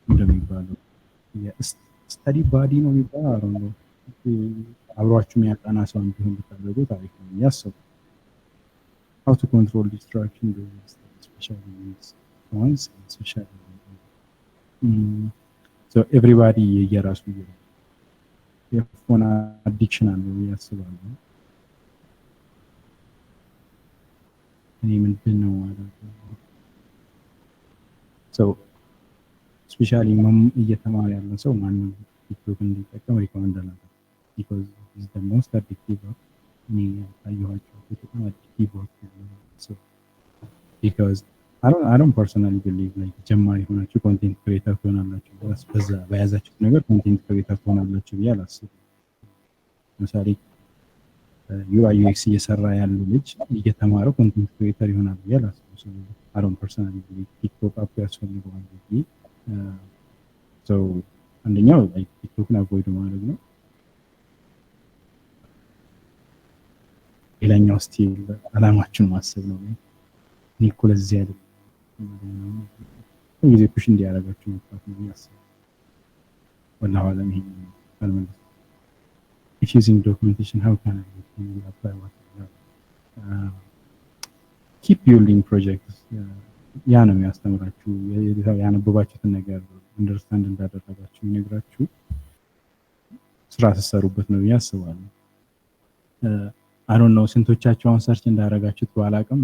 [SPEAKER 1] እንደሚባለው study buddy ነው የሚባለው፣ አሮ ነው፣ አብሯችሁ የሚያጠና ሰው እንዲሆን ብታደርጉት አሪፍ ነው ብዬ አስባለሁ። How to control distraction during study, especially with phones and social media? So everybody የየራሱ የ phone addiction አለው ብዬ አስባለሁ። እኔ ምንድን ነው ማደርገው? So especially እየተማረ ያለ ሰው ማንም ቲክቶክ እንዲጠቀም recommend አላደርግም። Because is the most addictive እኔ ያየኋቸው በጣም addictive ያለው because I don't personally believe like ጀማሪ ሆናችሁ content creator ትሆናላችሁ፣ በዛ በያዛችሁት ነገር content creator ትሆናላችሁ ብዬ አላስብም። ለምሳሌ UI UX እየሰራ ያለ ልጅ እየተማረ content creator ይሆናል ብዬ አላስብም። I don't personally believe ቲክቶክ app ያስፈልገዋል ብዬ። So አንደኛው like ቲክቶክን avoid ማድረግ ነው። ሌላኛው still አላማችሁን ማሰብ ነው። እኔ እኮ ለዚህ አይደለም ጊዜ push እንዲያደርጋችሁ መግፋት ነው ብዬ አስባለሁ። ወላሁ አለም ይሄን አልመለስኩም። If using documentation, how can I apply what I learned? Keep building projects. ያ ነው የሚያስተምራችሁ። ያነበባችሁትን ነገር understand እንዳደረጋችሁ የሚነግራችሁ ስራ ስትሰሩበት ነው ብዬ አስባለሁ። I don't know ስንቶቻችሁ አሁን search እንዳደረጋችሁት ባላቅም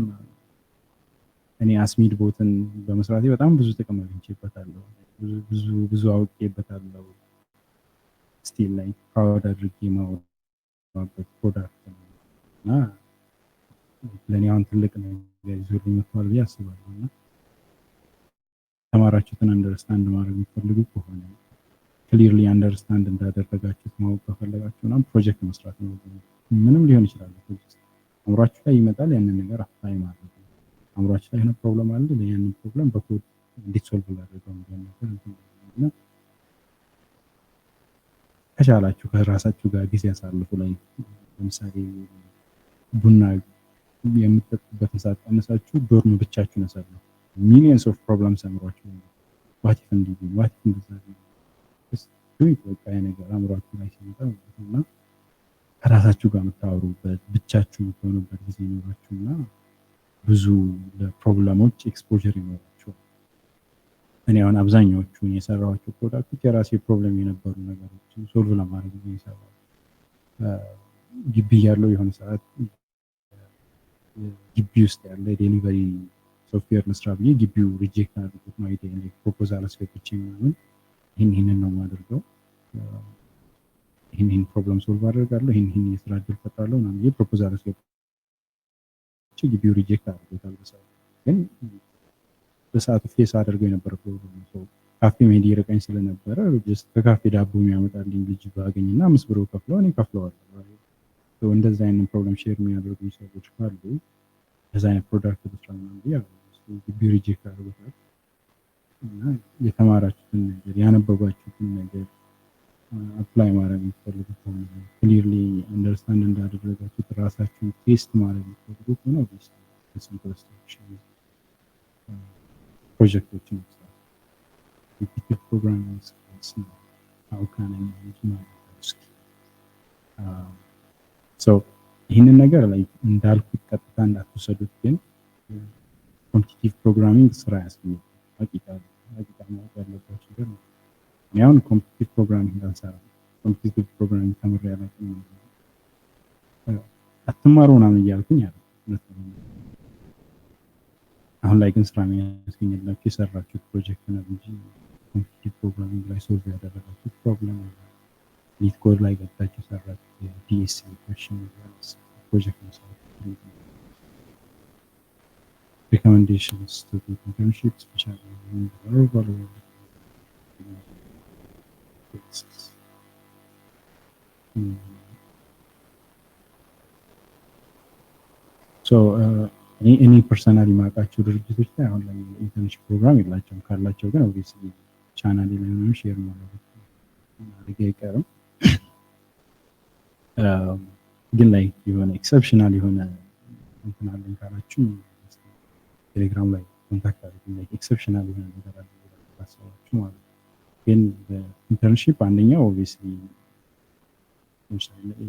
[SPEAKER 1] እኔ አስሚድ bot ን በመስራቴ በጣም ብዙ ጥቅም አግኝቼበታለሁ። ብዙ ብዙ አውቄበታለሁ። Still like proud አድርጌ የማወራበት product ነው እና ለእኔ አሁን ትልቅ ነገር ይዞልኝ መጥቷል ብዬ አስባለሁ። እና የተማራችሁትን understand ማድረግ የምትፈልጉ ከሆነ፣ clearly understand እንዳደረጋችሁት ማወቅ ከፈለጋችሁ ምናምን ፕሮጀክት መስራት ነው። ምንም ሊሆን ይችላል። ፕሮጀክት አእምሯችሁ ላይ ይመጣል። ያንን ነገር apply ማድረግ ነው። አእምሯችን ላይ የሆነ problem አለ። ያንን problem በ code እንዴት solve ላደርገው የሚለውን ነገር እና ከቻላችሁ ከራሳችሁ ጋር ጊዜ ያሳልፉ። ላይ ለምሳሌ ቡና የምትጠጡበትን ሰዓት ቀንሳችሁ dorm ብቻችሁን አሳልፉ። Millions of problems አእምሯችሁ፣ what if እንዲህ ቢሆን፣ what if እንደዛ ቢሆን፣ በቃ ያ ነገር አእምሯችሁ ላይ ሲመጣ ማለት ነው። እና ከራሳችሁ ጋር የምታወሩበት፣ ብቻችሁ የምትሆኑበት ጊዜ ይኖራችሁ እና ብዙ ለ problem ኦች exposure ይኖራችኋል። እኔ አሁን አብዛኛዎቹን የሰራኋቸው product ኦች የራሴ problem የነበሩ ነገሮችን solve ለማድረግ ነው የሰራሁት። ግቢ ያለው የሆነ ሰዓት ግቢ ውስጥ ያለ delivery software ልስራ ብዬ ግቢው reject አድርጎት ነው idea proposal አስገብቼ ምናምን፣ ይህን ይህንን ነው የማደርገው፣ ይህን ይህን problem solve አደርጋለሁ፣ ይህን ይህን የስራ እድል ፈጥራለሁ ምናምን ብዬ proposal አስገብቼ ግቢው reject አድርጎታል። በሰዓቱ ግን በሰዓቱ face አድርገው የነበረ problem ነው። ካፌ መሄድ ይርቀኝ ስለነበረ just ከካፌ ዳቦ የሚያመጣልኝ ልጅ ባገኝና 5 ብር ከፍለው እኔ ከፍለዋለሁ። እንደዛ አይነት problem share የሚያደርጉኝ ሰዎች ካሉ እንደዛ አይነት product ልስራ ምናምን ብዬ ግቢው reject አድርጎታል። እና የተማራችሁትን ነገር፣ ያነበባችሁትን ነገር apply ማድረግ የምትፈልጉ ከሆነ፣ clearly understand እንዳደረጋችሁት ራሳችሁን test ማድረግ የምትፈልጉ ከሆነ simplest ፕሮጀክቶችን መስራት፣ competitive programming skills ነው። How can I manage my skill? So ይህንን ነገር ላይ እንዳልኩት ቀጥታ እንዳትወሰዱት፣ ግን competitive programming ስራ ያስገኛል። ሀቂቃ ሀቂቃ ማወቅ ያለባቸው ነገር ነው። እኔ አሁን competitive programming አልሰራም። Competitive programming ተምሬ አላውቅም። አትማሩ ምናምን እያልኩኝ አለ። አሁን ላይ ግን ስራ የሚያስገኝላችሁ የሰራችሁት ፕሮጀክት ነው እንጂ competitive programming ላይ solve ያደረጋችሁት problem፣ LeetCode ላይ ገብታችሁ የሰራችሁት የ DSA question ፕሮጀክት መስራት። Recommendations to do internship, especially in the Laravel world. Places. So እኔ personally የማውቃቸው ድርጅቶች ላይ አሁን ላይ internship program የላቸውም። ካላቸው ግን obviously ቻናሌ ላይ ምናምን share ማድረግ አይቀርም። ግን ላይ የሆነ exceptional የሆነ እንትን አለኝ ካላችሁ ቴሌግራም ላይ contact አድርጉኝ። Like exceptional የሆነ ነገር አለ ካሰባችሁ ማለት ነው። ግን በ internship አንደኛው obviously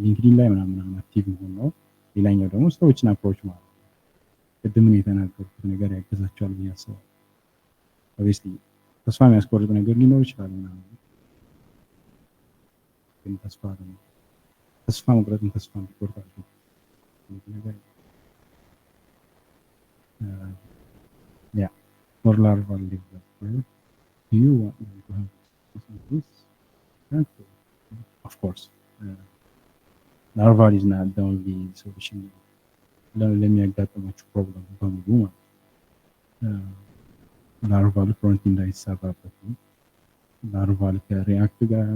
[SPEAKER 1] LinkedIn ላይ ምናምን ምናምን active መሆን ነው። ሌላኛው ደግሞ ሰዎችን approach ማለት ነው። ቅድምን የተናገርኩት ነገር ያገዛቸዋል ብዬ አስባለሁ። Obviously ተስፋ የሚያስቆርጥ ነገር ሊኖር ይችላል ምናምን፣ ግን ተስፋ መቁረጥን ተስፋ እንዲቆርጥ አድርጎ ነገር። Yeah, for Laravel developer, do you want me to have this? Of course, Laravel is not the only solution ለሚያጋጥማችሁ problem በሙሉ ማለት ነው። Laravel front end አይሰራበትም። Laravel ከ React ጋር፣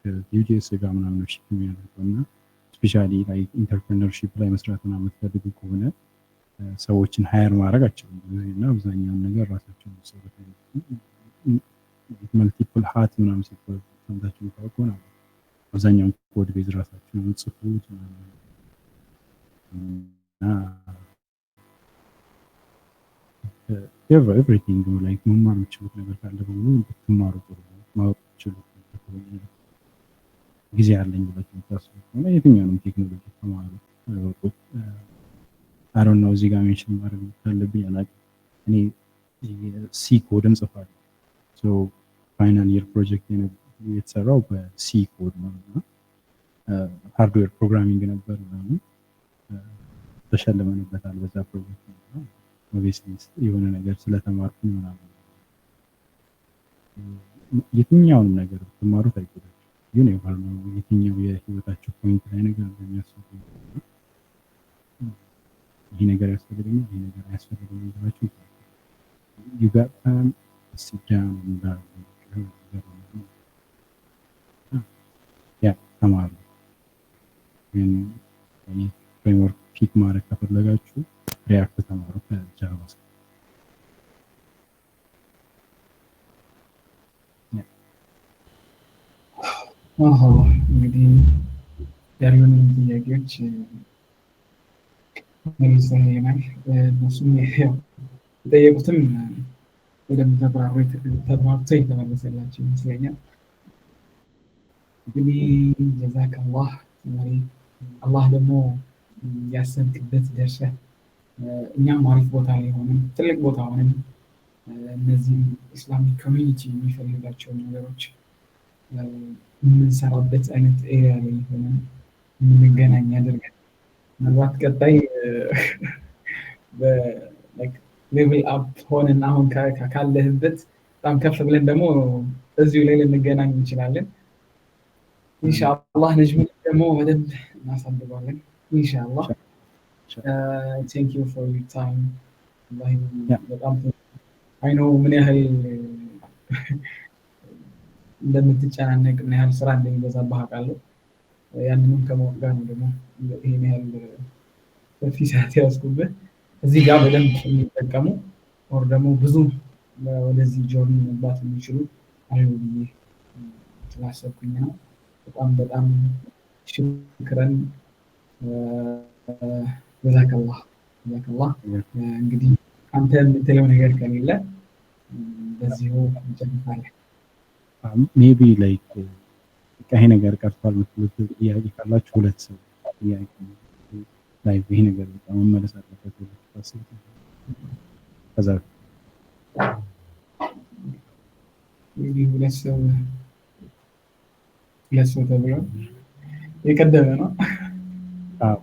[SPEAKER 1] ከ Vue.js ጋር ምናምን ነው ship የሚያደርገው። እና especially like entrepreneurship ላይ መስራት ምናምን የምትፈልጉ ከሆነ ሰዎችን hire ማድረግ አችሉም እና አብዛኛውን ነገር ራሳቸው የሚሰሩት። Multiple hat ምናምን ሲባል ሰምታችሁ የምታውቁ ከሆነ አብዛኛውን code base ራሳችሁ ነው የምትጽፉት እና everything like መማር የምትችሉት ነገር ካለ በሙሉ ብትማሩ ጥሩ ነው። ማወቅ የምትችሉት ነገር ከሆነ፣ ጊዜ አለኝ ብላችሁ የምታስቡ ከሆነ የትኛውንም ቴክኖሎጂ ተማሩ፣ እወቁት። I don't know፣ እዚህ ጋር mention ማድረግ ካለብኝ አላውቅም። እኔ C code ም ጽፋለሁ። So final year project የተሰራው በ C code ነው እና hardware programming ነበር ምናምን፣ ተሸልመንበታል በዛ ፕሮጀክት። Obviously የሆነ ነገር ስለተማርኩኝ ምናምን የትኛውንም ነገር ብትማሩት አይጎዳችሁም። ግን የትኛው የህይወታችሁ point ላይ ነገር እንደሚያስፈልግ፣ ይህ ነገር ያስፈልገኛል፣ ይህ ነገር አያስፈልገኝም ብላችሁ you got time, sit down and learn። Yeah, ተማሩ። ግን framework pick ማድረግ ከፈለጋችሁ React ተማሩ ከ Java።
[SPEAKER 2] መርሐባ። እንግዲህ ያሉንን ጥያቄዎች መልሰህልናል። እነሱም የጠየቁትም በደንብ ተብራርቶ የተመለሰላቸው ይመስለኛል። እንግዲህ ጀዛከላህ ተማሪ፣ አላህ ደግሞ ያሰብክበት ደርሰህ እኛም አሪፍ ቦታ ላይ ሆነን፣ ትልቅ ቦታ ሆነን፣ እነዚህ Islamic community የሚፈልጋቸውን ነገሮች የምንሰራበት አይነት area ላይ ሆነን የምንገናኝ ያደርገን። ምናልባት ቀጣይ level up ሆነን አሁን ካለህበት በጣም ከፍ ብለን ደግሞ እዚሁ ላይ ልንገናኝ እንችላለን። ኢንሻአላህ ነጅሙን ደግሞ በደንብ እናሳድገዋለን። ኢንሻአላህ። Thank you for your time። በጣም I know ምን ያህል እንደምትጨናነቅ፣ ምን ያህል ስራ እንደሚበዛብህ አውቃለሁ። ያንንም ከማወቅ ጋር ነው ደግሞ ይሄን ያህል ሰፊ ሰዓት ያዝኩብህ። እዚህ ጋር በደንብ የሚጠቀሙ or ደግሞ ብዙ ወደዚህ journey መግባት የሚችሉ አሉ ብዬ ስላሰብኩኝ ነው። በጣም በጣም ሽክረን፣ ጀዛከላህ ጀዛከላህ። እንግዲህ አንተ የምትለው ነገር ከሌለ በዚሁ እንጨርሳለን።
[SPEAKER 1] Maybe like ይሄ ነገር ቀርቷል የምትሉት ጥያቄ ካላችሁ፣ ሁለት ሰው ጥያቄ ላይ ይሄ ነገር በጣም መመለስ አለበት ብላችሁ ታስቡት ከዛ
[SPEAKER 2] እንግዲህ ሁለት ሰው ተብሏል። የቀደመ ነው።
[SPEAKER 1] አዎ።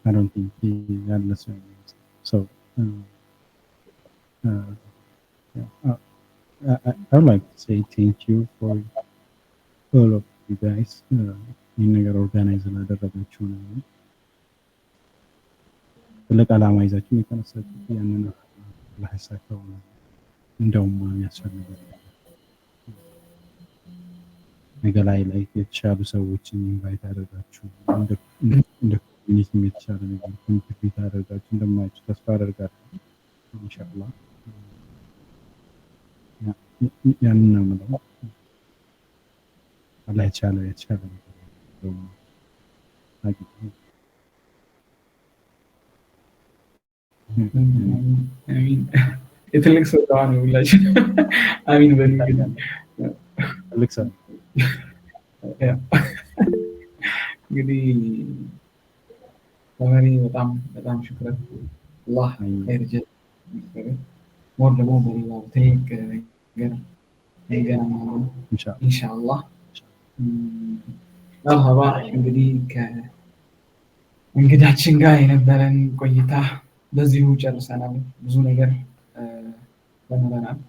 [SPEAKER 1] I don't think ያለ ሰው። So yeah, I would like to say thank you for all of you guys ይህን ነገር organize ላደረጋችሁ ነው። ትልቅ ዓላማ ይዛችሁ የተነሳችሁት፣ ያንን አላህ ያሳካው። እንደውም ያስፈልጋል። ነገ ላይ ላይ የተሻሉ ሰዎችን invite አደርጋችሁ፣ እንደ community ም የተሻለ ነገር contribute አደርጋችሁ እንደማያችሁ ተስፋ አደርጋለሁ። ኢንሻአላህ ያንን ነው የምለው። አላህ የተሻለ ነገር አግኝቶ
[SPEAKER 2] አሚን። የትልቅ ሰው ዱዓ ነው። ሁላችን አሚን በሉ እንግዲህ።
[SPEAKER 1] ትልቅ ሰው።
[SPEAKER 2] እንግዲህ ተመሪ፣ በጣም በጣም ሽክረን፣ አላህ ኸይር ጀ more ደግሞ በሌላ ትልቅ ነገር እንገናኛለን ኢንሻአላህ። መርሀባ። እንግዲህ ከእንግዳችን ጋር የነበረን ቆይታ በዚሁ ጨርሰናል። ብዙ ነገር ተምረናል።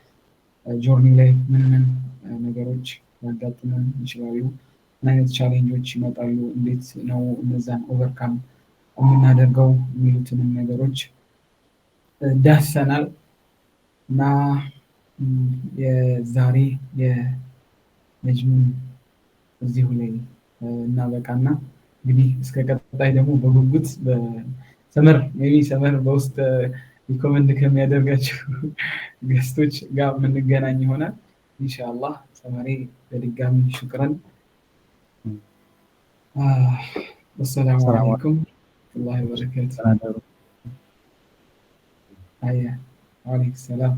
[SPEAKER 2] Journey ላይ ምን ምን ነገሮች ሊያጋጥሙን ይችላሉ፣ ምን አይነት challenge ኦች ይመጣሉ፣ እንዴት ነው እነዛን overcome የምናደርገው የሚሉትንም ነገሮች ዳሰናል። እና የዛሬ የነጅሙን እዚሁ ላይ እናበቃና እንግዲህ እስከ ቀጣይ ደግሞ በጉጉት በሰመር maybe ሰመር በውስጥ recommend ከሚያደርጋቸው guest ኦች ጋር የምንገናኝ ይሆናል ኢንሻአላህ። ሰመሬ፣ በድጋሚ ሹክረን። ወሰላሙ አለይኩም ወረህመቱላሂ ወበረካቱ። አያ ወአለይኩም ሰላም።